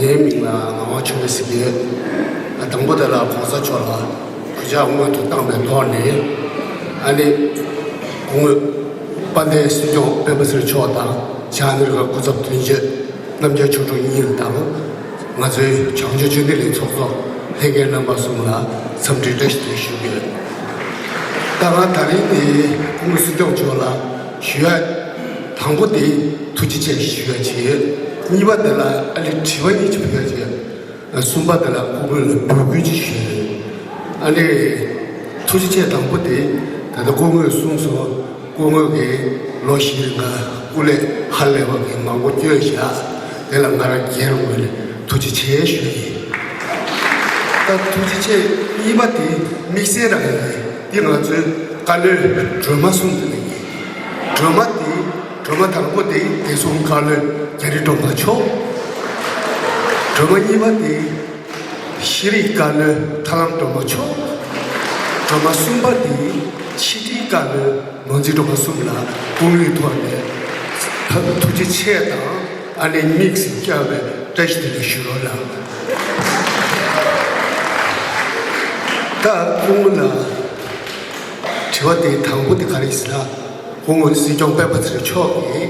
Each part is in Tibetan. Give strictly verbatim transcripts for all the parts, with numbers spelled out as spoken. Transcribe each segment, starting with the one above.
ངའི་མིང་ལ་ངག་དབང་ཆོས་འཕེལ་ཟེར་གྱི་ཡོད། དང་པོ་དེ་ལ་གོང་ས་མཆོག་ལ་གུས་ཕྱག་སྔོན་དུ་བཏང་བའི་ཐོག་ནས། ཨ་ནི་སྐུ་ངོ་དཔལ་ལྡན་སྲིད་སྐྱོང་སྤེན་པ་ཚེ་རིང་མཆོག་དང་། ཕྱག་སྙིགས་ཁང་སྐུ་ཚབ་དོན་གཅོད་རྣམ་རྒྱལ་ཆོས་གྲུབ་གཉིས་དང་། ང་ཚོའི་བྱང་ཆུབ་ཆོས་ལྡན་གླིང་ཚོགས་གཙོ་ལྷན་རྒྱས་རྣམ་པ་གསུམ་ལ་འཚམས་འདྲི་བཀྲ་ཤིས་བདེ་ལེགས་ཞུ་གི་ཡོད། ད་ང་ད་རིང་འདི་སྐུ་ངོ་སྲིད་སྐྱོང་མཆོག་ལ་ཞུ་ཡ། དང་པོ་དེ་ཐུགས་རྗེ་ཆེ་ཞུ་ཡ་བྱེད་ཡོད། གཉིས་པ་དེ་ལ་ཨ་ལས་དྲི་བ་གཉིས་ཅིག་ཕུལ་ཡ་བྱེད་ཡོད། གསུམ་པ་དེ་ལ་སྐུ་ངོ་ལ་འབོད་སྐུལ་ཅིག་ཞུ་ཡ་ཡོད། ཨ་ནི་ཐུགས་རྗེ་ཆེ་དང་པོ་དེ་ད་ལྟ་སྐུ་ངོས་གསུངས་སོང་། སྐུ་ངོ་གིས་ལོ་བཞིའི་རིང་ལ་སྐུ་ལས་ཧ་ལས་པ་གི་མང་པོ་བསྐྱོན་བཞག་དེ་ལ་ང་རང་སྒེར་ངོས་ནས་ཐུགས་རྗེ་ཆེ་ཞུ་ཡིན། ད་ཐུགས་རྗེ་ཆེ་གཉིས་པ་དེ་དམིགས་བསལ་རང་ཡིན། འདི་ང་ཚོའི་བཀའ་བློན་སྒྲོལ་མ་གསུམ་དེ་ལ་ཡིན། སྒྲོལ་མ་དེ་སྒྲོལ་མ་དང་པོ་དེ་བདེ་སྲུང་བཀའ་བློན་རྒྱ་རི་སྒྲོལ་མ་མཆོག་སྒྲོལ་མ་གཉིས་པ་དེ་ཤེས་རིག་བཀའ་བློན་ཐར་ལམ་སྒྲོལ་མ་མཆོག་སྒྲོལ་མ་གསུམ་པ་དེ་ཕྱི་དྲིལ་བཀའ་བློན་ནོར་འཛིན་སྒྲོལ་མ་གསུམ་ལ་དཔུང་ལས་ཐོག་ནས་ཐུགས་རྗེ་ཆེ་དང་ཨ་ནེ་དམིགས་སུ་བཀར་བའི་བཀྲ་ཤིས་བདེ་ལེགས་ཞུ་རོགས་གནང་། ད་སྐུ་ངོ་ལ་དྲི་བ་དེ་དང་པོ་དེ་ག་རེ་ཟེར་ན། སྐུ་ངོ་སྲིད་སྐྱོང་སྤེན་པ་ཚེ་རིང་མཆོག་གིས་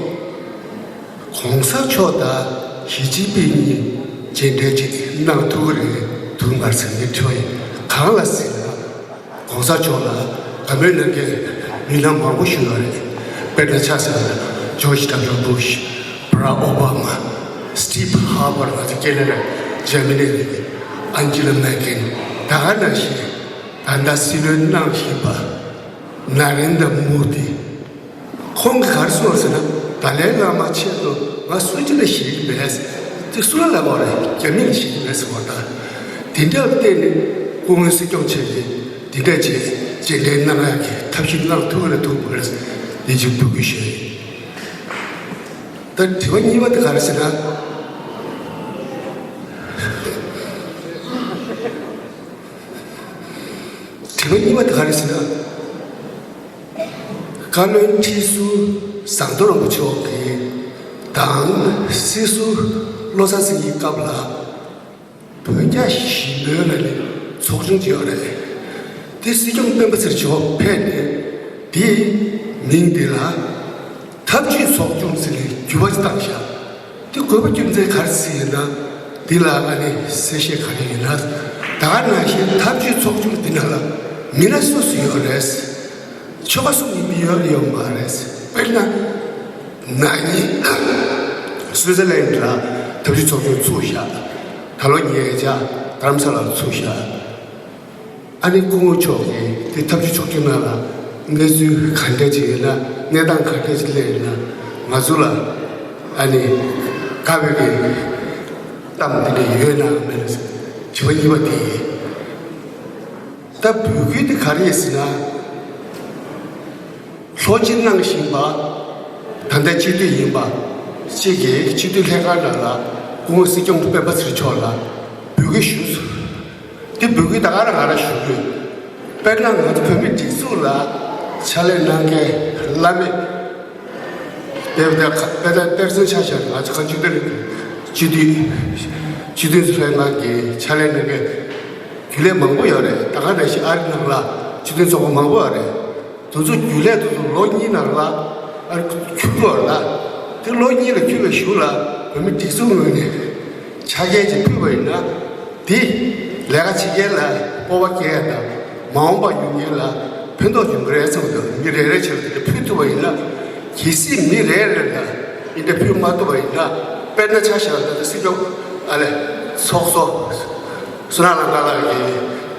གོང་ས་མཆོག་དང་ཞི་ཅིན་ཕིང་གཉིས་མཇལ་འཕྲད་ཅིག་གནང་ཐུབ་ཀྱི་རེད་འདུག་མ་ཟེར་ངའི་དྲི་བ་ཡིན། གང་ལ་ཟེར་ན། གོང་ས་མཆོག་ལ་དགའ་མོས་གནང་མཁན་མི་སྣ་མང་པོ་ཞིག་ཡོད་རེད། དཔེར་ན་ཆ་བཞག་ན་ཇོརྗ་ཌབ་ལིའུ་བྷུཤ། བྷ་རག་ཨོ་བྷ་མ། སི་ཊིབ་ཧར་པར། ང་ཚོ་ཁེ་ན་ཌ། འཇར་མ་ནི་རེད། ཨན་ཇི་ལ་མེར་ཀེལ། ད་ག་ནང་བཞིན་ད་ལྟ་སྲིད་བློན་གནང་བཞིན་པ་ན་རེན་དྲ་མོ་དི། ཁོང་གིས་ག་རེ་གསུངས་ཟེར་ན། ཏཱ་ལའི་བླ་མ་ཆེད་དུ་ང་སུ་གཅིག་ལ་ཞེད་ཀྱི་མེད། དེ་སུ་ལ་ལབ་པ་རེད། རྒྱ་མི་ལ་ཞེད་ཀྱི་མེད་ཟེར་བ་དང་། དེ་འདྲ་ལ་བརྟེན་ནས་སྐུ་ངོ་སྲིད་སྐྱོང་མཆོག་གིས་འདི་འདྲ་བྱས་མཇལ་འཕྲད་གནང་ཡག་གི་ཐབས་ཤེས་གནང་ཐུབ་ཀྱི་རེད་ཐུབ་མ་རེད། འདི་གཅིག་འབོད་སྐུལ་ཞུ་ཡ་ཡིན། ད་དྲི་བ་གཉིས་པ་དེ་ག་རེ་ཟེར་ན། དྲི་བ་གཉིས་པ་དེ་ག་རེ་ཟེར་ན། བཀའ་བློན་ཁྲི་ཟུར་ཟམ་གདོང་རིན་པོ་ཆེ་མཆོག་གིས་དང་སྲིད་ཟུར་བློ་བཟང་སེང་གེའི་སྐབས་ལ་བོད་རྒྱ་ཞི་མོལ་ལབ་ནས་ཚོགས་ཆུང་ཅིག་ཡོད་རེད། དེ་སྲིད་སྐྱོང་སྤེན་པ་ཚེ་རིང་མཆོག་ཕེབས་ནས་དེའི་མིང་དེ་ལ་ཐབས་ཇུས་ཚོགས་ཆུང་ཟེར་ནས་འགྱུར་བ་ཅིག་བཏང་ཤག་དེ་དགོས་པ་རྒྱུ་མཚན་ག་རེ་ཟེར་ཡིན་ན། འདི་ལ་ཨ་ནི་གསལ་བཤད་ག་རེ་ཡོད་ན། ད་ག་ནང་བཞིན་ཐབས་ཇུས་ཚོགས་ཆུང་འདི་ནང་ལ་མི་སྣ་སུ་སུ་ཡོད་རེད། ཆོལ་ཁ་གསུམ་ཡིན་མི་ཡོད་ཡོད་མ་རེད། དཔེར་ན། ན་ནིང་སུའི་ཙི་ལན་ཌ་ལ་ཐབས་ཇུས་ཚོགས་ཆུང་ཚུགས་ཤག་ད་ལོ་ཉེ་ཆར་རྡ་རམ་ས་ལར་ཚུགས་ཤག་ཨ་ནི་སྐུ་ངོ་མཆོག་གིས་དེ་ཐབས་ཇུས་ཚོགས་ཆུང་ནང་ལ་གནས་ཚུལ་ག་འདྲ་ཅིག་ཡོད་ན། གནས་སྟངས་ག་འདྲ་ཅིག་སླེབས་ཡོད་ན། ང་ཚོ་ལ་ཨ་ནི་དགའ་བའི་གི་གཏམ་འདི་འདྲ་ཡོད་ན་མེད་ན་ཟེར། དྲི་བ་གཉིས་པ་དེ་ཡིན། ད་འབོད་སྐུལ་དེ་ག་རེ་ཡིན་ཟེར་ན། ལྷོ་སྤྱི་གནང་བཞིན་པ། ད་ལྟ་སྤྱི་འཐུས་ཡིན་པ་གཅིག་གིས་སྤྱི་འཐུས་ལྷན་ཁང་ནང་ལ་སྐུ་ངོ་སྲིད་སྐྱོང་སྤེན་པ་ཚེ་རིང་མཆོག་ལ་འབོད་སྐུལ་ཞུས་སོང་། དེ་འབོད་སྐུལ་ད་ག་རང་ང་རང་ཞུ་གི་ཡོད། དཔེར་ན་ང་ཚོ་བོད་མི་སྒྲིག་འཛུགས་ལ་ཕྱག་ལས་གནང་མཁན་བླ་མེད། དཔེར་ན་དཔེར་ན་དཔེར་མཚོན་ཆ་བཞག་ན་ང་ཚོ་ག་ཆུ་དེ་རེད། སྤྱི་འཐུས་སྤྱི་འཐུས་ཚོ་ལྷན་ཁང་གི་ཕྱག་ལས་གནང་མཁན་རྒྱུན་ལས་མང་པོ་ཡོད་རེད། ད་ག་ནང་བཞིན་ཨ་རི་ནང་ལ་སྤྱི་མཐུན་ཚོགས་པ་མང་པོ་ཡོད་རེད། དེ་ཚོ་རྒྱུན་ལས་དེ་ཚོ་ལོ་གཉིས་ནང་ལ་ཨ་རི་འཁྱུར་དགོས་རེད་ད། དེ་ལོ་གཉིས་ལ་འཁྱུར་བའི་གཞུག་ལ་བོད་མི་སྒྲིག་འཛུགས་ངོས་ནས་ཆ་རྐྱེན་ཅིག་ཕུལ་བ་ཡིན་ན། དེ་ལས་ཀ་བྱེད་མཁན་ལ་སྤོབས་པ་སྐྱེ་ཡ་དང་། མ་འོངས་པ་ཡོང་མཁན་ལ་ཕན་ཐོགས་ཡོང་གི་རེད་བསམ་གྱི་འདུག་མི་རེ་རེ་བྱས་ལ་དེ་འདྲ་ཕུལ་ཐུབ་པ་ཡིན་ན། གལ་སྲིད་མི་རེ་རེ་ལ་འདི་འདྲ་ཕུལ་མ་ཐུབ་པ་ཡིན་ན། དཔེར་ན་ཆ་བཞག་ན་ད་ལྟ་སྲིད་སྐྱོང་ཨ་ལས་ཚོགས་གཙོ་བསོད་ནམས་གླང་དར་ལགས་ཀྱི་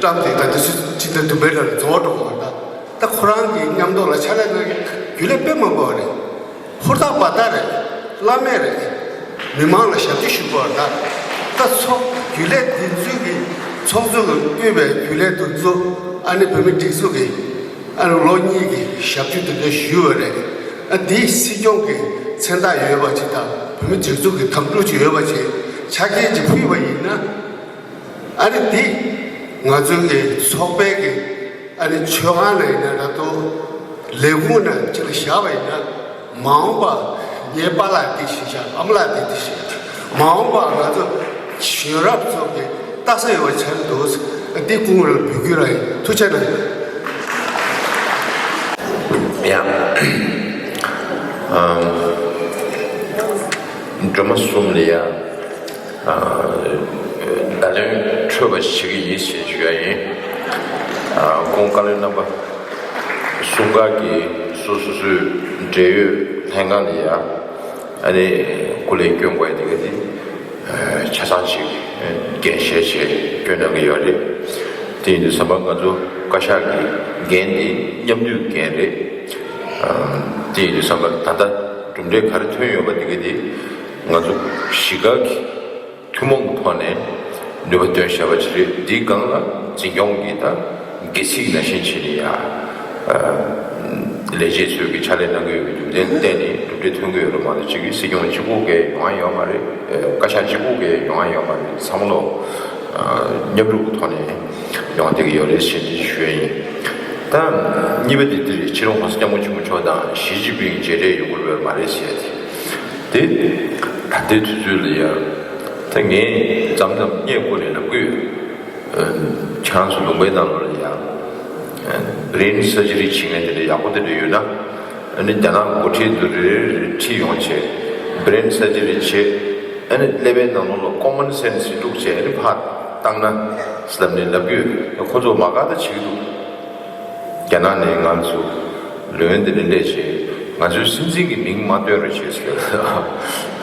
བཀྲམ་དེ་ད་ལྟ་སུ་ཅི་ལྟར་དུ་བེད་ལ་རྫོགས་འགྲོ་བ་ད། ད་ཁོ་རང་གི་མཉམ་དུ་ལ་ཕྱག་ལས་གནང་མཁན་རྒྱུན་ལས་དཔེ་མང་པོ་རེད། ཧུར་ཐག་འབད་ཐག་རེད། བླ་མེད་རེད། མི་མང་ལ་ཞབས་ཕྱི་ཞུ་དགོས་རེད་ད། ད་ཚོགས་རྒྱུན་ལས་དེ་ཚོའི་གི་ཚོགས་གཙོ་གི་དབུས་པའི་རྒྱུན་ལས་དེ་ཚོ་ཨ་ནི་བོད་མི་སྒྲིག་འཛུགས་ཀྱི་ཨ་ནི་ལོ་གཉིས་ཀྱི་ཞབས་ཕྱི་དེ་འདྲ་ཞུས་པ་རེད། ཨ་དེའི་སྲིད་སྐྱོང་གི་མཚན་རྟགས་ཡོད་པ་ཅིག་དང་། བོད་མི་སྒྲིག་འཛུགས་ཀྱི་དམ་ཕྲུག་ཅིག་ཡོད་པ་ཅིག་ཆ་རྐྱེན་ཅིག་ཕུལ་བ་ཡིན་ན། ཨ་ནི་འདི་ང་ཚོའི་གི་ཚོགས་པའི་གི་ཨ་ནི་ཆོས་ཁང་ལ་ཡིན་ན་འདྲ་འདུག་ལས་ཁུངས་ན་ཅིག་ལ་བཞག་པ་ཡིན་ན། མ་འོངས་པ་ངའི་པཱ་ལགས་འདི་ཞིག་བཞག་ཨ་མ་ལགས་འདི་འདི་ཞིག་མ་འོངས་པ་ང་ཚོ་ གཞོན་རབས་ཚོ་གི་ལྟ་ས་ཡོད་པ་ཆགས་འདུག་འདི་སྐུ་ངོ་ལ་འབུལ་རྒྱུ་ར་ཡིན། ཐུགས་རྗེ་གནང་། ཡང་སྒྲོལ་མ་གསུམ་ལ་ཡང་བརྡ་ལན་འཕྲོད་པ་ཞིག་ཡིན་ཞེས་ཞུ་ཡ་ཡིན། སྐུ་ངོ་བཀའ་བློན་རྣམ་པ་གསུམ་ཀ་གི་སོ་སོ་སོའི་འབྲེལ་ཡོད་ལྷན་ཁང་ལ་ཡང་ཨ་ནི་སྐུ་ལས་སྐྱོན་དགོས་ཡ་དེ་ག་དེ། ཆ་ཚང་ཞིག་འགན་བཞེས་བྱས་སྐྱོན་གནང་གི་ཡོད་རེད། དེ་ཡིན་དུས་ཙམ་པ་ང་ཚོ་བཀའ་ཤག་གི་འགན་དེ་མཉམ་འདུས་འགན་རེད། དེ་ཡིན་དུས་ཙམ་པ་ད་ལྟ་གྲུབ་འབྲས་ག་རེ་ཐོན་ཡོད་པ་དེ་ག་དེ་ང་ཚོ་གཞིས་ཀ་གི་ཐུན་མོང་གི་ཐོག་ནས་ནུས་པ་འདོན་བཞག་པ་ཅིག་རེད། འདིའི་སྒང་ལ་འཛིན་སྐྱོང་གི་ད་སྒེར་གཅིག་ནང་བཞིན་བྱས་ནས་ཡ། ལས་བྱེད་ཚོས་ཀྱི་ཕྱག་ལས་གནང་གི་ཡོད་པའི་རྒྱུ་མཚན་བརྟེན་ནས་གྲུབ་འབྲས་ཐོན་གྱི་ཡོད་རེད་མ་གཏོགས་གཅིག་གི་སྲིད་སྐྱོང་གཅིག་པུ་གིས་ཡོང་ཡ་ཡོད་མ་རེད། བཀའ་ཤག་གཅིག་པུ་གིས་ཡོང་ཡ་ཡོད་མ་རེད། བསམ་བློ་མཉམ་རུབ་ཀྱི་ཐོག་ནས་ཡོང་བསྡད་ཀྱི་ཡོད་རེད་ཞེས་འདི་ཞུ་ཡ་ཡིན། ད་གཉིས་པ་དེ་འདི་རེད། ཕྱི་ལོ་༸གོང་ས་༸སྐྱབས་མགོན་ཆེན་པོ་མཆོག་དང་ཞི་ཅིན་ཕིང་མཇལ་འཕྲད་ཡོང་གི་རེད་པས་མ་རེད་ཟེར་ཡ་དེ། དེ་ད་ལྟའི་དུས་ཚོད་ལ་ཡ། ད་ངས་མཚམས་མཚམས་བརྙན་བཀོད་ནས་ལབ་ཀྱི་ཡོད། ཁྱེད་རང་ཚོ་ལུང་པའི་ནང་ལོགས་ལ་ཡང་brain surgery བྱེད་མཁན་དེ་འདྲ་ཡག་པོ་དེ་འདྲ་ཡོད་ན། ཨ་ནི་རྒྱ་ནག་འགོ་ཁྲིད་ཚོ་རེ་རེ་ཁྲིད་ཡོང་བྱས་brain surgery བྱེད། ཨ་ནི་ཀླད་པའི་ནང་ལོགས་ལ་common sense ཞིག་བླུགས་བྱས་ཨ་ནི་ཕར་བཏང་ན་ཟེར་ནས་ལབ་ཀྱི་ཡོད། ཁོ་ཚོ་མ་དགའ་ད་བྱེད་ཀྱི་འདུག་རྒྱ་ནག་ནས་ང་ཚོ་ལོན་དེ་འདྲ་སླེབས་བྱས་ང་ཚོའི་སྲིད་འཛིན་གྱི་མིང་མ་བཏོན་རོགས་བྱེད་ཟེར།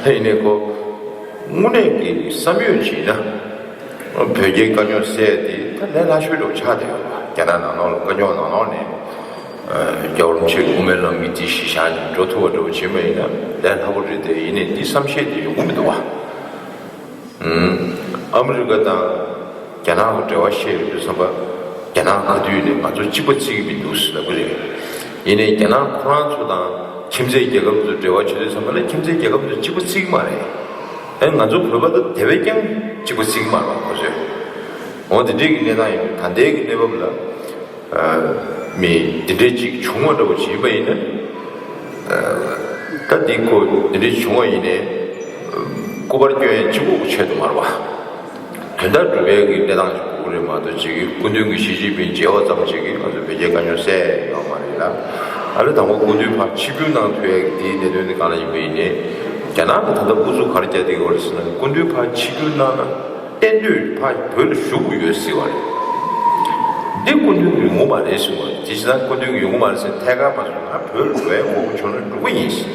ད་ཡིན་ནའི་ཁོ་དངོས་གནས་ཀྱི་བསམ་ཡོད་བྱས་ན། བོད་རྒྱའི་དཀའ་རྙོག་སེལ་ཏེ་ད་ལས་སླ་ཤོས་འདྲ་བོ་ཆགས་བསྡད་ཡོད་པ། རྒྱ་ནག་ནང་ལོགས་ལ་དཀའ་རྙོག་ནང་ལོགས་ནས་རྒྱལ་བ་རིན་པོ་ཆེ་དབུ་མའི་ལམ་གྱི་དེ་གཞི་བཞག་ནས་འགྲོ་ཐུབ་པ་འདྲ་བོ་བྱེད་པ་ཡིན་ན་ལས་སླ་པོ་རེད་དེ། ཡིན་ནའི་འདི་བསམ་ཤེས་དེ་ཡོང་གི་མི་འདུག་བ། ཨ་མི་རི་ཀ་དང་རྒྱ་ནག་གི་འབྲེལ་བ་བཤད་ཡོང་དུས་ཙམ་པ་རྒྱ་ནག་ག་དུས་ནས་ང་ཚོ་གཅིག་པ་བརྩི་གི་མི་འདུག་ཟེར་ལབ་གི་རེད། ཡིན་ནའི་རྒྱ་ནག་ཁོ་རང་ཚོ་དང་ཁྱིམ་མཚེས་རྒྱལ་ཁབ་ཚོ་འབྲེལ་བ་བྱེད་དུས་ཙམ་པ་ལ་ཁྱིམ་མཚེས་རྒྱལ་ཁབ་ཚོ་གཅིག་པ་བརྩི་གི་མ་རེད། ཨ་ནི་ང་ཚོ་བོད་པ་དང་དེ་བས་ཀྱང་གཅིག་པ་བརྩི་གི་མ་རེད་བ་ཁོ་ཚོས། འོ་དེ་འདྲའི་གི་གནས་སྟངས་ཡིན་དུས་ད་ལྟའི་གི་གནས་བབ་ལ། མི་འདི་འདྲའི་ཅིག་བྱུང་བ་འདྲ་བོ་ཅིག་ཡིན་པ་ཡིན་ན། ད་འདི་ཁོ་འདི་འདྲའི་བྱུང་བ་ཡིན་ནའི། སྐུ་པར་སྐྱོན་ཡས་གཅིག་པོ་ཆེད་དུ་མ་རེད་བ། དོན་དག་སྒྲུབ་པའི་གི་གནས་སྟངས་ཅིག་དགོས་ཀྱི་རེད་མ་གཏོགས་ཅིག་སྐུ་མདུན་གྱི་ཞི་ཅིན་ཕིང་མཇལ་བ་ཙམ་ཅིག་གིས་ང་ཚོ་བོད་རྒྱའི་དཀའ་རྙོག་སེལ་ཡས་ཡོད་མ་རེད་ལ། ཨ་ལེ་དང་པོ་སྐུ་མདུན་ཕར་ཆིབས་བསྒྱུར་གནང་ཐུབ་ཡས་གི་འདིའི་གནད་དོན་འདི་གང་ལ་ཡིན་པ་ཡིན་ནའི། རྒྱ་ནག་གི་ད་ལྟ་ཨུ་ཚུགས་ག་རེ་རྒྱག་བསྡད་ཀྱི་ཡོད་རེད་ཟེར་ན་སྐུ་མདུན་ཕར་ཆིབས་བསྒྱུར་གནང་ན། གཏན་སྡོད་ཕར་བོད་ལ་བཞུགས་དགོས་ཡོད་ཟེར་བ་རེད། འདི་སྐུ་མདུན་གྱི་ཡོང་གི་མ་རེད་གསུངས་པ་རེད། དེ་བྱས་ཙང་སྐུ་མདུན་གྱི་ཡོང་གི་མ་རེད་ཟེར་ཐད་ཀར་མ་གསུངས། ང་བོད་ལ་འགྲོ་ཡའི་དགོས་མཁོ་བྱུང་ན་འགྲོ་གི་ཡིན་ཟེར།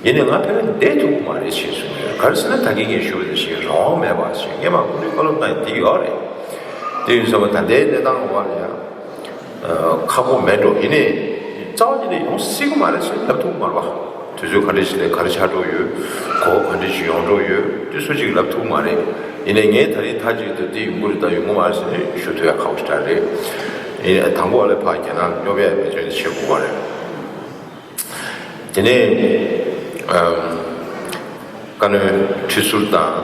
ཡིན་ནའི་ང་བོད་ལ་བསྡད་ཐུབ་ཀྱི་མ་རེད་ཞེས་གསུངས་ཡོད། ག་རེ་ཟེར་ན་ད་གིན་ངས་ཞུས་པ་ནང་བཞིན་རང་དབང་མེད་པ་ཞིག་སྔས་མ་སྐུ་མདུན་བཀའ་སློབ་གནང་ཡ་འདི་ཡོད་རེད། དེ་ཡིན་ཙང་ད་ལྟའི་གནས་སྟངས་འོག་ལ་ཡང་ཁག་པོ་མེད་འགྲོ། ཡིན་ནའི་རྩ་བ་ཉིད་ནས་ཡོང་སྲིད་ཀྱི་མ་རེད་ཟེར་ལབ་ཐུབ་ཀྱི་མ་རེད་བ། དུས་ཚོད་ག་འདྲ་ཞིག་ལ་ག་རེ་ཆགས་འགྲོ་ཡོད། གོ་སྐབས་ག་འདྲ་ཞིག་ཡོང་འགྲོ་ཡོད། དེ་སུ་གཅིག་ལབ་ཐུབ་མ་རེད། ཡིན་ནའི་ངས་ད་རེས་མཐའ་གཅིག་ཏུ་འདི་ཡོང་གི་རེད་ད་ཡོང་གི་མ་རེད་ཟེར་ནས་ཞུ་ཐུབ་ཡ་ཁག་པོ་ཞེ་དྲག་རེད། ཡིན་ནའི་དང་པོ་ཨ་ལེ་ཕར་རྒྱ་ནག་ལ་སྙོབ་ཡ་འབད་བརྩོན་དེ་བྱེད་དགོས་པ་རེད། དེ་ནས་བཀའ་བློན་ཁྲི་ཟུར་དང་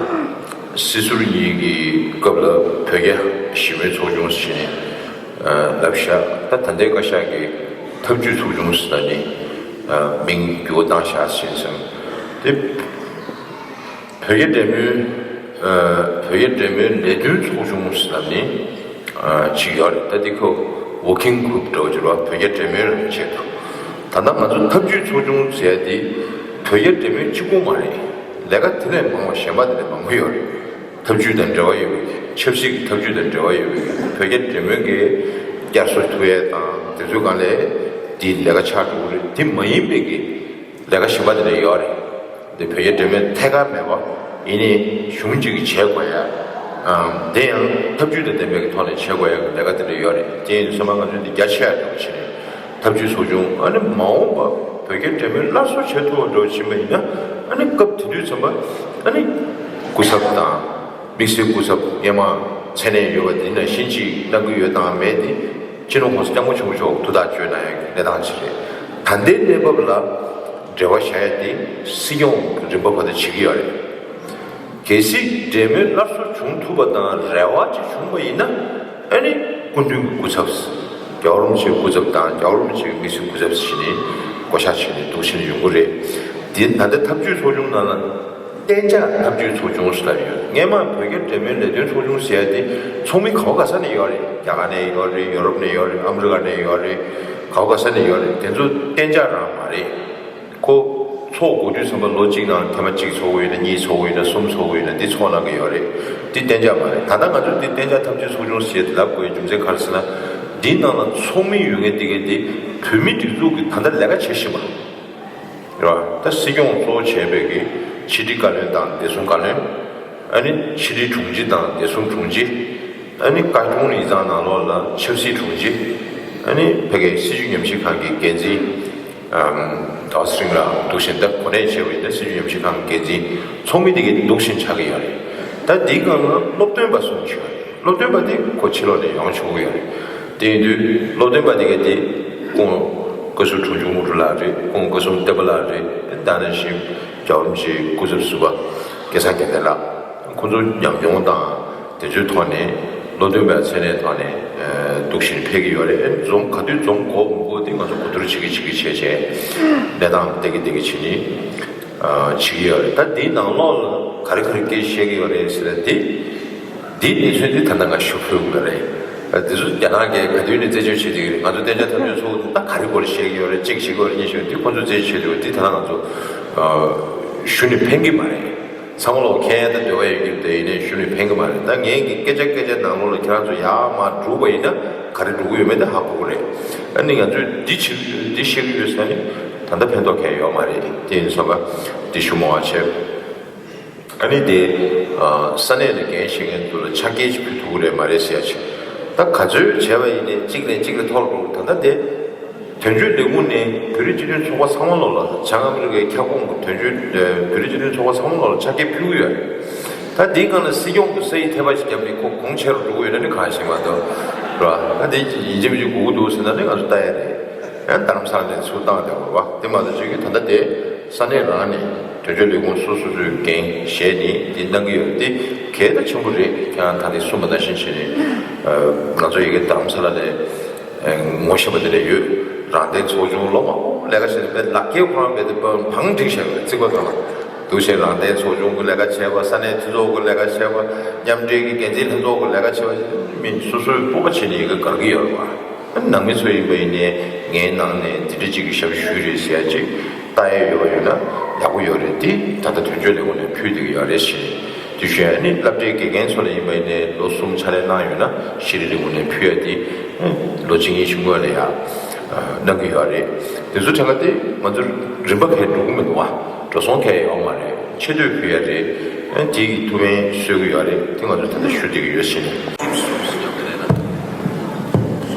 སྲིད་ཟུར་གཉིས་ཀྱི་སྐབས་ལ་བོད་རྒྱ་ཞི་མོལ་ཚོགས་ཆུང་ཟེར་ནས་ལབ་ཤག་ད་ད་ལྟའི་བཀའ་ཤག་གི་ཐབས་ཇུས་ཚོགས་ཆུང་ཟེར་ནས་མིང་འགྱུར་བ་བཏང་ཤག་ཟེར་ཙང་དེ། བོད་རྒྱ་འབྲེལ་མོལ། བོད་རྒྱ་འབྲེལ་མོལ་ལས་དོན་ཚོགས་ཆུང་ཟེར་ནས་ཅིག་ཡོད་རེད། ད་འདི་ཁོ་working group འདྲ་བོ་ཅིག་རེད་བ། བོད་རྒྱ་འབྲེལ་མོལ་ཆེད་དུ། ད་ལྟ་ང་ཚོ་ཐབས་ཇུས་ཚོགས་ཆུང་ཟེར་ཡ་དེ་བོད་རྒྱ་འབྲེལ་མོལ་གཅིག་པོ་མ་རེད། ལས་ཀ་དེ་ནས་མང་བ་གཞན་པ་དེ་ནས་མང་པོ་ཡོད་རེད། ཐབས་ཇུས་དང་འབྲེལ་བ་ཡོད་པའི་ཆབ་སྲིད་ཀྱི་ཐབས་ཇུས་དང་འབྲེལ་བ་ཡོད་པའི་བོད་རྒྱ་འབྲེལ་མོལ་གྱི་བསྐྱར་གསོ་ཐུབ་ཡས་དང་དེ་ཚོའི་སྒང་ལ་དེའི་ལས་ཀ་ཆགས་འགྲོ་གི་རེད། དེ་མ་ཡིན་པའི་གི་ལས་ཀ་གཞན་པ་དེ་འདྲ་ཡོད་རེད། དེ་བོད་རྒྱ་འབྲེལ་མོལ་ཐད་ཀར་མེད་པ་ཡིན་ནའི་གཞུང་གཅིག་གིས་བྱེད་དགོས་ཡ། དེ་ཡང་ཐབས་ཇུས་དང་ལྡན་པའི་གི་ཐོག་ནས་བྱེད་དགོས་ཡ་གི་ལས་ཀ་དེ་འདྲ་ཡོད་རེད། དེ་ཡིན་དུས་ཙམ་པ་ང་ཚོས་འདི་རྒྱ་ཆེ་ཡ་འདྲ་པོ་བྱས་ནས་ཐབས་ཇུས་ཚོགས་ཆུང་ཨ་ནི་མ་འོངས་པ་བོད་རྒྱ་འབྲེལ་མོལ་སླར་གསོ་བྱེད་ཐུབ་པ་འདྲ་པོ་ཕྱིན་པ་ཡིན་ན་ཨ་ནི་སྐབས་དེ་དུས་ཙམ་པ་ཨ་ནི་སྐུ་ཚབ་དང་། དམིགས་བསལ་སྐུ་ཚབ་སྔས་མ་མཚན་གནས་ཡོད་པ་འདི་ནང་བཞིན་ཅིག་གནང་གི་ཡོད་དང་མེད་དེ་སྤྱི་ནོར་༸གོང་ས་༸སྐྱབས་མགོན་ཆེན་པོ་མཆོག་ཐུགས་ཐག་གཅོད་གནང་ཡག་གི་གནས་སྟངས་ཅིག་རེད། ད་ལྟའི་གནས་བབ་ལ་འབྲེལ་བ་བཞག་ཡ་དེ་སྲིད་སྐྱོང་གི་རིམ་པ་བར་དུ་བྱེད་ཀྱི་ཡོད་རེད། གལ་སྲིད་འབྲེལ་མོལ་སླར་གསོ་བྱུང་ཐུབ་པ་དང་རེ་བ་ཅིག་བྱུང་བ་ཡིན་ན་ཨ་ནི་སྐུ་མདུན་གྱི་སྐུ་ཚབ། རྒྱལ་བ་རིན་པོ་ཆེའི་སྐུ་ཚབ་དང་རྒྱལ་བ་རིན་པོ་ཆེའི་དམིགས་བསལ་སྐུ་ཚབ་ཟེར་ནས་བསྐོ་བཞག་བྱས་ནས་འདུག་བྱས་ནས་ཡོང་གི་རེད། དེ་ད་ལྟ་ཐབས་ཇུས་ཚོགས་ཆུང་ནང་ལ། གཏན་འཇགས་འཐབ་ཇུས་ཚོགས་ཆུང་ཟེར་ཡོད། སྔས་མ་བོད་རྒྱ་འབྲེལ་མོལ་ལས་དོན་ཚོགས་ཆུང་ཟེར་ཡ་དེ་ཚོགས་མི་ག་བ་ག་ས་ནས་ཡོད་རེད། རྒྱ་གར་ནས་ཡོད་རེད། ཡོ་རོབ་ནས་ཡོད་རེད། ཨ་མི་རི་ཀ་ནས་ཡོད་རེད། ག་བ་ག་ས་ནས་ཡོད་རེད། དེ་ཚོ་གཏན་འཇགས་རང་མ་རེད། ཁོ་ཚོགས་དགོས་དུས་ཙམ་པ་ལོ་གཅིག་ནང་ཐེངས་མ་གཅིག་ཚོགས་ཀྱི་ཡོད་ན། གཉིས་ཚོགས་ཀྱི་ཡོད་ན། གསུམ་ཚོགས་ཀྱི་ཡོད་ན། འདི་ཚོགས་གནང་གི་ཡོད་རེད། འདི་གཏན་འཇགས་མ་རེད། ད་ལྟ་ང་ཚོ་འདི་གཏན་འཇགས་འཐབ་ཇུས་ཚོགས་ཆུང་ཞེས་ལབ་དགོས་རྒྱུ་མཚན་ག་རེ་ཟེར་ན། འདིའི་ནང་ལ་ཚོགས་མི་ཡོད་མཁན་དེ་གས་དེ་བོད་མིའི་སྒྲིག་འཛུགས་ཀྱི་ད་ལྟ་ལས་ཀ་བྱེད་བཞིན་པ་རེད་བ། ད་སྲིད་སྐྱོང་གཙོ་བོ་བྱས་པའི་གི་ཕྱི་དྲིལ་བཀའ་བློན་དང་བདེ་སྲུང་བཀའ་བློན། ཨ་ནི་ཕྱི་དྲིལ་དྲུང་ཆེ་དང་བདེ་སྲུང་དྲུང་ཆེ། ཨ་ནི་བཀའ་དྲུང་ཡིག་ཚང་ནང་ལོགས་ལ་ཆབ་སྲིད་དྲུང་ཆེ། ཨ་ནི་ཕ་གིའི་སྲིད་བྱུས་ཉམས་ཞིབ་ཁང་གི་འགན་འཛིན། ཨམ། ད་སྲིང་ལ་འདུག་བཞིན། ད་གོ་གནས་ཆེ་བའི་ད་སྲིད་བྱུས་ཉམས་ཞིབ་ཁང་གི་འགན་འཛིན། ཚོགས་མི་དེ་གས་འདུག་བཞིན་ཆགས་ཀྱི་ཡོད་རེད། ད་འདིའི་སྒང་ལ་སློབ་སྟོན་པ་གསུམ་ཅིག་ཡོད་རེད། སློབ་སྟོན་པ་དེ་ཁོ་ཕྱི་ལོགས་ནས་ཡོང་ཆོག་གི་ཡོད་རེད། དེ་ཡིན་དུས་སློབ་སྟོན་པ་དེ་གས་དེ་སྐུ་ངོ་བཀའ་ཟུར་དྲུང་ཆེ་དངོས་གྲུབ་ལགས་རེད། སྐུ་ངོ་བཀའ་ཟུར་བསྟན་པ་ལགས་རེད། ད་ནང་བཞིན་རྒྱལ་བ་རིན་པོ་ཆེའི་སྐུ་ཚབ་ཟུར་པ་སྐལ་བཟང་རྒྱལ་མཚན་ལགས། ཁོང་ཚོ་ཉམས་མྱོང་དང་དེ་ཚོའི་ཐོག་ནས། སློབ་སྟོན་པའི་མཚན་གནས་ཐོག་ནས། ཨ། འདུག་བཞིན་ཕེབས་ཀྱི་ཡོད་རེད། འཛོམས་ག་དུས་འཛོམས་དགོས་མི་དགོས་དེ་ང་ཚོ་གོ་བསྡུར་བྱེད་ཀྱི་བྱེད་ཀྱི་བྱས་བྱས། གནས་སྟངས་བལྟ་གི་བལྟ་གི་བྱེད་ནི། ཨ། བྱེད་ཀྱི་ཡོད་རེད། ད་འདིའི་ནང་ལོགས་ལ་ག་རེ་ག་རེ་སྐད་ཆ་བཤད་ཀྱི་ཡོད་རེད་ཟེར་ན། དེ། འདིའི་གནས་ཚུལ་འདི་ད་ལྟ་ང་ཞུ་ཕོད་ཀྱི་མ་རེད། ཨ། དེ་ཚོ་རྒྱ་ནག་གིས་ག་དུས་ནས་རྩད་གཅོད་བྱེད་ཀྱི་རེད། ང་ཚོ་གཏན་འཇགས་འཐབ་ཇུས་ཚོགས་འདུ་ད་ག་རེ་སྐོར་བཤད་ཀྱི་ཡོད་རེད། གཅིག་བྱེད་ཀྱི་ཡོད་རེད། གཉིས་བྱེད་ཀྱི་ཡོད་རེད། དེ་ཁོ་ཚོས་རྩད་གཅོད་བྱེད་ཀྱི་ཡོད། དེ་ད་ལྟ་ང་ཚོ། ཨ། ཞུ་ནས་ཕན་གྱི་མ་རེད། ཚང་མ་ལོག་མཁྱེན་ཡ་ད་འདོད་པ་ཡོད་ཀྱི་རེད། དེ་ཡིན་ནའི་ཞུ་ནས་ཕན་གྱི་མ་རེད། ད་ངས་ཀྱི་སྐད་ཆ་སྐད་ཆ་ནང་ལོགས་ལ་ཁྱེད་རང་ཚོ་ཡར་མར་སྒྲུག་པ་ཡིན་ན་ག་རེ་སྒྲུག་གི་ཡོད་མེད་དེ་ཧ་གོ་གི་རེད། ཨ་ནི་ང་ཚོས་འདི་བྱེད་འདི་བཤད་ཀྱི་ཡོད་ཟེར་ནི་ད་ལྟ་ཕན་ཐོགས་གང་ཡང་ཡོད་མ་རེད། དེ་ཡིན་ཙང་ང་འདི་ཞུ་མ་བ་བྱས། ཨ་ནི་དེ། ཨ། ས་གནས་ལ་འགན་བཞེས་མཁན་ཚོ་ལ་ཆ་རྐྱེན་ཅིག་ཕུལ་ཐུབ་ཀྱི་རེད་མ་རེད་ཟེར་ཡ་ཅིག་ད་ག་ཚོད་བྱས་པ་ཡིན་ནའི་གཅིག་ལས་གཅིག་ལ་མཐོ་རུ་འགྲོ། ད་ལྟ་དེ། དོན་གཅོད་ལས་ཁུངས་ནས་བོད་རིགས་སྤྱི་མཐུན་ཚོགས་པ་ཚང་མ་ལོག་ལ། བྱང་ཨ་མི་རི་ཀའི་ཁྱབ་ཁོངས་ཀྱི་དོན་གཅོད། ཨ། བོད་རིགས་སྤྱི་མཐུན་ཚོགས་པ་ཚང་མ་ལོག་ལ་ཆ་རྐྱེན་ཕུལ་གྱི་ཡོད་རེད། ད་དེའི་སྒང་ལ་སྲིད་སྐྱོང་གི་ས་ཡིག་ཐེ་བ་ཞིག་བརྒྱབ་ནས་ཁོ་གོང་ཆེ་རུ་འགྲོ་གི་ཡོད་ན་ནི་གང་ཞིག་མ་གཏོགས། རེད་བ། ད་དེ་ཡིན་གཅིག་མིན་གཅིག་དགོས་ཀྱི་འདུག་ཟེར་ན་ནི་ང་ཚོ་ལྟ་ཡ་རེད། ཡང་རྡ་རམ་ས་ལ་ནས་ཚུར་བཏང་བསྡད་པ་རེད་བ། དེ་མ་གཏོགས་ཅིག་གིས་ད་ལྟ་དེ་ས་གནས་རང་ནས་དོན་གཅོད་ལས་ཁུངས་སོ་སོ་སོའི་འགན་བཞེས་ནས་དེ་གནང་གི་ཡོད་རེད། དེ་གལ་ད་ཆེན་པོ་རེད། ཁྱེད་རང་ད་དེ་གསུངས་པ་ནང་བཞིན་བྱས་ནས། ཨ། ང་ཚོ་ཡ་གི་རྡ་རམ་ས་ལ་ནས། ཨ། ངོ་ཤེས་པ་དེ་འདྲ་ཡོད། རང་བདེན་ཚོགས་ཆུང་ལོ་མང་པོ་ལས་ཀ་བྱས་ནས་ལག་འཁྱེར་ཁོ་རང་རྦད་དེ་བང་བསྒྲིགས་བཞག་ཡོད་རེད། རྩིག་པ་སྒང་ལ། འདུག་བྱས་རང་བདེན་ཚོགས་ཆུང་གི་ལས་ཀ་བྱས་པ། ས་གནས་འཐུས་ཚོགས་ཀྱི་ལས་ཀ་བྱས་པ། མཉམ་འབྲེལ་གྱི་འགན་འཛིན་ལྷན་ཚོགས་ཀྱི་ལས་ཀ་བྱས་པ། མི་སོ་སོའི་སྤོབས་པ་བྱས་ནས་ཡ་གི་དགའ་གི་ཡོད་རེད་བ། ནང་མི་ཚོ་ཡིན་པ་ཡིན་ནའི་ངའི་ནང་ནས་འདི་འདྲ་ཅིག་གི་ཞབས་ཞུ་རེད་ཟེར་ཡ་ཅིག་ལྟ་ཡས་ཡོད་པ་ཡོད་ན་ཡག་པོ་ཡོད་རེད། དེ་ད་ལྟ་དོན་གཅོད་ལས་ཁུངས་ནས་ཕུལ་བསྡད་ཀྱི་ཡོད་རེད་ཟེར། དེ་བཞིན་ཨ་ནི་སློབ་གྲྭའི་དགེ་རྒན་ཚོ་ལ་ཡིན་པ་ཡིན་ནའི་ལོ་གསུམ་ཕྱག་ལས་གནང་ཡོད་ན་ཤེས་རིག་ལས་ཁུངས་ནས་ཕུལ་ཡ་དེ་ལོ་གཅིག་གཉིས་ཤིག་སྔོན་ལ་ཡ་གནང་གི་ཡོད་རེད། དེ་ཚོ་ཐད་ཀ་དེ་ང་ཚོ་རིམ་པ་གས་འགྲོ་གི་མི་འདུག་བ། འགྲོ་སོང་གས་ཡོད་མ་རེད། ཆེ་བསྟོད་ཕུལ་ཡ་རེད། དེ་གི་ཐུགས་ཕན་གསོས་ཀྱི་ཡོད་རེད། དེ་ང་ཚོ་ད་ལྟ་ཞུ་བསྡད་ཀྱི་ཡོད་ཟེར་ནས།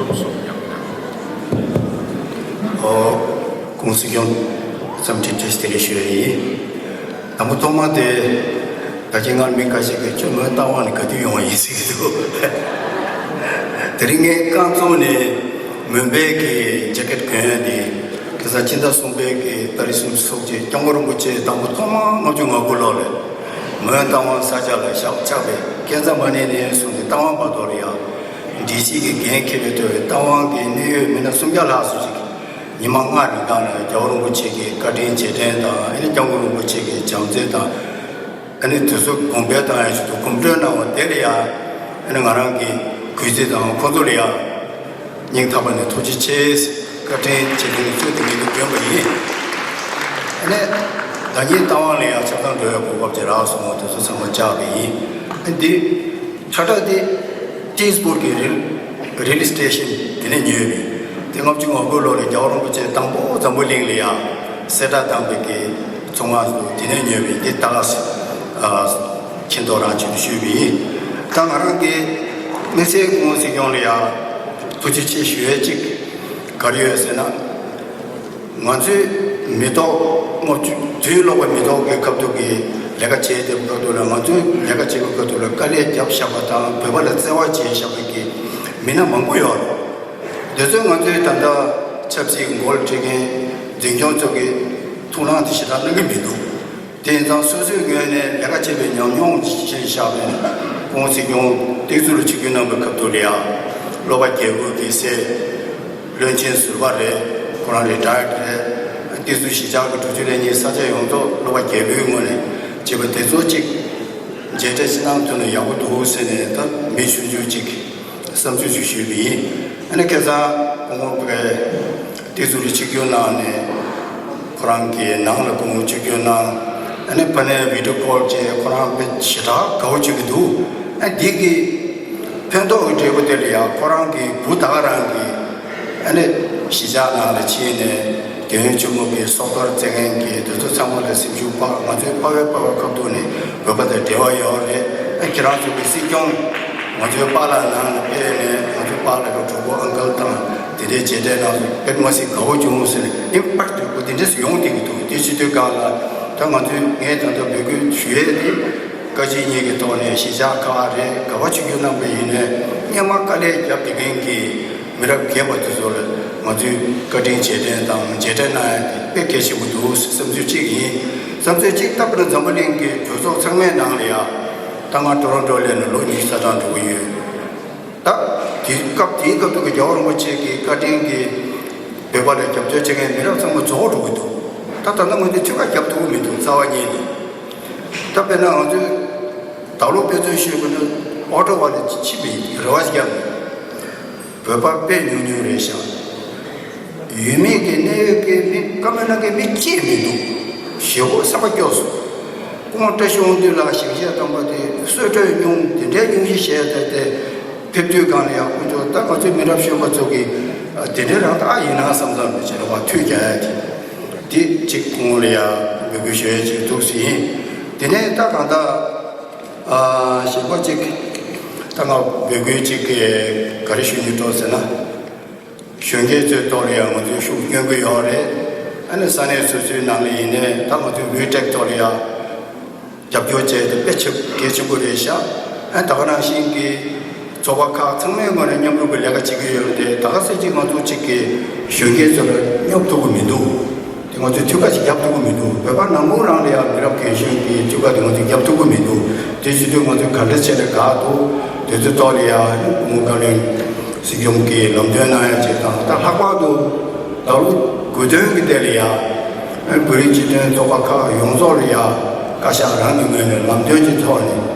ཨོ། ༸གོང་ས་སྐྱོང་འཚམས་འདྲི་བཀྲ་ཤིས་བདེ་ལེགས་ཞུ་ཡ་ཡིན། དང་པོ་ཐོག་མ་དེ། ད་ཅི་སྔར་མི་ཁ་ཤས་ཀྱིས་ཁྱོད་མོན་རྟ་དབང་ནས་ག་དུས་ཡོང་བ་ཡིན་ཟེར་གྱི་འདུག་དེ་རིང་ངས་རྐང་བཙུགས་ནས་མོན་པའི་གི་ཇེ་ཀེད་གྱོན་ཡོད་དེ། ཁ་སང་ཕྱི་ཟླ་གསུམ་པའི་གི་ཏ་རིག་སུམ་ཅུ་སོ་གཅིག་སྐྱབས་མགོན་རིན་པོ་ཆེ་དང་པོ་ཐོག་མ་ལྔ་བཅུ་ང་དགུ་ལོ་ལ་མོན་རྟ་དབང་ས་ཆ་ལ་ཞབས་བཅགས་པའི་ཀན་ཛ་མ་ཎི་ནས་བཟུང་སྟེ་རྟ་དབང་བར་དུ་ལ་ཡང་། སྒྲིག་གཞི་གི་འགན་འཁྱེར་བའི་ཐོག་རྟ་དབང་གི་གནད་ཡོད་མི་སྣ་སུམ་བརྒྱ་ལྷག་སུ་ཞིག་ཉི་མ་ལྔ་རིང་གང་ལ་རྒྱལ་བ་རིན་པོ་ཆེ་གི་བཀའ་དྲིན་རྗེས་དྲན་དང་། ཨ་ནི་སྐྱབས་མགོན་རིན་པོ་ཆེ་གི་བྱམས་བརྩེ་དང་། ཨ་ནི་དུས་ཚོད་གོང་འཕེལ་བཏང་ཡ་ཆེད་དུ་གོམ་བགྲོད་གནང་བ་དེ་ལ་ཡང་། ཨ་ནི་ང་རང་གིས་གུས་བརྩི་དང་། ཁོང་ཚོ་ལ་ཡང་སྙིང་ཐག་པ་ནས་ཐུགས་རྗེ་ཆེ། བཀའ་དྲིན་རྗེས་དྲན་གྱི་ཚུལ་དུ་ངས་འདི་བསྐྱོན་པ་ཡིན། ཨ་ནི་ཟླ་ཉིན་རྟ་དབང་ལ་ཡང་ཆ་ཚང་འགྲོ་ཡ་གོ་སྐབས་ཅིག་རག་སོང་བ། དེ་ཚོ་ཚང་མ་བཅར་བ་ཡིན། ཨ་ནི་འདི་ཁྲ་ཁྲ་དེ་ཏིས་པུར་གྱི་རིལ་རིལ་སི་ཊེ་ཤན་དེ་ནས་ཉོས་པ་ཡིན། དེ་ལྔ་བཅུ་ང་དགུ་ལོ་ལ་རྒྱལ་བ་རིན་པོ་ཆེ་དང་པོ་འཛམ་བུ་གླིང་ལ་ཡང་གསལ་བསྒྲགས་བཏང་པའི་གི་ཚོང་ཁང་དུ་དེ་ནས་ཉོས་པ་ཡིན། འདི་ད་ག་ཨ་ཁྱེད་ཚོ་རང་ཆེད་དུ་ཞུས་པ་ཡིན། ད་ང་རང་གི་དམིགས་བསལ་སྐུ་ངོ་སྲིད་སྐྱོང་ལ་ཡང་ཐུགས་རྗེ་ཆེ་ཞུ་ཡས་གཅིག་ག་རེ་ཡོད་ཟེར་ན། ང་ཚོའི་མི་ཐོག་ལྔ་བཅུ་དུས་ལོག་པའི་མི་ཐོག་གི་སྐབས་དུ་གི་ལས་ཀ་བྱས་བསྡད་པའི་སྐབས་དུ་ལ། ང་ཚོའི་ལས་ཀ་བྱེད་པའི་སྐབས་དུ་ལ་དཀའ་ལས་བརྒྱབ་བཞག་པ་དང་། བོད་པ་ལ་བརྩེ་བ་བྱས་བཞག་པའི་གི་མི་སྣ་མང་པོ་ཡོད་རེད། དེ་ཚོས་ང་ཚོའི་ད་ལྟ་ཆབ་སྲིད་མགོ་ལ་ཁྲིད་མཁན་འཛིན་སྐྱོང་ཚོ་གིས་ཐུགས་སྣང་དེ་ཞེ་དྲག་གནང་གི་མི་འདུག་དེ་ཡིན་ཙང་སོ་སོའི་ངོས་ནས་ལས་ཀ་བྱས་པའི་ཉམས་མྱོང་ཅིག་བཞག་པའི་༸གོང་ས་སྐྱོང་སྟེགས་གསོ་ལ་ཆིབས་བསྒྱུར་གནང་པའི་སྐབས་དུ་ལ་ཡང་། སློབ་པ་རྒྱལ་པོ་གི་སྲས་བློན་ཆེན་ཟུར་པ་རེད། ཁོ་རང་རི་ཊ་ཡར་ཌི་རེད། སྟེགས་གསོ་གཞིས་ཆགས་ཀྱི་དྲུག་ཅུ་རེ་གཉིས་ས་ཆ་ཡོངས་རྫོགས་སློབ་པ་རྒྱལ་པོའི་ངོས་ནས་ བྱས་པ་དེ་ཚོ་གཅིག་མཇལ་འཕྲད་ཅིག་གནང་ཐུབ་ན་ཡག་པོ་འདུག་ཟེར་ནས། ད་མི་ཆུང་ཆུང་གཅིག་བསམ་ཚུལ་ཞིག་ཞུས་པ་ཡིན། ཨ་ནི་ཁ་སང་སྐུ་ངོ་བཀྲ་ཤིས་ཚུལ་ཁྲིམས་ཆིབས་བསྒྱུར་གནང་ནས། ཁོ་རང་གི་ནང་ལ་སྐུ་ངོ་ཆིབས་བསྒྱུར་གནང་། ཨ་ནི་ཕ་ནས་བི་ཌི་ཡོ་ཀོལ་བྱས། ཁོ་རང་དཔེ་ཞེ་དྲག་དགའ་བོ་བྱེད་ཀྱི་འདུག་ཨ་འདི་གི་ཕན་ཐོགས་ཀྱི་འབྲས་བུ་དེ་ལ་ཡང་ཁོ་རང་གི་བུ་ད་ག་རང་གིས་ཨ་ནི་གཞིས་ཆགས་ནང་ལ་ཕྱིན་ནས། རྒྱལ་ཡོངས་ཆེན་མོ་གི་སོ་ཐར་བཙལ་མཁན་གྱི་དེ་ཚོ་ཚང་མ་ལ་སེམས་ཤུགས་སྤར། ང་ཚོའི་པ་ཕའི་པ་ཕ་སྐབས་ཐོག་ནས་བོད་པ་དང་འབྲེལ་བ་ཡོད་རེད། ཨ་ཁྱེད་རང་ཚོ་གི་སྲིད་སྐྱོང་ང་ཚོའི་པཱ་ལགས་ནང་ལ་ཕེབས་ནས། ང་ཚོའི་པཱ་ལགས་ཀྱི་གྲོགས་པོ་ཨང་ཀལ་དང་དེ་འདྲའི་མཇལ་འཕྲད་གནང་སོང་། དཔེ་མ་སྲིད་དགའ་བོ་བྱུང་ཟེར་ནས། ཨིམ་པེག་ཊི་ཡོད་པོ་དེ་འདྲས་ཡོང་བསྡད་ཀྱི་འདུག་དེ་བྱེད་དུས་སྒང་ལ་ད་ང་ཚོས། ངས་ད་ལྟ་འབོད་སྐུལ་ཞུ་ཡས་དེ། བཀའ་སྤྱི་གཉིས་ཀྱི་ཐོག་ནས་གཞིས་ཆགས་ཁག་རེད། ག་པར་ཆིབས་བསྒྱུར་གནང་པ་ཡིན་ནའི། སྔོན་མ་དཀའ་ལས་བརྒྱབ་བསྡད་མཁན་གྱི་མི་རབས་རྒན་པ་དེ་ཚོ་ལ་ང་ཚོས་བཀའ་དྲིན་རྗེས་དྲན་དང་མཇལ་འཕྲད་གནང་ཡ་དེ་དཔེ་གལ་ཆེན་པོ་འདུག་བསམ་ཚུལ་གཅིག་ཡིན། བསམ་ཚུལ་གཅིག་ལྟ་བུ་ན། འཛམ་བུ་གླིང་གི་གྲོས་ཚོགས་ཚང་མའི་ནང་ལ་ཡ། ད་ང་ཊོ་རོན་ཊོ་སླེབས་ནས་ལོ་ཉི་ཤུ་རྩ་གྲངས་འགྲོ་གི་ཡོད། ད་དེའི་སྐབས། དེའི་སྐབས་དུ་གི་རྒྱལ་བ་རིན་པོ་ཆེ་གི་བཀའ་དྲིན་གྱིས་བོད་པ་ལ་རྒྱབ་སྐྱོར་བྱེད་མཁན་མི་རབས་ཚང་མ་རྫོགས་འགྲོ་གི་འདུག་ད་ད་ལྟ་ངོས་འདི་ཐུགས་ཁ་རྒྱབ་ཐུབ་ཀྱི་མི་འདུག་རྩ་བ་ཉིད་ནས། ད་དཔེར་ན་ང་ཚོས་ད་ལོ་དཔེ་མཚོན་ཞུས་པ་ན། ཨོ་ཊ་ཝ་ལ་ཕྱིན་པའི་རེ་བ་ཞིག་བརྒྱབ་ནས། བོད་པ་དཔེ་ཉུང་ཉུང་རེད་ཤག་ཡུལ་མི་གི་གནད་ཡོད་མཁན་མི། བཀའ་མོལ་གནང་མཁན་མི་གཅིག་མི་འདུག་ཞེ་པོ་སེམས་པ་སྐྱོ་སོང་། སྐུ་ངོ་བཀྲ་ཤིས་དབང་འདུས་ལགས་ཞིབ་བཤེར་བཏང་པ་དེ་གསོལ་སྒྲོས་སྙུང་། དེ་འདྲའི་སྙུང་གཞི་བཞེས་ཏེ། དེ་ཕེབས་དུས་སྒང་ལ་ཡང་། དཀོན་མཆོག་ད་ང་ཚོའི་མི་རབས་གཞོན་པ་ཚོ་གིས་དེ་འདྲའི་རང་ད་ཡིན་ན་བསམ་བསམ་བྱས་རེ་བ་མཐུད་རྒྱག་ཡ་དེ། དེ་གཅིག་སྐུ་ངོ་ལ་ཡང་འབོད་སྐུལ་ཞུ་ཡ་ཅིག་འདུག་སེ་ཡིན། དེ་ནས་ད་གང་ལྟར། ཨ་གཞན་པ་གཅིག་ད་ང་འབོད་སྐུལ་གཅིག་ག་རེ་ཞུ་སྙིང་འདོད་ཟེར་ན། གཞོན་སྐྱེས་ཚོའི་ཐོག་ལ་ཡང་ང་ཚོས་ཤུགས་སྣོན་གྱི་ཡོད་རེད། ཨ་ནི་ས་གནས་སོ་སོའི་ནང་ལ་ཡིན་ནའི་ད་ང་ཚོའི་ཝི་ཊེག་ཐོག་ལ་ཡང་རྒྱབ་སྐྱོར་བྱས་ཏེ་དཔེ་ཆེ་གལ་ཆེན་པོ་རེད་ཤག་ཨ་ད་ག་ནང་བཞིན་གྱི་ཚོགས་པ་ཁག་ཚང་མའི་ངོས་ནས་མཉམ་རུབ་ཀྱི་ལས་ཀ་བྱེད་ཀྱི་ཡོད་རེད་དེ། ད་ག་ཟེར་གྱི་ང་ཚོ་གཅིག་གི་གཞོན་སྐྱེས་ཚོ་ལ་སྙོབ་ཐུབ་ཀྱི་མི་འདུག་དེ་ང་ཚོས་ཐུགས་ཁ་ཞིག་རྒྱབ་ཐུབ་ཀྱི་མི་འདུག་བོད་པ་ནང་ཁུལ་རང་ལ་ཡང་མི་རབས་རྒན་གཞོན་གྱི་ཐུགས་ཁ་དེ་ང་ཚོས་རྒྱབ་ཐུབ་ཀྱི་མི་འདུག་དེ་བྱེད་དུས་ང་ཚོས་ག་འདྲ་བྱས་ནས་དགའ་འདུག་དེ་ཚོའི་ཐོག་ལ་ཡང་སྐུ་ངོ་བཀའ་བློན་སྲིད་སྐྱོང་གིས་ལམ་སྟོན་གནང་ཡ་ཅིག་དང་། ད་ལྷག་པར་དུ་ད་ལོ་དགུ་སྟོན་གྱི་ཐད་ལ་ཡང་བོད་རིགས་སྤྱི་མཐུན་ཚོགས་པ་ཁག་ཡོངས་རྫོགས་ལ་ཡང་བཀའ་ཤག་རང་གི་ངོས་ནས་ལམ་སྟོན་གྱི་ཐོག་ནས།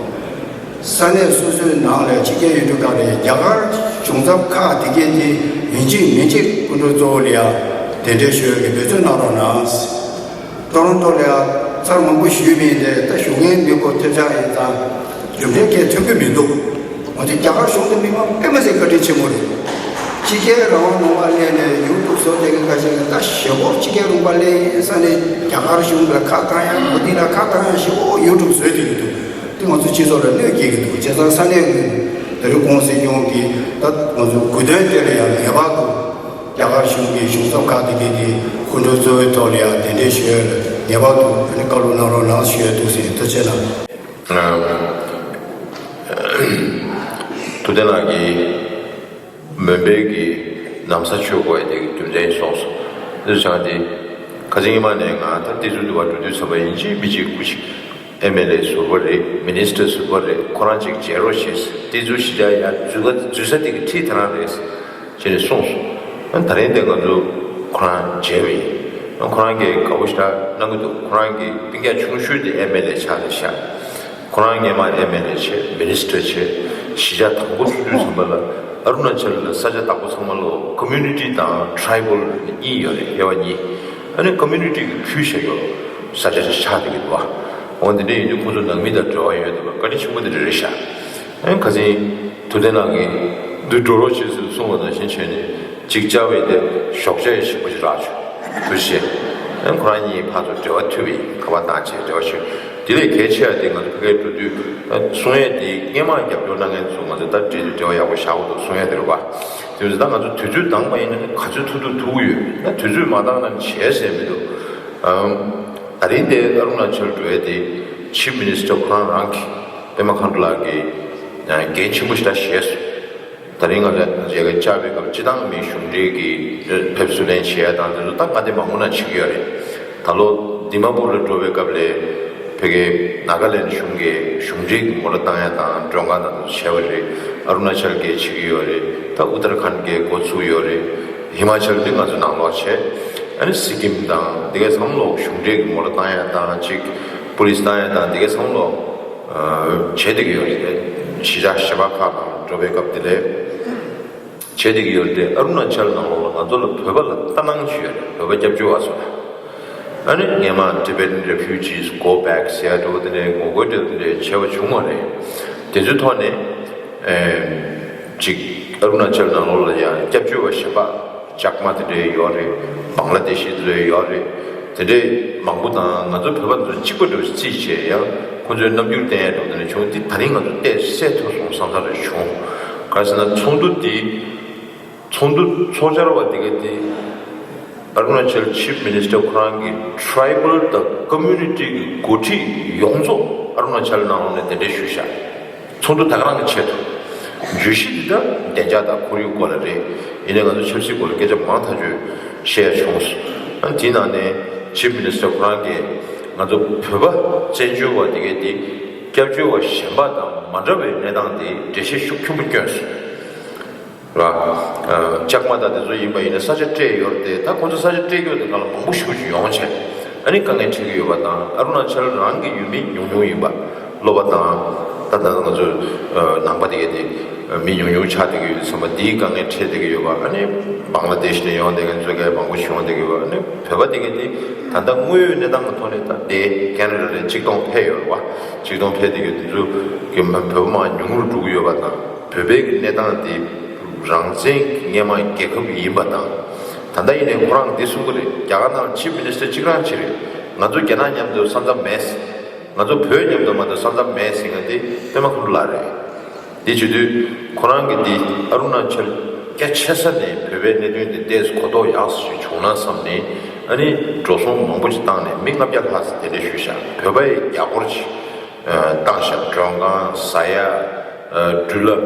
ས་གནས་སོ་སོའི་ནང་ལ་ཕྱི་རྒྱལ་ཡུལ་གྲུ་ཁག་ལ། རྒྱ་གར་གཞུང་ཚབ་ཁག་དེ་གས་དེ་ཡིན་གཅིག་མིན་གཅིག་སྐུ་མགྲོན་གཙོ་བོ་ལ་ཡང་གདན་འདྲེན་ཞུ་ཡག་གི་འབད་བརྩོན་གནང་རོགས་གནང་། ཊོ་རོན་ཊོ་ལ་ཡང་ཚར་མང་པོ་ཞུས་པ་ཡིན་ཏེ། ད་ཞུ་མཁན་མི་དགོས། ཐེབས་ཆག་ཡིན་ཙང་རྒྱུ་འབྲས་གས་ཐོན་གྱི་མི་འདུག་ང་ཚོ་རྒྱ་གར་གཞུང་དེ་མི་མང་དཔེ་མ་སྲིད་བཀའ་དྲིན་ཆེན་པོ་རེད། ཕྱི་རྒྱལ་རང་དབང་ལུང་པ་སླེབས་ནས་ཡུལ་དུ་བཟོ་བསྡད་མཁན་ཁ་ཤས་ཀྱིས། ད་ཞེ་པོ་ཕྱི་རྒྱལ་ལུང་པ་སླེབས་ཡིན་ས་ནས་རྒྱ་གར་གཞུང་ལ་ཁ་བཏང་ཡ། མོ་དི་ལ་ཁ་བཏང་ཡ་ཞེ་པོ་ཡུལ་དུ་བཟོས་བསྡད་ཀྱི་འདུག་དེ་ང་ཚོ་སྤྱི་ཚོགས་ལ་གནོད་སྐྱེལ་གྱི་འདུག་བྱས་ཙང་ས་གནས་ཀྱི་ད་རེས་གོང་སྲིད་སྐྱོང་གིས་ད་ང་ཚོ་དགུ་སྟོན་དེ་ལ་ཡང་ངེས་པར་དུ་རྒྱ་གར་གཞུང་གི་གཞུང་ཚབ་ཁག་དེ་གས་ཀྱི་སྐུ་མགྲོན་གཙོ་བོའི་ཐོག་ལ་ཡང་གདན་འདྲེན་ཞུ་ཡ་ལ་ངེས་པར་དུ་ཨ་ནི་བཀའ་སློབ་གནང་རོགས་གནང་ཞུ་ཡ་འདུག་ཟེར། ཐུགས་རྗེ་གནང་། ཐུབ་བསྟན་ལགས་ཀྱིས་མོན་པའི་གི་ན་བཟའ་མཆོད་དགོས་ཡ་དེ་གི་རྒྱུ་མཚན་སོང་སོང་། དེ་ཚོ་ཆང་དེ་ཁ་སང་ཉི་མ་ནས་ང་ད་ཏི་ཙུ་འདི་བ་འགྲོ་དུས་ཙམ་པ་ཡིན་གཅིག་མིན་གཅིག་སྐུ་ཞིག་ཨེམ་ཨེལ་ཨེ་ཟུར་པ་རེད། མི་ནིས་ཊར་ཟུར་པ་རེད། ཁོ་རང་ཅིག་མཇལ་རོགས་བྱེད། ཏི་ཙུ་གཞིས་ཆགས་ཡ་འཛུལ་ག་འཛུལ་ས་དེ་གི་འཁྲིས་དེ་རང་རེད་ཅེས་ནས་གསུངས་སོང་། ཨ་ད་རིང་དེ་ང་ཚོ་ཁོ་རང་མཇལ་བ་ཡིན། ཨ་ཁོ་རང་གིས་དགའ་པོ་ཞེ་དྲག་གནང་གི་འདུག་ཁོ་རང་གི་སྤུན་ཀྱག་ཆུང་ཤོས་དེ་ཨེམ་ཨེལ་ཨེ་ཆགས་རེད་ཤག་ཁོ་རང་སྔོན་མ་ཨེམ་ཨེལ་ཨེ་བྱས། མི་ནིས་ཊར་བྱས། གཞིས་ཆགས་དང་པོ་ཚུགས་དུས་ཙམ་པ་ལ་ཨ་རུ་ན་ཅལ་ལ་ས་ཆ་བདག་པོ་ཚང་མ་ལོ་ཀོ་མུ་ནི་ཊི་དང་ཊི་རའི་བལ་གཉིས་ཡོད་རེད། དབྱེ་བ་གཉིས། ཨ་ནི་ཀོ་མུ་ནི་ཊི་གི་ཕུལ་བྱས་ཡོད་ས་ཆ་ཅིག་ཆགས་བསྡད་ཀྱི་འདུག་བ། འོ་འདི་འདྲ་ཡིན་དུས་ཁོ་ཚོ་ནང་མི་དང་འབྲེལ་བ་ཡོད་བསྡད་པ་བཀའ་དྲིན་ཆེན་པོ་འདི་འདྲ་རེད་ཤག་ཨ་ནི་ཁ་སང་ཐུབ་བསྟན་ལགས་ཀྱིས་འདི་འགྲོ་རོགས་བྱེད་ཟེར་གསུངས་པ་ནང་བཞིན་བྱས་ནས་ཅིག་བཅར་བས་དེ་ཞོགས་ཇ་ཡི་ཞིམ་པོ་ཞིག་རག་བྱུང་། དུ་ཤེས། ཁོ་རང་གཉིས་ཕར་ཚུར་འབྲེལ་བ་མཐུད་པའི་ཁ་པར་བཏང་བྱས་འབྲེལ་བ་ཞུས། དེ་ལས་གལ་ཆེ་བ་དེ་ང་ཚོ་ཕ་གིར་འགྲོ་དུས་ད་གསུང་ཡས་དེ་སྔོན་མ་རྒྱབ་སྐྱོར་གནང་མཁན་ཚོ་ང་ཚོ་ད་འབྲེལ་འབྲེལ་བ་ཡག་པོ་བཞག་དགོས་འདུག་གསུང་ཡས་དེ་རེད་པ། དེ་བཞིན་ད་ང་ཚོ་དུས་ཚོད་འདང་མ་ཡིན་ན་ག་ཚོད་ཐུབ་ཐུབ་ཐུབ་ཀྱི་ཡོད། ད་དུས་ཚོད་མ་འདང་ན་བྱས་ཟེར་མི་འདུག་ཨམ། ད་རིང་དེ་ཨ་རུ་ན་ཅལ་འགྲོ་ཡས་དེ་ཆིབ་མི་ནི་སི་ཊར་ཁོ་རང་རང་གིས་པད་མ་མཁའ་འགྲོ་ལགས་ཀྱིས་འགན་ཆེན་པོ་ཞེ་དྲག་བཞེས་སོང་། ད་རིང་ང་ཚོ་མཇལ་ཁ་བཅར་བའི་སྐབས་སྤྱི་བཏང་མི་གཞུང་འབྲེལ་གྱི་ཕེབས་བསུ་ལེན་བྱེད་ཡ་དང་དེ་ཚོ་ད་ག་དེ་མང་པོ་ན་བྱེད་ཀྱི་ཡོད་རེད། ད་ལོ་དི་མ་པུར་ལ་འགྲོ་བའི་སྐབས་ལ་ཕ་གི་ནཱ་ག་ལེན་ཌི་གཞུང་གིས་གཞུང་འབྲེལ་གྱི་མོ་ཊ་བཏང་ཡ་དང་མགྲོན་ཁང་དང་དེ་ཚོ་བྱས་པ་རེད། ཨ་རུ་ན་ཅལ་གྱིས་བྱེད་ཀྱི་ཡོད་རེད། ད་ཨུ་ཏར་ཁཱན་གྱིས་འགོ་ཚུགས་ཡོད་རེད། ཧི་མ་ཅལ་དེ་ང་ཚོ་ནང་ལོགས་བྱས། ཨ་ནི་སི་ཀིམ་དང་དེ་གའི་ཚང་མ་ལོག་གཞུང་འབྲེལ་གྱི་མོ་ཊ་བཏང་ཡ་དང་གཅིག་པུ་ལིས་བཏང་ཡ་དང་དེ་གའི་བསམ་བློ་བྱེད་བསྡད་ཀྱི་ཡོད་རེད། གཞིས་ཆགས་གཞན་པ་ཁག་དང་འགྲོ་བའི་སྐབས་དེ་ལས་བྱེད་བསྡད་ཀྱི་ཡོད་རེད། ཨ་རུ་ན་ཅལ་ནང་ལོགས་ལ་ང་ཚོ་ལ་བོད་པ་ལ་ལྟ་སྣང་ཅིག་ཡོད་རེད། བོད་པ་སྐྱབས་བཅོལ་བ་ཚོ་ལ། ཨ་ནི་སྔས་མ་Tibetan refugees go back ཟེར་ཡ་འདྲ་བོ་དེ་འདྲའི་ངོ་རྒོལ་འདྲ་བོ་དེ་འདྲའི་བྱས་པ་བྱུང་བ་རེད། དེ་ཚོའི་ཐོག་ནས་ཅིག་ཨ་རུ་ན་ཅལ་ནང་ལོགས་ལ་ཡང་སྐྱབས་བཅོལ་བ་གཞན་པ་ལྕགས་མ་དེ་འདྲའི་ཡོད་རེད། བང་ལ་དེ་ཤི་དེ་འདྲའི་ཡོད་རེད། དེ་འདྲའི་མང་པོ་དང་ང་ཚོ་བོད་པ་ཚོ་གཅིག་པ་འདྲ་བོ་རྩིས་བྱས་ཡང་ཁོ་ཚོའི་རྣམ་འགྱུར་བསྟན་ཡ་འདྲ་བོ་དེ་འདྲ་བྱུང་། དེ་ད་རིང་ང་ཚོ་བལྟས་གསལ་ཐུབ་སོང་བསམ་ས་རེ་བྱུང་། ག་རེ་ཟེར་ན་ཚོགས་འདུ་དེ་ཚོགས་འདུ་ཚོགས་བཅར་བ་དེ་ག་དེ་ཨ་རུ་ན་ཅལ་Chief Minister ཁོ་རང་གི་Tribal དང་Community གི་འགོ་ཁྲིད་ཡོངས་རྫོགས་ཨ་རུ་ན་ཅལ་ནང་ལོགས་ནས་གདན་འདྲེན་ཞུས་ཤག་ཚོགས་འདུ་ད་ག་རང་གི་ཆེད་དུ་བརྗོད་གཞི་འདི་ད་བདེ་འཇགས་དང་ཁོར་ཡུག་སྐོར་ལ་རེད། ཡིན་ནའི་ང་ཚོ་ཆབ་སྲིད་སྐོར་ལ་སྐད་ཆ་མང་ཐག་ཆོད་བཤད་ཡ་བྱུང་སོང་། ཨ་དེའི་ནང་ནས་Chief Minister ཁོ་རང་གིས་ང་ཚོ་བོད་པ་བཙན་བྱོལ་བ་དེ་གའི་དེ་སྐྱབས་བཅོལ་བ་གཞན་པ་དང་མ་འདྲ་བའི་གནས་སྟངས་དེ་འགྲེལ་བཤད་ཤུགས་ཆེན་པོ་བསྐྱོན་སོང་། ར། ལྕགས་མ་དང་དེ་ཚོ་ཡིན་པ་ཡིན་ན་ས་ཆ་སྤྲད་ཡོད་རེད་དེ། ད་ཁོང་ཚོ་ས་ཆ་སྤྲད་རྒྱུ་དེ་ག་ལ་མང་པོ་ཞེ་པོ་ཅིག་ཡོང་བྱས། ཨ་ནི་དཀའ་ངལ་འཕྲད་ཀྱི་ཡོད་པ་དང་། ཨ་རུ་ན་ཅལ་རང་གི་ཡུལ་མི་ཉུང་ཉུང་ཡིན་པ། སློབ་པ་དང་། ད་ད་ང་ཚོ་ནང་པ་དེ་གའི་དེ་མི་ཉུང་ཉུང་ཆགས་བསྡད་ཀྱི་ཡོད་ཙང་མ་དེའི་དཀའ་ངལ་འཕྲད་བསྡད་ཀྱི་ཡོད་པ། ཨ་ནི་བང་ལ་དེཤ་ནས་ཡོང་བསྡད་མཁན་ཚོ་གའི་མང་པོ་ཞིག་ཡོང་བསྡད་ཀྱི་ཡོད་པ། ཨ་ནི་བོད་པ་དེ་གའི་དེ་ད་ལྟ་དངོས་ཡོད་གནས་སྟངས་ཀྱི་ཐོག་ནས་ད་དེ་ཁེ་ན་ཌ་ལ་གཅིག་སྟོང་ཕེབས་ཡོད་རེད་བ། གཅིག་སྟོང་ཕེབས་བསྡད་ཀྱི་དེ་ཚོ་གི་བོད་པ་མང་ཉུང་རུ་འགྲོ་གི་ཡོད་པ་དང་། བོད་པའི་གནས་སྟངས་དེ་རང་བཙན་གྱི་སྔས་མ་རྒྱལ་ཁབ་ཡིན་པ་དང་། ད་ལྟ་ཡིན་ནའི་ཁོ་རང་འདི་གསུང་གི་རེད། རྒྱ་གར་ནང་Chief Minister གཅིག་རང་གཅིག་རེད། ང་ཚོ་རྒྱ་ནག་མཉམ་དུ་ས་མཚམས་མེད། ང་ཚོ་བོད་མཉམ་དུ་མ་གཏོགས་ས་མཚམས་མེད་ཟེར་མཁན་དེ་པད་མ་ཁུ་ནུ་ལགས་རེད། དེ་བྱེད་དུས་ཁོ་རང་གིས་འདི་ཨ་རུ་ན་ཅལ་རྒྱ་ཆེ་ས་ནས་བོད་པའི་གནད་དོན་དེ་ཏོག་ཙམ་གོ་རྟོགས་ཡག་ས་ཞིག་བྱུང་ན་བསམ་ནས། ཨ་ནི་འགྲོ་སོང་མང་པོ་ཅིག་བཏང་ནས་མི་ལྔ་བརྒྱ་ལྷག་ཙམ་གདན་འདྲེན་ཞུས་ཤག་བོད་པ་ཡི་རྒྱ་སྒོར་ཅིག་བཏང་ཤག་མགྲོན་ཁང་། ཟ་ཡ། འགྲུལ་ལ།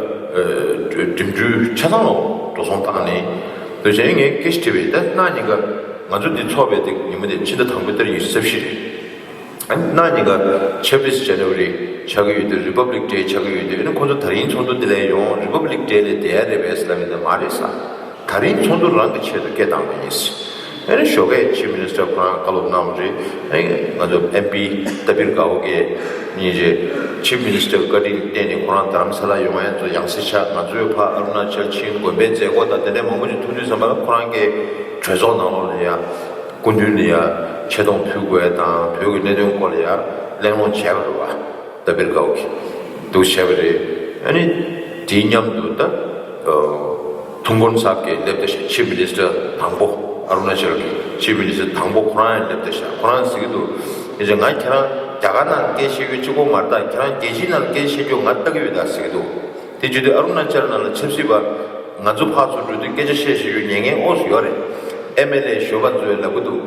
འགྲིམ་འགྲུལ་ཆ་ཚང་ལ་འགྲོ་སོང་བཏང་ནས། དེ་བྱས་ངས་སྐད་ཆ་དྲིས་པས། ད་གནངས་ཉིན་ཀ་ང་ཚོ་འདི་ཚོགས་པའི་དེ་ཉིན་མོ་དེ་ཕྱི་ཟླ་དང་པོའི་ཏ་རིག་ཉི་ཤུ་རྩ་བཞི་རེད། ཨ་ནི་གནངས་ཉིན་ཀ་ཆབ་སྦིས་ཇ་ནི་ཝ་རི་ཆགས་ཀྱི་ཡོད་དུས། Republic Day ཆགས་ཀྱི་ཡོད་དུས། ཨ་ནི་ཁོང་ཚོ་ད་རིང་ཚོགས་འདུ་འདི་ལ་ཡོང་། Republic Day ལ་བསྡད་ཡ་རེད་པས་ལབ་ཡོང་དུས་མ་རེད་ཟེར། ད་རིང་ཚོགས་འདུ་རང་གི་ཆེད་དུ་སྐད་བཏང་བ་ཡིན། ཨ་ནི་ཞོགས་ཀས་Chief Minister ཁོ་རང་བཀའ་སློབ་གནང་བ་རེད། ཨ་ནི་ང་ཚོ་M P ཏ་པིར་གའོ་གིས་ཉིན་རེ་Chief Minister བཀའ་དྲིན་བརྟེན་ནས་ཁོ་རང་རྡ་རམ་ས་ལ་ཡོང་ཡ་ཚོ་ཡང་སེ་ཆགས། ང་ཚོས་ཕར་ཨ་རུ་ན་ཅལ་ཕྱིན། དགོན་པའི་མཛད་སྒོ་དང་དེ་འདྲའི་མང་པོ་ཞིག་ཐུག་དུས་ཙམ་པ་ལ་ཁོ་རང་གིས་གྲོས་ཚོགས་ནང་ལོགས་ལ་ཡ་སྐུ་མདུན་ལ་ཡ་ཆེ་མཐོང་ཕུལ་དགོས་ཡ་དང་། བོད་ཀྱི་གནད་དོན་སྐོར་ལ་ཡ་གླེང་སློང་བྱས་པ་རེད་བ། ཏ་པིར་གའོ་གིས་འདུག་བྱས་པ་རེད། ཨ་ནི་དེའི་མཉམ་དུ་ད་ཐུང་གོན་སབ་ཀྱིས་སླེབས་བསྡད་ཤག Chief Minister དང་པོ། ཨ་རུ་ན་ཅལ་གྱི་Chief Minister དང་པོ་ཁོ་རང་ཡང་སླེབས་བསྡད་ཤག་ཁོ་རང་ཟེར་གྱི་འདུག་ཨེ་ཅེ། ང་ཁྱེད་རང་རྒྱ་གར་ནང་སྐད་བཤད་རྒྱུ་གཅིག་པོ་མ་རེད་ད། ཁྱེད་རང་རྒྱལ་སྤྱིའི་ནང་སྐད་བཤད་རྒྱུ་ང་ལྟ་གི་ཡོད་ད་ཟེར་གྱི་འདུག་དེ་བྱེད་དུས་ཨ་རུ་ན་ཅལ་ནང་ལ་ཆབ་སྲིད་པ་ང་ཚོ་ཕར་ཚུར་འགྲོ་དུས་སྐད་ཆ་བཤད་བཤད་རྒྱུ་ཉན་མཁན་ཨོ་ཙམ་ཡོད་རེད། M L A གཞོན་པ་ཚོས་ལབ་གི་འདུག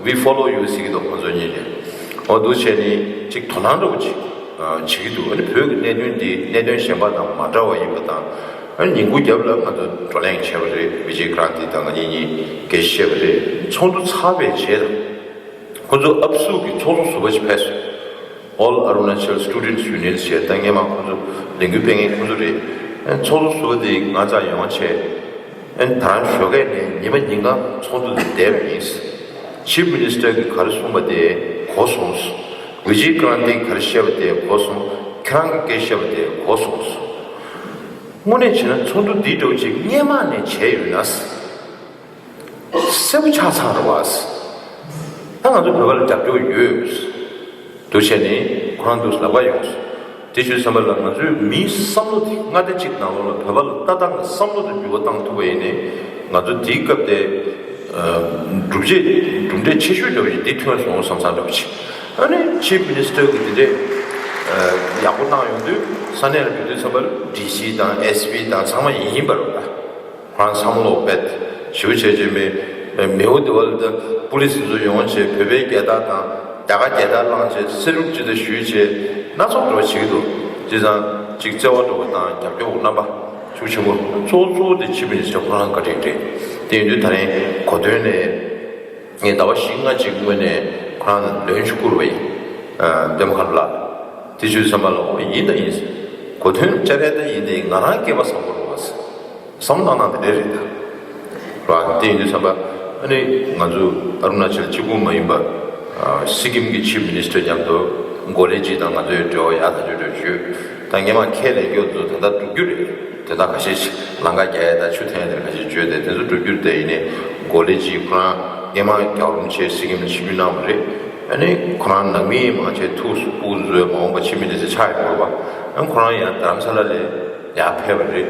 We follow you ཟེར་གྱི་འདུག་ཁོང་ཚོ་གཉིས་ནས། འོ་འདུག་བྱས་ནས་ཅིག་དོ་སྣང་འདྲ་བོ་ཅིག་བྱེད་ཀྱི་འདུག་ཨ་ནི་བོད་ཀྱི་གནད་དོན་འདི་གནད་དོན་གཞན་པ་དང་མ་འདྲ་བ་ཡིན་པ་དང་། ཨ་ནི་ཉིན་གུང་རྒྱབ་ལ་ང་ཚོ་བགྲོ་གླེང་བྱས་པ་རེད། བི་ཇེ་ཀྲན་ཏི་དང་ང་གཉིས་གཉིས་སྐད་ཆ་བཤད་པ་རེད། ཚོགས་འདུ་ཚར་བའི་རྗེས་ལ་ཁོ་ཚོ་ཨབ་སུ་གི་ཚོགས་གཙོ་ཟུར་པ་ཅིག་ཕེབས་སོང་། All Arunachal Students Union ཞེས། ད་སྔས་མ་ཁོ་ཚོ་ལས་འགུལ་སྤེལ་མཁན་ཁོ་ཚོ་རེད། ཨ་ནི་ཚོགས་གཙོ་ཟུར་པ་དེ་ང་རྩར་ཡོང་བྱས། ཨ་ནི་ད་རང་ཞོགས་ཀས་ནས་ཉི་མ་ཉིན་གང་ཚོགས་འདུ་དེ་བསྡད་པ་ཡིན། Chief Minister གིས་ག་རེ་གསུངས་པ་དེ་གོ་སོང་། བི་ཇེ་ཀྲན་ཏིས་ག་རེ་བཤད་པ་དེ་གོ་སོང་། ཁྱེད་རང་གིས་སྐད་བཤད་པ་དེ་གོ་སོང་། དངོས་གནས་བྱས་ན་ཚོགས་འདུ་འདི་འདྲ་བོ་ཅིག་སྔས་མ་ནས་བྱས་ཡོད་ན། གསལ་པོ་ཆགས་ཚར་བ། ད་ང་ཚོ་བོད་པ་ལ་རྒྱབ་སྐྱོར་ཡོད། འདུག་བྱས་ནས་ཁོ་རང་འདུག་ལབ་པ་ཡོང་སོང་། དེ་བྱས་བསམ་པ་ལ་ང་ཚོའི་མིའི་བསམ་བློ་དེ་སྔ་ལྟས་གཅིག་ནང་ལོགས་ལ་བོད་པ་ལ་ལྟ་སྟངས་དང་བསམ་བློ་དེ་འགྱུར་བ་བཏང་ཐུབ་པ་ཡིན་ནའི། ང་ཚོ་དེའི་སྐབས་དེ་གྲུབ་ཆ་གྲུབ་འབྲས་ཆེ་ཤོས་འདྲ་བོ་ཞིག་འདི་ཐོན་སོང་བསམ་བསམ་འདྲ་བོ་ཞིག་ཨ་ནི་Chief Minister གིས་དེ་འདྲས་ཡག་པོ་གནང་ཡོང་དུས་ས་གནས་ལ་ཕེབས་དུས་ཙམ་པ་ལ་ཌི་སི་དང་ཨེས་པི་དང་ཚང་མ་ཡིན་པ་རེད་པ། ཁོ་རང་བསམ་བློ་བེད་ཞུ་བྱས་རྗེས་མི་མེའོ་དེ་བ་ལ་ད་པུ་ལིས་ཚོ་ཡོང་བྱས་བོད་པའི་རྒྱལ་དར་དང་རྒྱ་གར་རྒྱལ་དར་བླངས་བྱས་སེར་ལུག་ཅིག་ད་ཞུས་བྱས་སྣ་ཚོགས་འགྲོ་བྱེད་ཀྱི་འདུག་བྱས་ཙང་ཅིག་བརྩེ་བ་འགྲོ་བ་དང་རྒྱབ་སྐྱོར་རྣམ་པ་ཤུགས་ཆེན་པོ་གཙོ་བོ་གཙོ་བོ་དེ་ཕྱི་མི་ནི་སི་ཊར་ཁོ་རང་བཀའ་དྲིན་རེད། དེ་ཡིན་དུས་ད་རིང་གོ་ཐོས་ནས་ངས་ཟླ་བ་བཞི་ལྔ་ཅིག་སྔོན་ནས་ཁོ་རང་ལ་ལན་ཞིག་བསྐུར་བ་ཡིན། ཨ་པད་མ་ཁ་ལགས། དེ་ཆུའི་བསམ་པ་ལ་འོ་ཡིན་ད་ཡིན། གོ་ཐོས་བཅར་ཡ་ད་ཡིན་དེ་ང་རང་སྐལ་པ་བཟང་པོ་རེད་བ། བསམ་བློ་བཏང་སྟངས་དེ་འདྲས་རེད་ད། ར་དེ་ཡིན་དུས་བསམ་པ་ཨ་ནི་ང་ཚོ་ཨ་རུ་ན་ཅལ་གཅིག་པུ་མ་ཡིན་པ་ཨ་སི་ཀིམ་གྱི་ཕྱི་མི་ནི་སི་ཊར་མཉམ་དུ་ གོ་ལེ་ཇི་དང་ང་ཚོའི་འབྲེལ་བ་ཡག་ཐག་ཆོད་འགྲོ་བྱོས། ད་སྔས་མ་ཁས་ལེན་རྒྱུ་ཚོ་ད་ལྟ་འགྲུབ་རྒྱུ་རེད། དེ་དག་ཁ་ཤས་ཤིག་ལམ་ཁ་རྒྱག་ཡས་དང་ཆུ་འཐེན་ཡས་དེ་ཁ་ཤས་བརྗོད་དེ་དེ་ཚོ་འགྲུབ་རྒྱུ་དེ་ཡིན་ནའི་གོ་ལེ་ཇི་ཁོ་རང་སྔས་མ་རྒྱལ་བ་རིན་པོ་ཆེ་སི་ཀིམ་ལ་ཆིབས་བསྒྱུར་གནང་བ་རེད། ཨ་ནི་ཁོ་རང་ནང་མི་མང་ཆེ་ཐུགས་སུ་སྤུ་གུ་ཚོའི་མ་འོངས་པ་ཆིབས་མི་དེ་ཚོ་ཆགས་ཡོད་རེད་པ། ཨ་ཁོ་རང་ཡང་དྷ་རམ་ས་ལ་ལ་ཡར་ཕེབས་པ་རེད།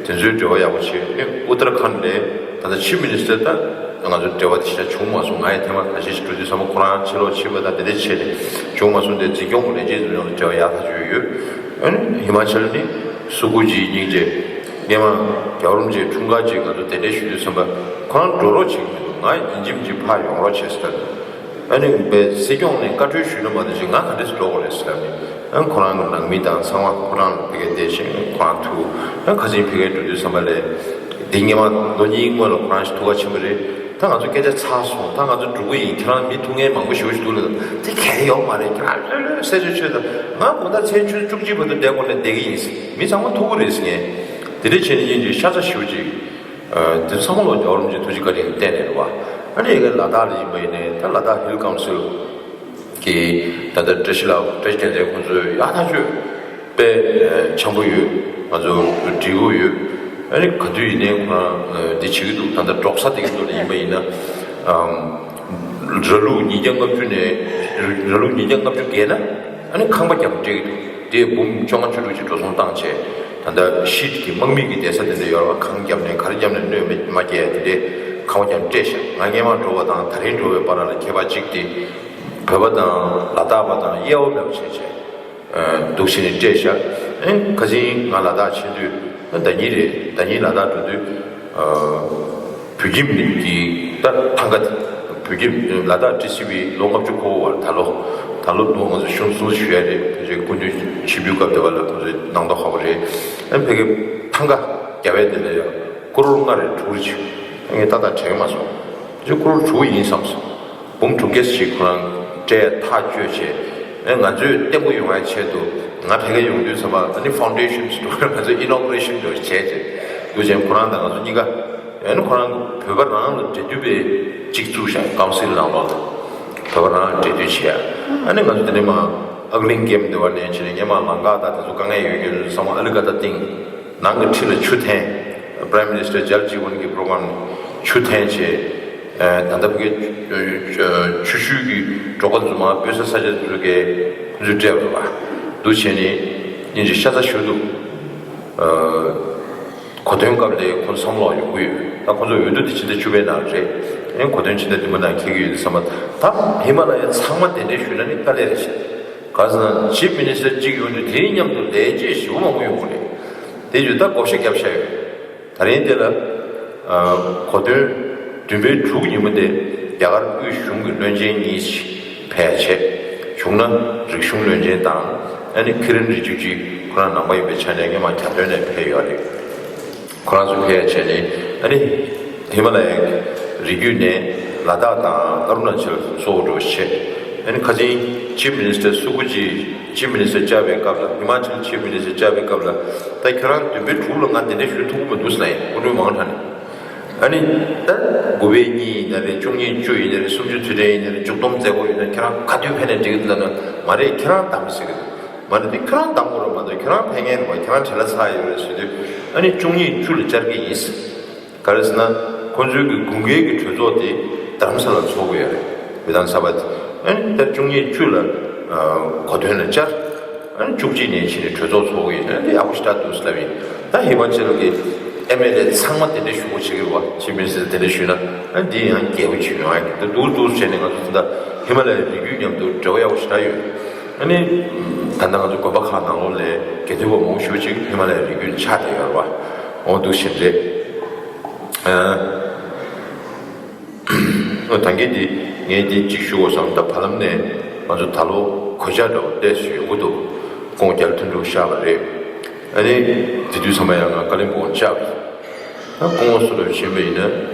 དེ་ཚོའི་འབྲེལ་བ་ཡག་པོ་བྱས། ཨ་ནི་ཨུ་ཏར་ཁཱན་ལ་ད་ལྟ་ཆིབས་མི་ནི་སི་ཊར་ད་ང་ཚོ་འབྲེལ་བ་དེ་ཞེ་དྲག་བྱུང་མ་སོང་། ང་ཡང་ཐེངས་མ་ཁ་ཤས་ཤིག་འགྲོ་དུས་ཚང་མ་ཁོ་རང་ཕྱིར་ལོག་ཕྱིན་པ་དང་དེ་འདྲ་བྱས་ནས་བྱུང་མ་སོང་། དེ་འཛིན་སྐྱོང་གི་ལས་བྱེད་ཚོ་ཡང་འབྲེལ་བ་ཡག་ཐག་ཆོད་ཡོད། ཨ་ནི་ཧི་མ་ཅལ་ནི་སུ་ཀུ་ཇི་སྙིང་རྗེ་སྔས་མ་རྒྱལ་བ་རིན་པོ་ཆེའི་འཁྲུངས་སྐར་ཅིག་ང་ཚོ་གདན་འདྲེན་ཞུ་དུས་ཙམ་པ་ཁོ་རང་འགྲོ་རོགས་བྱེད་ཀྱི་མི་འདུག་ང་ཡིན་གཅིག་མིན་གཅིག་ཕར་ཡོང་རོགས་བྱེད་ཟེར། ཨ་ནི་བའི་སྲིད་སྐྱོང་ནས་བཀའ་འཁྲོལ་ཞུས་ན་མ་གཏོགས་ཅིག་ང་ག་འདྲས་སུ་འགྲོ་དགོས་རེད་ཟེར་ནས། ཨ་ཁོ་རང་གི་ནང་མི་དང་ཚང་མ་ཁོ་རང་ལ་ཕ་གིར་བསྡད་ཤིང་ཁོ་རང་ཐུག་ཨ་ཁ་སང་ཕ་གིར་འགྲོ་དུས་ཙམ་པ་ལས། འདི་སྔས་མ་ལོ་གཉིས་སྔོན་ལ་ཁོ་རང་ཞིག་ཐུག་ག་ཕྱིན་པ་རེད། ད་ང་ཚོ་སྐད་ཆ་ཚར་སོང་། ད་ང་ཚོ་འགྲོ་གི་ཡིན། ཁྱེད་རང་མི་ཐུག་མཁན་མང་པོ་ཞེ་པོ་ཞིག་འདུག་ལབ། དེ་གལ་ཡོད་མ་རེད། ཁྱེད་རང་ལྷོད་ལྷོད་གསལ་ཆོད་ཆོད་དང་། ང་དགོང་དག་མཚན་ཆུ་ཚོད་བཅུ་གཅིག་བར་དུ་བསྡད་དགོས་ནས་བསྡད་ཀྱི་ཡིན་ཟེར། མི་ཚང་མ་ཐུག་གི་རེད་ཟེར་མཁན། དེ་འདྲ་བྱས་ནས་ཡིན་གྱི་ཤ་ཚ་ཞེ་པོ་ཅིག་ཨ་དེ་ཚང་མ་ལོ་རྒྱལ་བ་རིན་པོ་ཆེ་ཐུགས་རྗེ་བཀའ་དྲིན་གྱི་བརྟེན་ནས་རེད་བ། ཨ་ནི་ཡ་གི་ལ་དྭགས་ལ་ཡིན་པ་ཡིན་ནའི་ད་ལ་དྭགས་ཧིལ་ཀའུན་སིལ་གྱི་ད་ལྟ་བཀྲ་ཤིས་ལགས་བཀྲ་ཤིས་རྒྱལ་མཚན་ཁོང་ཚོས་ཡག་ཐག་ཆོད་དཔེ་འཆམ་པོ་ཡོད། ང་ཚོ་འགྲིག་གི་ཡོད། ཨ་ནི་ག་དུས་ཡིན་ནའི་ཁོ་རང་འདི་བྱེད་ཀྱི་འདུག་ད་ལྟ་འབྲོག་ས་དེ་གི་ཐོག་ལ་ཡིན་པ་ཡིན་ན་ཨམ་ར་ལུག་ཉིས་བརྒྱ་ལྔ་བཅུ་ནས་ར་ལུག་ཉིས་བརྒྱ་ལྔ་བཅུ་བརྒལ་ན། ཨ་ནི་ཁང་པ་རྒྱབ་སྤྲད་ཀྱི་འདུག་དེ་འབུམ་བཅོ་ལྔ་བཅུ་དྲུག་ཅིག་འགྲོ་སོང་བཏང་བྱས། ད་ལྟ་ཤིད་ཀྱི་དམག་མི་གི་བསྡད་ས་དེ་འདྲ་ཡོད་རེད་བ། ཁང་རྒྱབ་ནས་ག་རེ་བརྒྱབ་ནས་གནོད་མི་མ་སྐྱེལ་ཡ་དེ་འདྲའི་ཁང་པ་རྒྱབ་སྤྲད་ཤག་ང་སྔས་མ་འགྲོ་བ་དང་ད་རིང་འགྲོ་བའི་བར་ལ་ཁྱད་པར་གཅིག་དེ་བོད་པ་དང་ལ་དྭགས་པ་དང་དབྱེ་བ་མེད་པ་བྱས་བྱས་འདུག་བྱས་ནས་སྤྲད་ཤག་ཨེ་ཁ་སང་ང་ལ་དྭགས་ཕྱིན་དུས་ཨ་ཟླ་ཉིན་རེད། ཟླ་ཉིན་ལ་དྭགས་འགྲོ་དུས། བོད་ཁྱིམ་གྱི་ད་ཐང་ག་དེ། བོད་ཁྱིམ་ལ་དྭགས་ཀྲི་སི་བི་ལོ་ལྔ་བཅུ་འཁོར་བར་ད་ལོ། ད་ལོ་ལོ་ང་ཚོ་གཞུང་སྲུང་ཞུ་ཡ་རེད། ཕལ་ཆེར་སྐུ་མདུན་ཆིབས་བསྒྱུར་སྐབས་དེ་བ་ལ་ཁོང་ཚོས་གནང་མདོག་ཁ་པོ་རེད། ཨ་ཕ་གི་ཐང་ག་རྒྱབ་ཡ་དེ་ལ་ཡང་ཀོ་རོར་ལྔ་རེ་དྲུག་རེ་བྱུང་། ངས་ཏག་ཏག་དྲན་མ་སོང་། ཅིག་ཀོ་རོར་དྲུག་ཡིན་བསམ་སོང་། འབུམ་དྲུག་བརྒྱ་ཞིག་ཁོ་རང་སྤྲད་ཐག་གཅོད་བྱས། ཨེ་ང་ཚོས་བརྟན་པོ་ཡོང་བའི་ཆེད་དུ་ང་ཕ་གི་ཡོང་དུས་ཙམ་པ་ཨ་ནི་ཕའུན་ཌེ་ཤན་འགྲོ། ང་ཚོས་ཨི་ནོ་གུ་རེ་ཤན་འགྲོ་བྱས་རྗེས་འདུག་ཅན་ཁོ་རང་དང་ང་ཚོ་གཉིས་ཀ་ཨ་ནི་ཁོ་རང་བོད་པ་རང་ལ་འབྲེལ་མཐུད་པའི་གཅིག་བཙུགས་ཤག་ཀའུན་སིལ་ནང་ལོགས་ལ་བོད་པ་རང་ལ་འབྲེལ་མཐུད་བྱས། ཨ་ནི་ང་ཚོ་དེ་ནས་མ་ཨག་ལིང་ཀེམ་དེ་བ་ནས་བྱས་ནས་སྔས་མ་ལམ་ཁ་དང་དེ་ཚོ་དཀའ་ངལ་ཡོད་མཁན་ཚང་མ་ཨ་ལི་ཀ་ད་ཏིང་ནང་གི་ཁྲི་ལ་ཆུ་འཐེན། Prime Minister Jal Jeevan གི་པོ་རོ་གྷ་རམ་ཆུ་འཐེན་བྱས། ད་ལྟ་བུ་གའི་ཆུ་ཤུལ་གྱི་འབྲོག་པ་ཚོ་མ་སྤོས་ས་ས་ཆ་ཚོ་གའི་ཁོ་ཚོས་སྤྲད་པ་རེད་བ། འདུག་བྱས་ནས་སྙིང་རྗེ་ཤ་ཚ་ཞུ་འདུག་གོ་སྟོན་སྐབས་ལས་ཁོང་ཚོ་བསམ་བློ་ཡོང་གི་ཡོད། ད་ཁོང་ཚོ་འོས་བསྡུ་དེ་ཕྱི་ཟླ་བཅུ་པའི་ནང་རེད། ཨེ་གོ་སྟོན་ཕྱི་ཟླ་བདུན་པ་ནང་འཁེལ་གྱི་ཡོད་དུས་ཙམ་པ་ད་ཧི་མ་ལ་ཡ་ཚང་མ་གདན་འདྲེན་ཞུས་ན་ནི་དཀའ་ལས་རེད་ཤག་ག་ཟེར་ན་ཆིབ་མི་ནི་སི་ཊར་གཅིག་ཡོང་དུས་དེའི་མཉམ་དུ་ལས་བྱེད་ཞེ་པོ་མང་པོ་ཡོང་གི་རེད། དེ་ཡོད་ད་བགོ་བཤའ་བརྒྱབ་བཞག་ཡོད། ད་རིང་དེ་ལ་གོ་སྟོན་བདུན་པའི་དྲུག་ཉིན་མོ་དེ་རྒྱ་གར་དབུས་གཞུང་གི་བློན་ཆེན་གཉིས་ཕེབས་བྱས། བྱུང་ན་རིག་གཞུང་བློན་ཆེན་དང་ཨ་ནི་ཁི་རན་རི་ཇུ་ཇི་ཁོ་རང་ནང་པ་ཡིན་པའི་ཆ་ནས་སྔོན་མ་གྱ་སྟོན་ནས་ཕེབས་ཡོད་རེད། ཁོ་རང་ཚོ་ཕེབས་བྱས་ནས་ཨ་ནི་ཧི་མ་ལ་ཡའི་རི་རྒྱུད་ནས་ལ་དྭགས་དང་ཨ་རུ་ན་ཅལ་གཙོ་བོ་འགྲོ་བྱས། ཨ་ནི་ཁ་སང་ཆིབ་མི་ནི་སི་ཊར་སུ་ཀུ་ཇི་ཆིབ་མི་ནི་སི་ཊར་བཅར་བའི་སྐབས་ལ་ཧི་མ་ཅལ་ཆིབ་མི་ནི་སི་ཊར་བཅར་བའི་སྐབས་ལ་ད་ཁྱོད་རང་བདུན་པའི་དྲུག་ལ་ང་དེ་འདྲ་ཞུ་ཐུབ་ཀྱི་མི་འདུག་ཟེར་ལབ་ཡིན། སྐུ་མགྲོན་མང་དྲགས་ནས། ཨ་ནི་ད་དགུ་པའི་གཉིས་ཡིན་ན་རེད། བཅུ་གཉིས་བཅུ་ཡིན་ན་རེད། སུམ་ཅུ་དུས་དྲན་ཡིན་ན་རེད། མཇུག་སྡོམ་མཛད་སྒོ་ཡིན་ན་ཁྱེད་རང་ག་དུས་ཕེབས་ནས་འགྲིག་གི་འདུག་ལབ་ན་མ་རེད། ཁྱེད་རང་བདམས་ཟེར་གི་འདུག་མ་རེད། དེ་ཁྱེད་རང་བདམས་དགོས་རེད་མ་གཏོགས་ཁྱེད་རང་ཕེབས་མཁན་རེད་པ། ཁྱེད་རང་བྲེལ་བ་ཚ་ཡོད་རེད་ཟེར་དུས། ཨ་ནི་བཅུ་གཉིས་བཅུ་ལ་བཅར་གི་ཡིན། ག་རེ་ཟེར་ན་ཁོང་ཚོའི་གི་དགུན་ཁའི་གི་གྲོས་ཚོགས་དེ་རྡ་རམ་ས་ལ་ཚོགས་ཀྱི་ཡོད་རེད། བི་དྷན་ས་བྷ་དེ། ཨ་ནི་ད་བཅུ་གཉིས་བཅུ་ལ་གོ་སྟོན་ལ་བཅར། ཨ་ནི་བཅུ་གཅིག་ནས་ཕྱིན་ནས་གྲོས་ཚོགས་ཚོགས་ཀྱི་ཡིན། ཨ་ནི་དེ་ཡག་པོ་ཞེ་དྲག་འདུག་ཟེར་ལབ་ཡིན། ད་ཧི་མ་ཅལ་གྱི་ཨེམ་ཨེལ་ཨེ་ཚང་མ་དེ་འདྲ་ཞུ་སྒོ་བྱེད་ཀྱི་རེད་བ། ཆིབ་མི་ཟེར་དེ་འདྲ་ཞུས་ན་ཨ་ནི་འདི་ཡང་རྒྱལ་པོ་བྱེད་ཡོང་ཡ་གི་ད་འདུག་འདུག་བྱས་ནས་ང་ཚོ་ད་ལྟ་ཧི་མ་ལ་ཡའི་རི་རྒྱུད་མཉམ་དུ་འབྲེལ་བ་ཡག་པོ་ཞེ་དྲག་ཡོད། ཨ་ནི་ད་ལྟ་ང་ཚོ་དགོན་པ་ཁག་ནང་ལོགས་ལ་དགེ་འདུན་པ་མང་པོ་ཞེ་པོ་ཅིག་ཧི་མ་ལ་ཡའི་རི་རྒྱུད་ཆགས་བསྡད་ཡོད་རེད་བ། འོ་འདུག་བྱས་རེད། ཨ། ད་གིན་འདི་ངས་འདི་གཅིག་ཞུ་དགོས་བསམ། ད་བར་ལམ་ནས་ང་ཚོ་ད་ལོ་གོད་ཆག་འདྲ་བོ་ཏོག་ཙམ་ཡོང་གི་འདུག་སྐུ་ངོ་རྒྱ་ལོ་དོན་གྲུབ་གཤེགས་པ་རེད། ཨ་ནི་དེ་དུས་ཚང་མ་ཡང་ང་ཀ་ལིམ་པོང་བཅར་བ་ཡིན། ད་སྐུ་ངོ་སུ་ལ་ཕྱིན་པ་ཡིན་ན་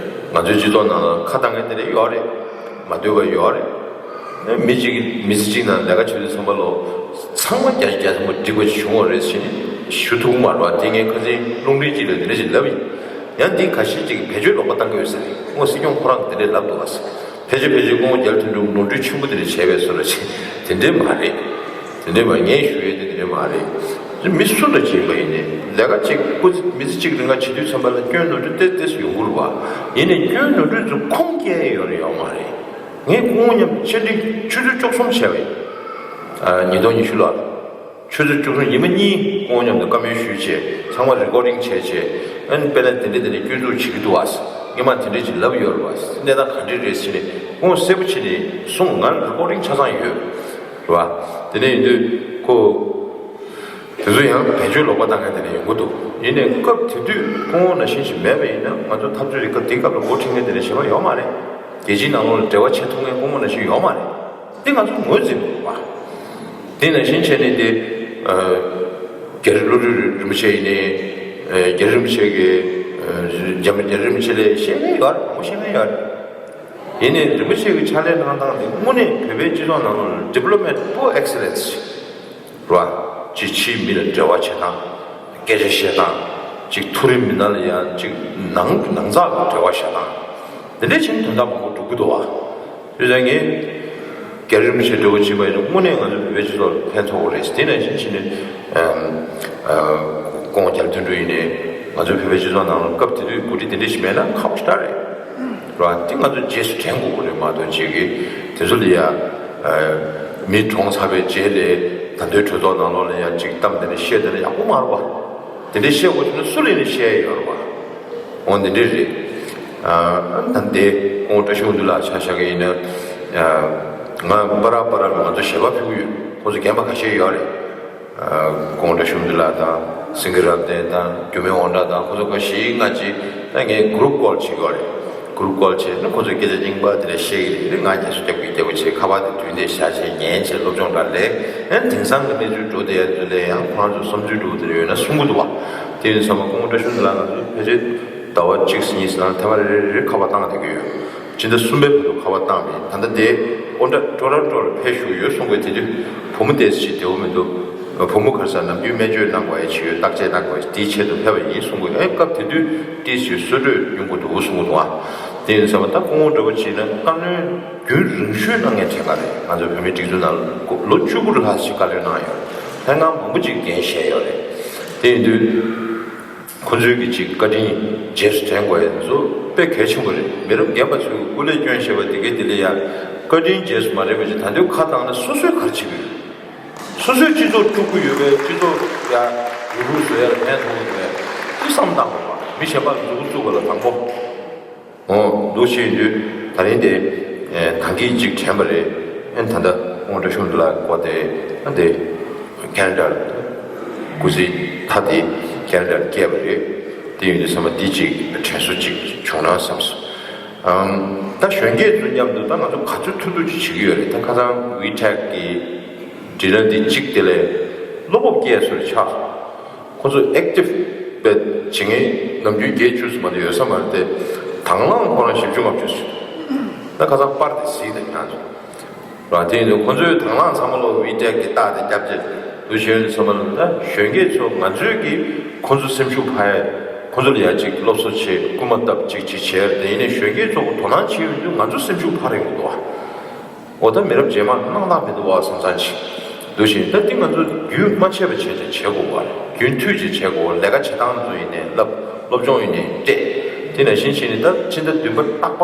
ང་ཚོའི་སྤྱི་ཚོགས་ནང་ལ་ཁ་བཏང་མཁན་དེ་འདྲ་ཡོད་རེད། མ་འདོད་པ་ཡོད་རེད། མི་གཅིག་གིས་མི་ཚེ་གཅིག་ནང་ལས་ཀ་བྱེད་དུས་ཚང་མ་ལོ་ཚང་མ་བརྒྱ་ཆ་བརྒྱ་ཐམ་པ་འགྲིག་པ་ཞིག་བྱུང་བ་རེད་ཟེར་ནས་ཞུ་ཐུབ་ཀྱི་མ་རེད་བ། དེ་ངས་ཁ་སང་རླུང་འཕྲིན་གཅིག་ལ་དེ་འདྲ་ཞིག་ལབ་ཡིན། ཡང་འདི་ཁ་ཤས་ཅིག་གིས་བེད་སྤྱོད་ལོག་པ་བཏང་གི་ཡོད་ཟེར་རེད། སྔོན་སྲིད་སྐྱོང་ཁོ་རང་གིས་དེ་འདྲས་ལབ་འདུག་བ་ཟེར། ཕལ་ཆེར་ཕལ་ཆེར་སྐུ་ངོ་རྒྱ་ལོ་དོན་གྲུབ་ནོར་འཁྲུལ་ཆེན་པོ་དེ་འདྲས་བྱས་པས་བཟོ་འདྲ་ཅིག་དེ་འདྲས་མ་རེད། དེ་འདྲས་མ་ངས་ཞུ་ཡས་དེ་དེ་འདྲས་མ་རེད། མི་སུ་འདྲ་བྱེད་པ་ཡིན་ནའི་ལས་ཀ་གཅིག་སྐུ་ཚེ་མི་ཚེ་གཅིག་རིང་ག་བྱེད་དུས་ཙམ་པ་ལ་སྐྱོན་ནོར་འཁྲུལ་ཏོག་ཙམ་ཡོང་གི་རེད་པ། ཡིན་ནའི་སྐྱོན་ནོར་འཁྲུལ་ཚོ་ཁུངས་སྐྱེལ་ཡས་ཡོད་རེད་ཡོད་མ་རེད། ངས་སྐུ་ངོ་མཉམ་དུ་ཆེད་སྒྲིག་ཆུ་ཚོད་བཅུ་གསུམ་བྱས་པ་ཡིན། ཉིས་སྟོང་ཉི་ཤུ་ལོར། ཆུ་ཚོད་བཅུ་གསུམ་ཉི་མ་གཉིས་སྐུ་ངོ་མཉམ་དུ་བཀའ་མོལ་ཞུས་བྱས་ཚང་མ་རི་ཀོར་ཌིང་བྱས་བྱས། ཨ་ནི་དཔེར་ན་དེ་འདྲས་དེ་འདྲས་སྐྱོན་འཛུགས་བྱེད་ཀྱི་འདུག་ཨ། སྔོན་མ་དེ་འདྲས་ཅིག་ལབ་ཡོད་རེད་པ། གནས་སྟངས་ག་འདྲས་རེད་ཟེར་ནས་སྐུ་ངོ་གསལ་པོ་བྱས་ནས་གསུངས། ང་རི་ཀོར་ཌིང་ཆ་ཚང་ཡོད་རེད་པ། དེ་ནས་ཡིན་དུས་ཁོ། དེ་ཚོ་ཡང་བེད་སྤྱོད་ལོག་པ་བཏང་མཁན་དེ་འདྲ་ཡོང་གི་འདུག་ཡིན་ནའི་སྐབས་དེ་དུས་སྐུ་ངོ་ནང་བཞིན་ཞིག་མེད་པ་ཡིན་ན་ང་ཚོ་འཐབ་རྩོད་ཀྱི་སྐབས་དེའི་སྐབས་ལ་འགོ་ཁྲིད་མཁན་དེ་འདྲ་བྱེད་པ་ཡོད་མ་རེད། རྒྱལ་སྤྱིའི་ནང་ལོགས་ལ་འབྲེལ་བ་བྱེད་ཐུབ་མཁན་སྐུ་ངོ་ནང་བཞིན་ཡོད་མ་རེད། དེ་ང་ཚོ་ངོས་འཛིན་དགོས་པ། དེ་ནང་བཞིན་བྱས་ནས་དེ། རྒྱ་རི་བློ་གྲོས་རིན་པོ་ཆེ་ཡིན་ནའི། རྒྱ་རི་རིན་པོ་ཆེ་གི། རྒྱ་རྒྱ་རི་རིན་པོ་ཆེ་ལ་བཤད་མཁན་ཡོད་རེད། མང་པོ་བཤད་མཁན་ཡོད་རེད། ཡིན་ནའི་རིན་པོ་ཆེ་གི་ཕྱག་ལས་གནང་སྟངས་དེ་དངོས་གནས་བོད་པའི་སྤྱི་ཚོགས་ནང་ལོགས་ལ་ཌི་པི་ལོ་མེཊ་པོ་ཨེག་སི་ལེན་སི་རེད་པ། ཅིག་ཕྱིའི་མི་ལ་འབྲེལ་བ་བྱེད་སྟངས། སྐད་ཆ་བཤད་སྟངས། ཅིག་མཐོ་རིམ་མི་སྣ་ལ་ཡང་ཅིག་ནང་ནང་ཚགས་ཀྱི་འབྲེལ་བ་བྱེད་སྟངས། འདི་འདྲས་བྱས་ནས་དོན་དག་མང་པོ་སྒྲུབ་ཀྱི་འདུག་བ། བྱས་ཙང་ངས་རྒྱ་རི་རིན་པོ་ཆེ་འདྲ་བོ་བྱས་པ་ཡིན་ན་དངོས་གནས་ང་ཚོ་བོད་པའི་སྤྱི་ཚོགས་ལ་ཕན་ཐོགས་པ་རེད། དེ་ནང་བཞིན་བྱས་ནས་ཨམ་ཨ་སྐུ་ངོ་རྒྱ་ལོ་དོན་གྲུབ་ཡིན་ནའི་ང་ཚོ་བོད་པའི་སྤྱི་ཚོགས་ནང་ལ་སྐབས་དེ་དུས་འགོ་ཁྲིད་དེ་འདྲས་ཞིག་མེད་ན་ཁག་པོ་ཞེ་དྲག་རེད། རེད་བ། དེ་ང་ཚོ་རྗེས་སུ་དྲན་དགོས་ཀྱི་རེད་མ་གཏོགས་ཅིག་གིས་དེ་ཚོ་ལ་ཡ་ཨ་མི་གྲོངས་ཚར་བའི་རྗེས་ལ་ད་ལྟའི་གྲོས་ཚོགས་ནང་ལོགས་ལ་ཡ་ཅིག་གཏམ་དེ་འདྲས་བཤད་དེ་ལ་ཡག་པོ་མ་རེད་བ། དེ་འདྲས་བཤད་དགོས་བྱུང་ན་སུ་ལ་ཡིན་ནའི་བཤད་ཡ་ཡོད་རེད་བ། འོ་འདི་འདྲས་རེད། ཨ་ད་འདི་སྐུ་ངོ་བཀྲ་ཤིས་དབང་འདུས་ལགས་ཆ་བཞག་གི་ཡིན་ན། ཨ་ང་པ་ར་པ་ར་ལ་ང་ཚོ་ཞལ་པར་ཕུལ་གྱི་ཡོད། ཁོང་ཚོ་རྒན་པ་ཁ་ཤས་ཡོད་རེད། ཨ་སྐུ་ངོ་བཀྲ་ཤིས་དབང་འདུས་ལགས་དང་སེང་གེ་རབ་བརྟན་དང་རྒྱུད་སྨོན་དབང་གྲགས་དང་ཁོང་ཚོ་ཁ་ཤས་ལྔ་གཅིག་ད་ངས་གུ་རུབ་ཀོལ་བྱེད་ཀྱི་ཡོད་རེད། གུ་རུབ་ཀོལ་བྱས་ན་ཁོང་ཚོས་སྐད་ཆ་རྙིང་པ་དེ་འདྲ་བཤད་ཀྱི་རེད། ང་རྒྱབ་སུ་རྒྱབ་ཀྱི་རྒྱབ་ཀྱི་བྱས་ཁ་པར་དེ་བསྡུས་ཏེ་བཞག་བྱས་ཉན་བྱས་སློབ་སྦྱོང་འདྲ་ལས་ཨ་ནི་དེང་སང་གི་གནས་ཚུལ་འགྲོ་བསྡད་ཡ་ཚོ་ལས་ཡང་ཁོ་རང་ཚོ་བསམ་ཚུལ་འདྲ་བོ་དེ་འདྲ་ཡོད་ན་གསུང་གི་འདུག་བ། དེ་ཡིན་ཙང་མ་སྐུ་ངོ་བཀྲ་ཤིས་དབང་འདུས་ལགས་ང་ཚོ་ཕལ་ཆེར་ཟླ་བ་གཅིག་ཙམ་གཉིས་ཙམ་ནང་ཐེངས་མ་རེ་རེ་རེ་ཁ་པར་བཏང་བསྡད་ཀྱི་ཡོད། སྤྱི་ཟླ་གསུམ་པའི་བར་དུ་ཁ་པར་བཏང་མེད། ད་ལྟ་དེ་ཨོ་ཏྲ་ཊོ་རོན་ཊོ་ལ་ཕེབས་བཞུགས་ཡོད་གསུང་གི། དེ་དུས་བུ་མོ་དེ་ཅིག་བདེ་པོ་མི་འདུག་བུ་མོ་ག་རེ་ཟེར་ནམ་རྒྱུན་སྨན་བཅོས་གནང་དགོས་ཡ་ཅིག་ཡོད། བརྟག་དཔྱད་གནང་དགོས་ཡ་དེའི་ཆེད་དུ་ཕེབས་པ་ཡིན་གསུང་གི། ཨེ་སྐབས་དེ་དུས་ཏིས་ཅིག་གསོལ་གྲོད་ཉུང་པོ་འདུག་གསུང་གི་འདུག་ཨ། དེ་ཡིན་ཙང་མ་ད་སྐུ་ངོ་འདྲ་བོ་ཅིག་ན་བཀའ་བློན་རྒྱུན་རིང་ཤོས་གནང་མཁན་དེ་ག་རེད། ང་ཚོ་བོད་མིའི་སྒྲིག་འཛུགས་ནང་ལོ་བཅུ་དགུ་ལྷག་ཅིག་བཀའ་བློན་གནང་ཡོད། ལྷན་ཁང་མང་པོ་ཅིག་འགན་བཞེས་ཡོད་རེད། དེ་ཡིན་དུས། ཁོ་ཚོའི་གི་ཅིག་བཀའ་དྲིན་རྗེས་སུ་དྲན་དགོས་ཡ་ཚོ་དཔེ་གལ་ཆེན་པོ་རེད། མི་རབས་རྒན་པ་ཚོས་སྐུ་ལས་བསྐྱོན་བཞག་པ་དེ་གའི་དེ་ལ་ཡ་བཀའ་དྲིན་རྗེས་སུ་མ་དྲན་པ་ཅིག་ད་དུང་ཁ་བཏང་ན་སོ་སོས་ག་རེ་བྱེད་ཀྱི་ཡོད། སོ་སོའི་སྤྱི་ཚོགས་དཀྲུག་གི་ཡོད་པས་སྤྱི་ཚོགས་ཡ་ཡུ་གུ་བཟོ་ཡ་ལ་ཕན་ཐོགས་ཀྱི་འདུག་པས་དེ་བསམ་བཏང་དགོས་པ། མི་གཞན་པ་ལ་མཛུབ་གུ་བཙུགས་པ་ལ་དང་པོ། འོ་འདུག་བྱས་ཡིན་དུས་ད་རིང་དེ་ཨེ་ད་གིན་ཅིག་དྲན་པ་རེད། ཨེ་ད་ལྟ་སྐུ་ངོ་བཀྲ་ཤིས་དབང་འདུས་ལགས་སྐོར་དེ་ཨ་དེ་ཁེ་ན་ཌར་སྐུ་ཚེ་མཐའ་དེ་ཁེ་ན་ཌར་བསྐྱལ་བ་རེད། དེ་ཡིན་དུས་ཚང་མ་འདི་ཅིག་དྲན་གསོ་ཅིག་བྱུང་ན་བསམ་སོང་། ཨམ་ད་གཞོན་སྐྱེས་ཚོ་མཉམ་དུ་ད་ང་ཚོ་ག་ཚོད་ཐུབ་ཐུབ་ཅིག་བྱེད་ཀྱི་ཡོད་རེད། ད་ཁ་སང་ཝི་ཊེག་གི་འབྲི་ན་འདི་གཅིག་དེ་ལས་བློ་སྤོབས་སྐྱེས་སོ་ཆགས། ཁོ་ཚོ་ཨེག་ཊིབ་དཔེ་བྱེད་མཁན་ནམ་རྒྱུན་བརྒྱད་བཅུ་ཙམ་མ་གཏོགས་ཡོད་ས་མ་རེད་དེ། དང་བླངས་ཁོ་རང་བཞི་བཅུ་ལྔ་བཅུ་ཙམ། ད་ཁ་སང་པར་དེ་གཟིགས་དང་ཁྱེད་ཚོ། ར་དེ་ཡིན་དུས་ཁོ་ཚོའི་དང་བླངས་ཚང་མ་ལོ་ཝི་ཊེག་གི་རྟགས་དེ་རྒྱབ་ཅེས་འདུག་བྱས་ཡོད་ས་མ་ལོ། ད་གཞོན་སྐྱེས་ཚོ་ང་ཚོས་ཀྱིས་ཁོ་ཚོ་སེམས་ཤུགས་འཕར་ཡ། ཁོ་ཚོ་ལ་ཡ་ཅིག་སློབ་གསོ་བྱེད་སྐུལ་མ་བཏབ་ཅིག་ཅིག་བྱས་དེ་ཡིན་ནའི་གཞོན་སྐྱེས་ཚོ་དོ་སྣང་བྱེད་ཡོང་དུས་ང་ཚོ་སེམས་ཤུགས་འཕར་ཡོང་གི་འདུག་བ། འོ་ད་མི་རབས་རྗེས་མ་སྣང་དག་མི་འདུག་བ་བསམ་བསམ་ཅིག་འདུག་བཞིན། ད་འདི་ང་ཚོ་རྒྱུན་མ་ཆད་པ་བྱས་བྱས་བྱེད་དགོས་པ་རེད། རྒྱུན་མཐུད་ཅིག་བྱེད་དགོས། ལས་ཀ་བྱེད་སྟངས་ཚོ་ཡིན་ནའི་བསླབ། སློབ་སྦྱོང་ཡིན་ནའི་སྤྲད། དེ་ནང་བཞིན་བྱས་ནས་ད་ཕྱི་ཟླ་བདུན་པ་རྟག་པ་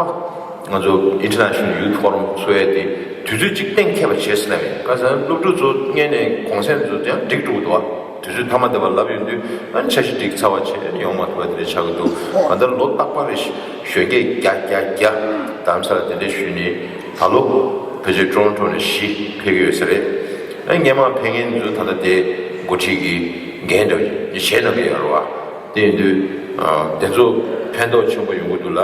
ང་ཚོ་International Youth Forum ཚོགས་ཡས་དེ་དུས་ཚོད་ཅིག་གཏན་འཁེལ་བ་བྱས་ཟིན་ན་མེད། ཁ་སང་སློབ་ཕྲུག་ཚོ་སྔོན་ནས་གུང་སེང་ཚོ་ཡང་འགྲིག་འགྲོ་གི་འདུག་བ། དུས་ཚོད་མཐའ་མ་དེ་བར་ལབ་ཡོང་དུས་ཨ་ནི་འཆར་གཞི་སྒྲིག་ཚར་བ་བྱས་ཡོང་མ་ཐུབ་པ་དེ་འདྲ་ཆགས་ཀྱི་འདུག་གང་ལྟར་ལོ་རྟག་པར་རེ་བཞིན་གཞོན་སྐྱེས་བརྒྱ་བརྒྱ་བརྒྱ་རྡ་རམ་ས་ལ་གདན་འདྲེན་ཞུས་ནས་ད་ལོ་ཕལ་ཆེར་ཊོ་རོན་ཊོ་ནས་བཞི་ཕེབས་ཀྱི་ཡོད་ས་རེད། ཨ་ནི་སྔོན་མ་ཕེབས་མཁན་ཚོ་ད་ལྟ་དེ་འགོ་ཁྲིད་ཀྱི་འགན་འདྲ་བཞེས་གནང་གི་ཡོད་རེད་བ། དེ་ཡིན་དུས་ཨ་དེ་ཚོ་ཕན་ཐོགས་ཆེན་པོ་ཡོང་གི་འདུག་ལ།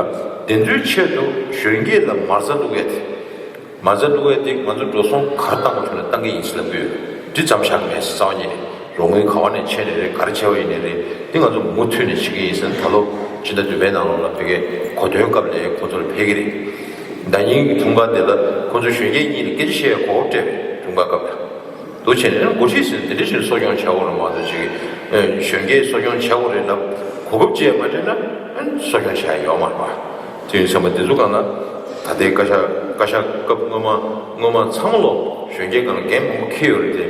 དེ་ཚོའི་ཆེད་དུ་གཞོན་སྐྱེས་ལ་མ་རྩ་བླུག་ཡ་དེ། མ་རྩ་བླུག་ཡ་དེ་ང་ཚོ་འགྲོ་སོང་ག་རེ་བཏང་དགོས་བྱུང་ན་བཏང་གི་ཡིན་ཟེར་ལབ་ཀྱི་ཡོད། འདི་ཙམ་བཞག་མེད་རྩ་བ་ཉིད་ནས། རོགས་དངུལ་ག་བ་ནས་ཆད་ནས་རེད། ག་རེ་བྱས་པ་ཡིན་ནའི་རེད། འདི་ང་ཚོ་མུ་མཐུད་ནས་བྱེད་ཀྱི་ཡིན་ཟེར་ན། ད་ལོ་ཕྱི་ཟླ་བདུན་པའི་ནང་ལོགས་ལ་ཕ་གིའི་གོ་སྟོན་སྐབས་ལ་ཁོང་ཚོ་ལ་ཕེབས་ཀྱི་རེད། ཟླ་ཉིན་གྱི་འཁྲུངས་སྐར་དེ་ལ་ཁོང་ཚོ་གཞོན་སྐྱེས་གཉིས་ལ་སྐད་ཆ་བཤད་ཡ་གོ་སྐབས་སྤྲད་པ་རེད། འཁྲུངས་སྐར་སྐབས་ལ། འདུག་བྱས་ནས་འགོ་ཁྲིད་ཟེར་ན་དེ་འདྲ་ཞིག་གསོ་སྐྱོང་བྱ་དགོས་རེད་མ་གཏོགས་ཅིག་གཞོན་སྐྱེས་གསོ་སྐྱོང་བྱ་དགོས་རེད་ལབ་གོ་སྐབས་ཅིག་མ་སྤྲད་ན་གསོ་སྐྱོང་བྱ་ཡ་ཡོད་མ་རེད་པ། དེ་ཡིན་ཙང་མ་དེ་ཚོ་གང་ལ་ད་ལྟའི་བཀའ་ཤག་བཀའ་ཤག་སྐབས་སྔོན་མ་སྔོན་མ་ཚང་མ་ལོ་གཞོན་སྐྱེས་སྒང་ལ་འགན་མང་པོ་འཁྱེར་ཡོད་རེད་དེ།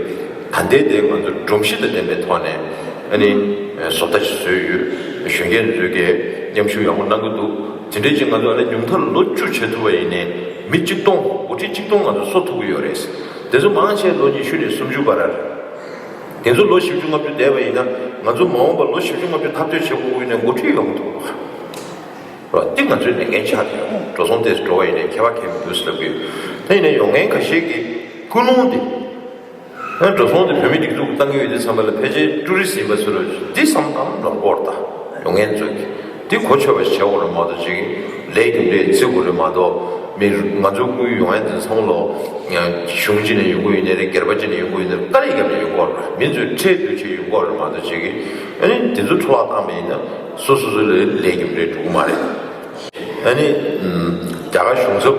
ད་ལྟའི་དེ་ང་ཚོ་སྒྲོམ་གཞི་དང་ལྡན་པའི་ཐོག་ནས་ཨ་ནི་བཟོ་ལྟ་ཞིག་བཟོས་ཡོད། གཞོན་སྐྱེས་ཚོས་ཀྱི་མཉམ་ཞུགས་ཡག་པོ་གནང་གི་འདུག་དེ་འདྲའི་ཅིག་ང་ཚོ་ཨ་ནི་ཉུང་མཐར་ལོ་བཅུ་བྱེད་ཐུབ་པ་ཡིན་ནའི་མི་གཅིག་སྟོང་འགོ་ཁྲིད་གཅིག་སྟོང་ང་ཚོ་གསོ་ཐུབ་ཀྱི་ཡོད་རེད། དེ་ཚོ་མང་ཆེ་ལོ་ཉི་ཤུ་ནས་སུམ་ཅུ་བར་རེད། དེ་ཚོ་ལོ་བཞི་བཅུ་ལྔ་བཅུ་བསྡད་པ་ཡིན་ན་ང་ཚོ་མ་འོངས་པ་ལོ་བཞི་བཅུ་ལྔ་བཅུ་འཐབ་རྩོད་བྱེད་དགོས་ཀྱི་ཡོད་ན་འགོ་ཁྲིད་ཡོང་ཐུབ་པ་རེད། འདི་ང་ཚོའི་ལས་འགན་ཆགས་ཡོད། འགྲོ་སོང་ཏོག་ཙམ་འགྲོ་བ་ཡིན་ནའི་ཁྱད་པར་གང་ཡང་མི་འདུག་ཟེར་ལབ་ཀྱི་ཡོད། ད་ཡིན་ནའི་ཡོང་མཁན་ཁ་ཤས་ཀྱི་ཀུན་སློང་དེ། ཨ་འགྲོ་སོང་དེ་བོད་མི་སྒྲིག་འཛུགས་བཏང་གི་ཡོད་དུས་ཙམ་པ་ལ་ཕལ་ཆེར་ཊུ་རི་སི་ཊི་ཡིན་པ་ཚོ་ལ་འདི་བསམ་བཏང་ནོར་སྐོར་དང་ཡོང་མཁན་ཚོས་ཀྱི་འདི་གོ་ཆོད་པ་ཞིག་བྱེད་དགོས་རེད་མ་གཏོགས་ཅིག་ལས་རྒྱུ་འབྲས་བརྩི་དགོས་རེད་མ་གཏོགས་མི་ང་ཚོ་སྐུའི་ཡོང་ཡ་འདི་ཚང་མ་ལོ་གཞུང་གཅིག་ནས་ཡོང་གི་ཡོད་ནའི་རེད། སྒེར་པ་གཅིག་ནས་ཡོང་གི་ཡོད་ནའི་རེད། དཀའ་ལས་བརྒྱབ་ནས་ཡོང་གི་ཡོད་རེད། མི་ཚོས་ཁྲལ་བསྡུ་བྱས་ཡོང་གི་ཡོད་རེད་མ་གཏོགས་ཅིག་གི་ཨ་ནི་འདི་ཚོ་འཕྲོ་བརླག་བཏང་བ་ཡིན་ན་སོ་སོ་སོ་ལ་ལས་རྒྱུ་འབྲས་འགྲོ་གི་མ་རེད། ཨ་ནི། ཨམ། རྒྱ་གར་གཞུང་ཚབ་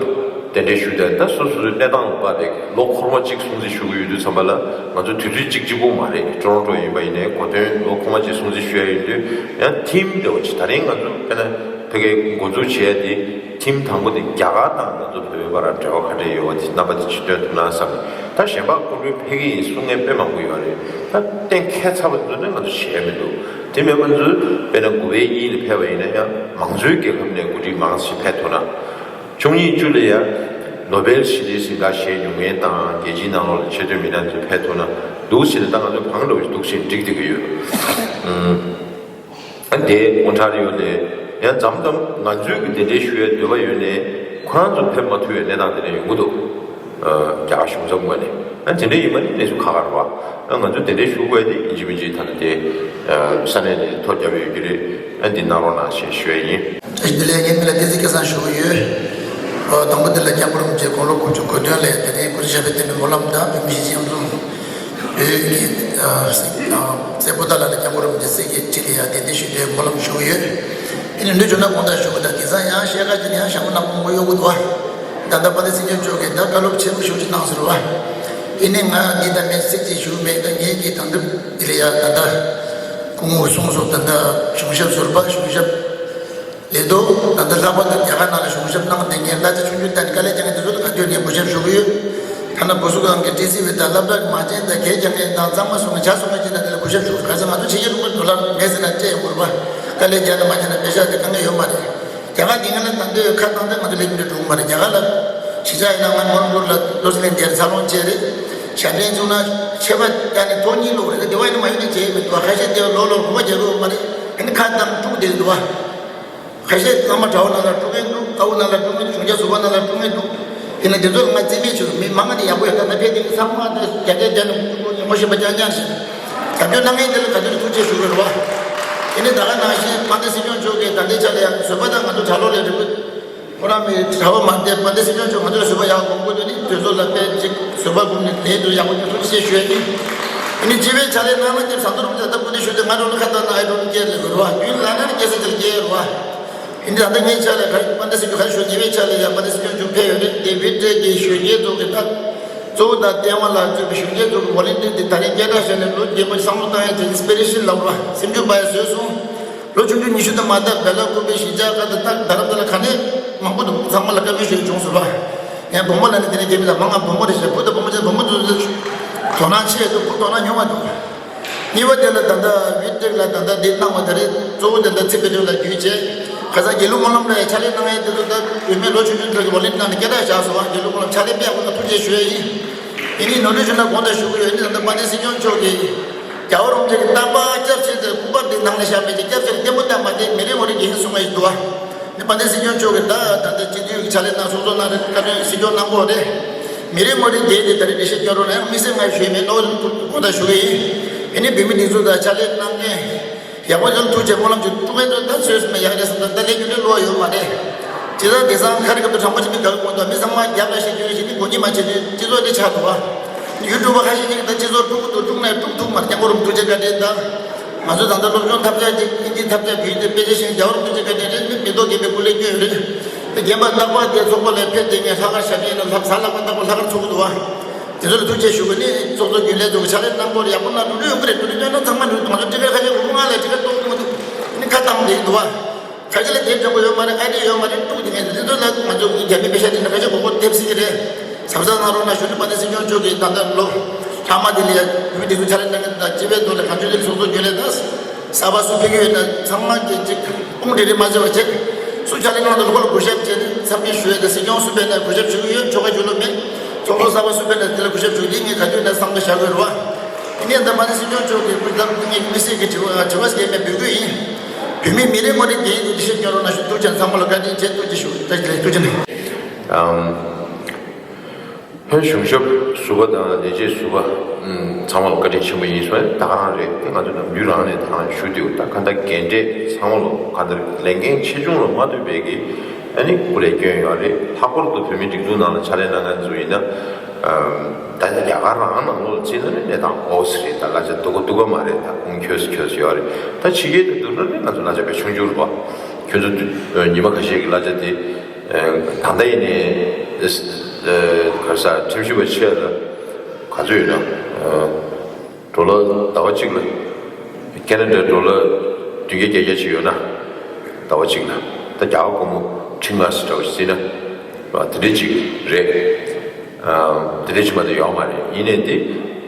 གདན་འདྲེན་ཞུ་དོན་ད་སོ་སོ་སོའི་གནས་སྟངས་ལ་དཔག་པའི་ལོ་འཁོར་མ་གཅིག་སྲུང་བརྩི་ཞུ་གི་ཡོད་དུས་ཙམ་པ་ལ་ང་ཚོ་དུས་ཚོད་གཅིག་གཅིག་པོ་མ་རེད། ཊོ་རོན་ཊོ་ཡིན་པ་ཡིན་ནའི་གོ་སྟོན་ལོ་འཁོར་མ་གཅིག་སྲུང་བརྩི་ཞུ་ཡ་ཡིན་དུས་ཡང་ཐིམ་འདྲ་བོ་ཅིག་ད་རིང་ང་ཚོ་དཔེར་ན་ཕ་གིའི་འགོ་འཛུགས་བྱས་ཏེ་ཐིམ་དང་པོ་དེ་རྒྱ་གར་དང་ང་ཚོ་བོད་པའི་བར་འབྲེལ་བ་ག་འདྲས་ཡོད་པ་དེ་རྣམ་པ་དེ་ཅིག་སྟོན་ཐུབ་ན་བསམ། ད་གཞན་པ་སྐུ་མགྲོན་ཕེབས་ཀྱི་ཡིན་གསུང་མཁན་དཔེ་མང་པོ་ཡོད་རེད། ད་གཏན་འཁེལ་ཚར་བ་ཚོ་ནི་ང་ཚོ་བྱས་མི་འདུག་དེ་མིན་པ་ཚོས་དཔེར་ན་དགུ་པའི་དབྱིན་ལ་ཕེབས་པ་ཡིན་ན་ཡང་མང་གཙོའི་རྒྱལ་ཁབ་ནས་འགོ་ཁྲིད་མང་ཆེ་ཕེབས་ཐུབ་ན། བཅུ་གཉིས་བཅུ་ལ་ཡང་ནོ་བེལ་ཞི་བདེའི་གཟེངས་རྟགས་བཞེས་མྱོང་མཁན་དང་རྒྱལ་སྤྱིའི་ནང་ལོགས་ལ་ཆེ་མཐོའི་མི་སྣ་ཚོ་ཕེབས་ཐུབ་ན་འདུག་ཟེར་ནས་ད་ང་ཚོ་གང་འདྲ་བོ་ཞིག་འདུག་ཟེར་འགྲིག་བསྡད་ཀྱི་ཡོད། ཨ་དེ་དབང་གྲགས་ཡོད་ལས་ཡང་མཚམས་མཚམས་ང་ཚོས་ཀྱི་གདན་འདྲེན་ཞུ་ཡའི་འདོད་པ་ཡོད་ནས་ཁོ་རང་ཚོ་ཕེབས་མ་ཐུབ་པའི་གནས་སྟངས་དེ་འདྲ་ཡོང་གི་འདུག་རྒྱ་གར་གཞུང་ཚབ་ངོས་ནས། ཨ་དེ་འདྲ་ཡིན་པ་ནི་གནས་ཚུལ་ཁག་ཁག་རེད་བ། ཨ་ང་ཚོས་གདན་འདྲེན་ཞུ་དགོས་དེ་ཡིན་གཅིག་མིན་གཅིག་ད་ནི་དེ་ས་གནས་ནས་ཐོ་བརྒྱབ་ཡོད་ཀྱི་རེད། ཨ་འདི་གནང་རོགས་གནང་ཞེས་ཞུ་ཡ་ཡིན། བཀྲ་ཤིས་བདེ་ལེགས། ངས་མི་ལ་བདེ་ཚིག་སྐལ་བཟང་ཞུ་གི་ཡོད། ཨོ་དང་པོ་དེ་ལ་སྐྱབས་མགོན་རིན་པོ་ཆེ་དགུང་ལོ་དགུ་བཅུ་གོ་བདུན་ལ་དེ་རིང་སྐུ་ཚེ་ཞབས་པད་བརྟན་པའི་སྨོན་ལམ་དང་བོད་མི་སྤྱི་འཐུས་བོད་ཀྱི་སྲས་པོ་ཏཱ་ལ་ལ་སྐྱབས་མགོན་རིན་པོ་ཆེ་སྲས་ཀྱི་ཁྲི་ལ་ཡང་གདན་འདྲེན་ཞུ་དེ་སྨོན་ལམ་ཞུ་གི་ཡོད། དེ་ནས་འདི་བྱུང་ན་དགོངས་དག་ཞུ་གི་དང་དེང་སང་ཡང་ཤེལ་དཀར་གྱི་ནས་ཡང་ཞྭ་མོ་ནག་པོ་མང་པོ་གཡོག་གི་འདུག་བ། ད་ལྟ་དཔལ་ལྡན་སྲིད་སྐྱོང་མཆོག་གིས་ད་བཀའ་སློབ་ཆེན་པོ་ཞིག་གནང་ཟེར་བ། ཡིན་ནའི་ང་འདི་ལྟ་མེད་ཚིག་གཅིག་ཞུ་མེད། ད་ངེད་ཀྱི་དང་འདི་ལ་ཡང་ད་ལྟ་སྐུ་ངོ་གསུང་སོགས་ད་ལྟ་གཞུང་ཞབས་ཟུར་པ་གཞུང་ཞབས། ལས་ཐོག་ད་ལྟ་ལྷག་པར་དུ་རྒྱ་གར་ནང་ལ་གཞུང་ཞབས་གནང་བསྡད་མཁན་བླ་ཆེ་ཆུང་ཆུང་དང་དཀའ་ལས་རྒྱག་མཁན་དེ་ཚོ་ལ་ག་དུས་ནས་གུས་ཞབས་ཞུ་གི་ཡོད། ཐ་ན་བུ་གསོ་ཁང་གི་ཊི་སི་ཝི་དང་སློབ་གྲྭ་གི་མ་བྱན་དང་གད་རྒྱག་མཁན་དང་གཙང་མ་བཟོ་མཁན་ཇ་བཟོ་མཁན་ཅིག་དང་དེ་ལ་གུས་ཞབས་ཞུ་གི། ག་ཚོད་ང་ཚོ་ཕྱི་རྒྱལ་ལུང་པ་དུ་ལ་མེད་ཟེར་ན་སྤྲད་ཡོང་དགོས་རེད་པ། དཀའ་ལས་རྒྱག་ན་མ་རྒྱག་ན་པེ་ཤག་དེ་དཀའ་ངལ་ཡོད་མ་རེད། རྒྱ་གར་འདི་ང་ལ་ད་འདོད་ཁ་བཏང་སྟེ་ང་ཚོ་ལས་མི་འདྲ་འགྲོ་གི་མ་རེད། རྒྱ་གར་ལ་གཞིས་ཆགས་ཡིན་ན་ང་མོན་གྷོ་ལ་ལོ་སི་ལན་རྒྱལ་འཚར་ལོངས་བྱས་རེད། ཞབས་འདྲེན་བྱུང་ན་ཆད་པ་ད་ནི་ཐོག་གཉིས་ལོག་རེད། དེ་བ་ཡིན་ན་མ་ཡོང་ནས་བྱས་མི་འདུག་ཁ་ཤས་དེ་ལོ་ལོ་གོ་བ་རྒྱག་གི་ཡོད་མ་རེད། ཨ་ནི་ཁ་བཏང་དཀྲུག་བསྡད་འདུག་བ། ཁ་ཤས་བླ་མ་གྲྭ་བ་ནང་ལ་དཀྲུག་མཁན་འདུག་དཀའ་བ་ནང་ལ་དཀྲུག་མཁན་འདུག་གཞུང་ཆགས་ཟུར་པ་ནང་ལ་དཀྲུག་མཁན་འདུག་དེ་ནི་དེ་ཚོ་ལ་ང་རྩིས་མེད་བྱེད་དགོས། མི་མང་ང་ནི་ཡག་པོ་ཡོད། ད་ལྟ་ཕལ་ཆེར་ཚང་མ་ད་རྒྱ་སྐད་རྒྱ་ནི་ངོ་ཤེས་པ་རྐྱང་རྐྱང་ཞིག་རྒྱབ་སྐྱོར་གནང་མཁན་དེ་ལ་ག་དུས་ཐུགས་རྗེ་ཞུ་དགོས་རེད་བ། དེ་ནི་ད་ག་ནང་བཞིན་དཔལ་ལྡན་སྲིད་སྐྱོང་མཆོག་གིས་ད་ལྟའི་ཆ་ལ་ཡང་བཟོད་པ་དང་ང་ཚོ་གྲྭ་ལོག་ལས་འབྲས་བུ། ཁོ་རང་མི་གྲྭ་བ་མ་བསྡད་པ་འདི་སྲིད་སྐྱོང་མཆོག་ང་ཚོར་བཟོད་པ་ཡག་སྒོམ་དགོས་དོན་ནི་དུས་ཚོད་ལ་དཔེ་ཅིག་བཟོད་པ་སྒོམ་ནས་ལས་དུ་ཡག་པོ་ཅིག་ཐུགས་རྗེ་ཆེ་ཞུ་ཡ་ཡིན། ཨ་ནི་སྤྱི་པའི་ཕྱག་ལས་གནང་ན་སྐྱབས་ཟམ་གདོང་རིན་པོ་ཆེ་ད་སྐུ་མདུན་ཞུ་དུས་ང་རང་ལ་ཁ་བཏང་ན་ཨེ་འགྲོ་ནི་སྐད་རེད་དགོས་རེད་བ། རྒྱུན་ལ་ན་ནི་སྐད་ས་དེར་སྐྱེལ་རེད་བ། ཨ་ནི་ད་ལྟ་ངའི་ཕྱག་ལས་ག་རེ་དཔལ་ལྡན་སྲིད་སྐྱོང་ག་རེ་ཞུ་ཉེ་བའི་ཕྱག་ལས་ཡང་དཔལ་ལྡན་སྲིད་སྐྱོང་མཆོག་ཕེབས་ཡོད་རེད། དེ་བི་ཏྲེ་གི་གཞོན་སྐྱེས་ཚོ་གི་ད་གཙོ་བོ་ད་ལྟེ་བ་ལ་གཙོས་པའི་གཞོན་སྐྱེས་ཚོ་གི་ཝོ་ལན་ཊི་རི་དེ་ད་རིང་སྐད་གྲགས་ཤར་ནས་ལོ་རྒྱས་པོ་བསམ་བློ་བཏང་ཡ་དེ་ཨིན་སི་པི་རེ་ཤན་ལབ་རེད་བ། སེམས་འགྱུར་བ་ཡ་བཟོས་སོང་། ལོ་ཆུང་ཆུང་ཉི་ཤུ་དང་མ་ད་སྦེལ་ཀོབ་པའི་གཞིས་ཆགས་ཁག་དང་ད་རྡ་རམ་ས་ལ་ག་ནས་མང་པོ་འདུག་ཚང་མ་ལ་བཀའ་མོལ་ཞུ་བྱུང་སོང་བ། ངས་བུ་མོ་ལ་ནི་དེ་ནས་རྒྱལ་མི་ལ་མ་ང་བུ་མོ་རེད་ཟེར། བུ་དང་བུ་མོ་ཆེ་བུ་མོ་ཚོ་དོ་སྣང་ཆེ་འདུག་བུ་དོ་སྣང་ཉུང་བ་འདུག་གཉིས་པ་དེ་ལ་ད་ལྟ་བི་ཏྲེག་ལ་ད་ལྟ་འདི་གནང་བ་ད་རེད། གཙོ་བོ་དེ་ལ་ཚེ་བི་ཏྲེག་ལ་བརྒྱུད་བྱས། ཁ་སང་དགེ་ལུགས་སྨོན་ལམ་ལ་ཕྱག་ལས་གནང་ཡས་དེ་ཚོ་ད་བུད་མེད་ལོ་ཆུང་ཆུང་ཚོ་གི་བོ་ལེན་གནང་ནས་སྐད་གྲགས་བཞག་སོང་བ། དགེ་ལུགས་སྨོན་ལམ་ཕྱག་ལས་དཔེ་ཡག་པོ་གནང་། ཐུགས་རྗེ་ཆེ་ཞུ་ཡས་ཡིན། ཡིན་ནའི་ནོར་འཁྲུལ་བྱུང་ན་དགོངས་དག་ཞུ་གི་ཡོད། ཡིན་ནའི་ད་ལྟ་དཔལ་ལྡན་སྲིད་སྐྱོང་མཆོག་གིས་རྒྱལ་བ་རིན་པོ་ཆེ་གི་རྟག་པར་སྐྱབས་ཆེན་དེ་སྐུ་པར་འདི་ནང་ལ་བཞག་མེད་ཀྱི་སྐྱབས་ཆེན་བརྟན་པོ་བཏབ་མ་བསྡད། མི་རེ་ངོ་རེ་འགན་སྲུང་བ་ཞིག་འདུག་བ། ནི་དཔལ་ལྡན་སྲིད་སྐྱོང་མཆོག་གིས་ད་ད་ལྟ་སྤྱི་འཐུས་ཀྱི་ཕྱག་ལས་གནང་། ཚོགས་གཙོ་གནང་རེད། བཀའ་བློན་སྲིད་སྐྱོང་གནང་གོ་རེད། མི་རེ་ངོ་རེ་འགན་དེ་ད་རེས་འགྲེལ་བཤད་སྐྱོན་རོགས་ལ་ཡང་དམིགས་བསལ་ང་ཞུས་མེད་ནོ། དགོངས་དག་ཞུ་གི་ཡིན། ཡིན་ནའི་བོད་མི་འདི་ཚོ་དང་ཕྱག་ལས་གནང་མཁན། ཡག་པོ་ཡོང་ཐུགས་རྗེ་སྨོན་ལམ་ཅིག་དཀྲུག་མཁན་ཚོ་ད་ཚོད་སྨ་ཡག་རེད་བསམ། ད་ད་ལས་རྒྱུ་འབྲས་བློ་ཡོད་མ་རེད། ཇི་ལྟར་དེང་སང་ཁ་རི་ཁ་ཐུག་དྲང་པོ་ཅིག་མི་དགའ་གི་གོ་འདུག་མི་ཚང་མ་རྒྱབ་ལ་བཤད་རྒྱུ་རེད་ཞེས་ནི་མགོ་གཉིས་མ་བྱེད་དུས་སྤྱི་ཚོགས་འདི་ཆགས་འདུག་བ། ཡུ་ཊུབ་པ་ཁ་ཤས་ཅིག་ད་སྤྱི་ཚོགས་དཀྲུག་གི་འདུག་དཀྲུག་ན་དཀྲུག་ཐུབ་མ་རེད། སྐྱབས་མགོན་རིན་པོ་ཆེ་བཀའ་དྲིན་དང་། ང་ཚོ་ད་ལྟ་སློབ་སྦྱོང་ཐབས་ཆག་ཅིག་དབྱིན་ཇིའི་ཐབས་ཆག་བོད་ཡིག་དེ་དཔེ་ཆ་ཤེས་རྒྱལ་བ་རིན་པོ་ཆེ་བཀའ་དྲིན་རེད། མི་མི་ཐོག་རྒན་པའི་སྐུ་ལས་སྐྱོན་རེད། དེ་རྒན་པ་རྟག་པར་དེ་ཚོགས་པ་ལ་ཕེབས་བསྡད་མཁན་ལྷག་དཀར་ཞབས་ཕྱི་ཡིན་ན་ལྷག་གཟའ་ལྷག་པ་རྟག་པར་ལྷག་དཀར་ཚོགས་ཀྱི་འདུག་བ། དེ་ཚོ་ལ་ཐུགས་རྗེ་ཞུ་དགོས། ནི་ཚོགས་གཙོ་རྒྱུན་ལས་ཚོ་གི་ཕྱག་ལས་གནང་སྐོར་ཡག་པོ་གནང་། འགྲོ་འགྲོ་ཡོང་གི་རེད། འགྲོ་འགྲོ་སྐྱོན་ན་ཚང་མ་འགྲོ། ང་ཚོ་ཊི་ཝི་ཁ་ཤས་གོ་སྐབས་མང་ལ་ཊི་ཝི་ཁ་གཏོང་གི་མི་འདུག་ནི་ཁ་བཏང་བསྡད་ཀྱི་འདུག་བ། ཁ་ཤས་ལ་དེབ་སྦྱང་དགོས་ཡོད་མ་རེད། ཨའི་ཌི་ཡོད་མ་རེད། དཀྲུག་དེ་ངས་དེ་ཚོ་ལ་ང་ཚོ་རྒྱ་མི་པེ་ཤ་དེ་ན་ཁ་ཤས་གོ་སྐབས་ཐེབས་སྲིད་ཀྱི་རེད། གཟབ་གཟབ་གནང་རོགས་གནང་ཞུ། ནི་དཔལ་ལྡན་སྲིད་སྐྱོང་མཆོག་གིས་ད་ལྟ་ལོ་ ཚང་མ་དེ་ལ་བོད་མི་སྒྲིག་འཛུགས་ཕྱག་ལས་གནང་མཁན་དང་སྤྱི་པའི་ཐོག་ལ་གང་བྱུང་དེ་ཚོགས་གཙོ་རྒྱུན་ལས་དང་གསར་པ་སུ་ཕེབས་ཀྱི་ཡོད་ན་ཚང་མ་གི་ཅིག་དཔུང་སྒྲིལ་རེ་མ་བྱས་པ་བྱས་སུ་ཕྱག་ལས་གནང་དང་ལོ་ཁོ་ལ་གུས་ཞབས་བྱས་ཏེ་འཚམས་འདྲི་ཞུ་ཡས་དང་སྲིད་སྐྱོང་སུ་ཕེབས་ན་གུས་ཞབས་ཞུ་གི་ཡོད། ཆོལ་ཁ་གྱུར་ལོ་མེད། ཚོགས་གཙོ་གསར་པ་སུ་ཕེབས་ན་དེ་ལ་གུས་ཞབས་ཞུ་གི་ཡིན། ངས་ག་དུས་ན་བསམ་བློ་བཞག་དགོས་རེད་བ། ཡིན་ནའི་ད་མ་ནི་སྲིད་སྐྱོང་མཆོག་གིས་སྐུ་ཚབ་ངས་དམིགས་བསལ་གྱི་དྲི་བ་དྲི་བ་ཞིག་ཡིན་ན་འབུལ་དགོས་ཡིན། བོད་མིའི་མི་རེ་ངོ་རེ་འགན་ཡིན་འདུག་འདི་ཞིག་སྐྱོན་རོགས་གནང་ཞུ། ཐུགས་རྗེ་ཆེ། ཚང་མ་ལ་བཀའ་དྲིན་ཆེ། ཐུགས་རྗེ་ཞུ། བཀྲ་ཤིས་བདེ་ལེགས། ཐུགས་རྗེ་གནང་། ཨམ། ཧན་གཞུང་ཞབས་ཟུར་པ་དང་ལས་བྱེད་ཟུར་པ་ཚང་མ་ལ་བཀའ་དྲིན་ཆེན་པོ་ཡིན་ཟེར་ད་ག་རང་རེད། དེ་ང་ཚོ་ནམ་རྒྱུན་རང་ནས་ད་ག་རང་ཞུ་དུས་ད་ག་འདྲ་རྒན་གྲས་ཚང་མ་ལ་ག་འདྲ་ལས་འགན་ཆེ་ཆུང་ལ་མ་ལྟོས་པའི་གི་ཨ་ནི་སྐུ་ལས་བསྐྱོན་ཡོད་རེད། ལྷག་པར་དུ་བོད་མིའི་སྒྲིག་འཛུགས་ནང་ལ་ཕྱག་ལས་གནང་མཁན་ཚོ་ཡིན་ན་ད་ཆ་རྒྱ་གར་རང་ནང་ལོགས་ལ་བརྩིས་ན་ནི་གནས་སྟངས་འོ་ཙི་རེད། ད་གླ་ཆ་སྡུག་ག་སྡུག་ག་མ་རེད། ད་ཁུངས་འཁྱོལ་སུ་འཁྱོལ་སུ་ཡོད་རེད། ད་ཕྱི་རྒྱལ་དུ་བསྡུར་ན་ནི་ང་ཚོ་གླ་ཆ་དཔེ་ཆུང་ཆུང་རེད་པ། ཁྱོད་ཚོ་ཉི་མ་ཁ་ཤས་ཀྱི་གླ་ཆ་དེ། ད་ལྟ་ཡིན་ནའི་ག་རེ་ཟ་ཁྲིམས་ཞིབ་པ་ཆེ་ལ་ག་ཚོད་ཡོད་ན་ཌོ་ལར་ཟླ་བ་གཅིག་ལ་ཁེ་ན་ཌའི་ཌོ་ལར་བདུན་བརྒྱ་བརྒྱད་བརྒྱ་ཅིག་ཡོད་ན་ཟླ་བ་གཅིག་ལ་ད་རྒྱ་གར་སྒོར་མོ་ཁྲི་ལྔ་ཙམ་འདྲ་བ་ཞིག་བརྩིས་ན་དེ་འདྲ་ཅིག་རེད། དེ་འདྲ་ཅིག་མ་གཏོགས་ཡོད་མ་རེད། ཡིན་ནའི་དེ་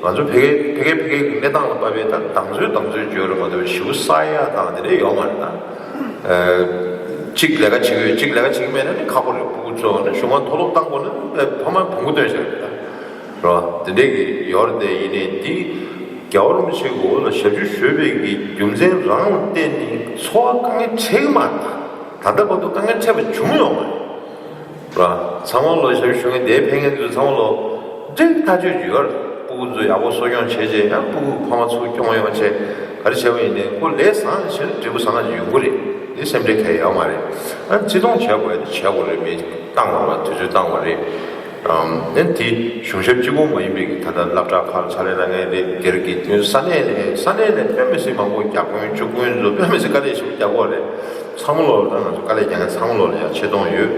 ང་ཚོ་ཕ་གི་ཕ་གི་ཕ་གི་གི་གནས་སྟངས་ལ་དཔག་པའི་ད་དང་ཚོད་དང་ཚོད་བརྗོད་རེད་མ་གཏོགས་ཞེ་པོ་བསགས་ཡ་དང་དེ་འདྲ་ཡོད་མ་རེད་ད། གཅིག་ལས་ཀ་བྱེད་ཀྱི་ཡོད། གཅིག་ལས་ཀ་བྱེད་ཀྱི་མེད་ན་ནི་ཁག་པོ་རེད། སྤུ་གུ་ཚོ་ནི་གཞུང་མང་མཐོ་སློབ་བཏང་དགོས་ན་ཕ་མ་བོང་གུ་སྟོན་བྱ་རེད་ད། རེད་བ། དེ་འདྲས་ཀྱི་ཡོད་རེད་དེ། ཡིན་ནའི་འདི་རྒྱལ་བ་རིན་པོ་ཆེ་གི་འོག་ལ་ཞབས་ཕྱི་ཞུས་པའི་གི་རྒྱུ་མཚན་རང་ལ་བརྟེན་ནས་འཚོ་བ་དཀའ་ངལ་འཕྲད་ཀྱི་མ་རེད་ད། ད་ལྟ་བར་དུ་དཀའ་ངལ་འཕྲད་པ་བྱུང་ཡོད་མ་རེད། ར། ཚང་མ་ལོ་ཞབས་ཞུ་མཁན་དེའི་ཕན་ངན་དུ་ཚང་མ་ལོ་འདྲེ་ཐག་ཆོད་ཅིག་ཡོད་རེད། སྤུ་གུ་ཚོ་ཡག་པོ་གསོ་སྐྱོང་བྱས་རྗེས་ཡང་སྤུ་གུ་ཕ་མ་ཚུར་སྐྱོང་ཡོང་བྱས་ག་རེ་བྱས་པ་ཡིན་ནའི་ཁོ་ལས་བཟང་ནས་བྱས་ན་འབྲས་བུ་བཟང་ང་ཅིག་ཡོང་གི་རེད། འདི་སེམས་ཁྲལ་གང་ཡང་ཡོད་མ་རེད། ཨ་བརྩི་མཐོང་བྱས་དགོས་ཡ་དེ་བྱས་དགོས་རེད། མི་བཏང་དགོས་རེད། དུས་ཚོད་བཏང་དགོས་རེད། ཨ་ནི་དེ་གཞུང་ཞབས་གཅིག་པོ་མ་ཡིན་པའི་གི་ད་ལྟ་སློབ་གྲྭ་ཁག་ལ་ཕྱག་ལས་གནང་མཁན་རེད། སྒེར་གྱི་ས་གནས་ནས་ས་གནས་ནས་དཔེ་མི་སྲིད་མང་པོ་བརྒྱ་དཔོན་བཅུ་དཔོན་ཚོ་དཔེ་མི་སྲིད་དཀའ་ལས་ཞེ་པོ་རྒྱག་གི་ཡོད་རེད། ཚང་མ་ལོ་ལ་ང་ཚོ་དཀའ་ལས་རྒྱག་མཁན་ཚང་མ་ལོ་ལ་ཡང་ཆེ་མཐོང་ཡོད།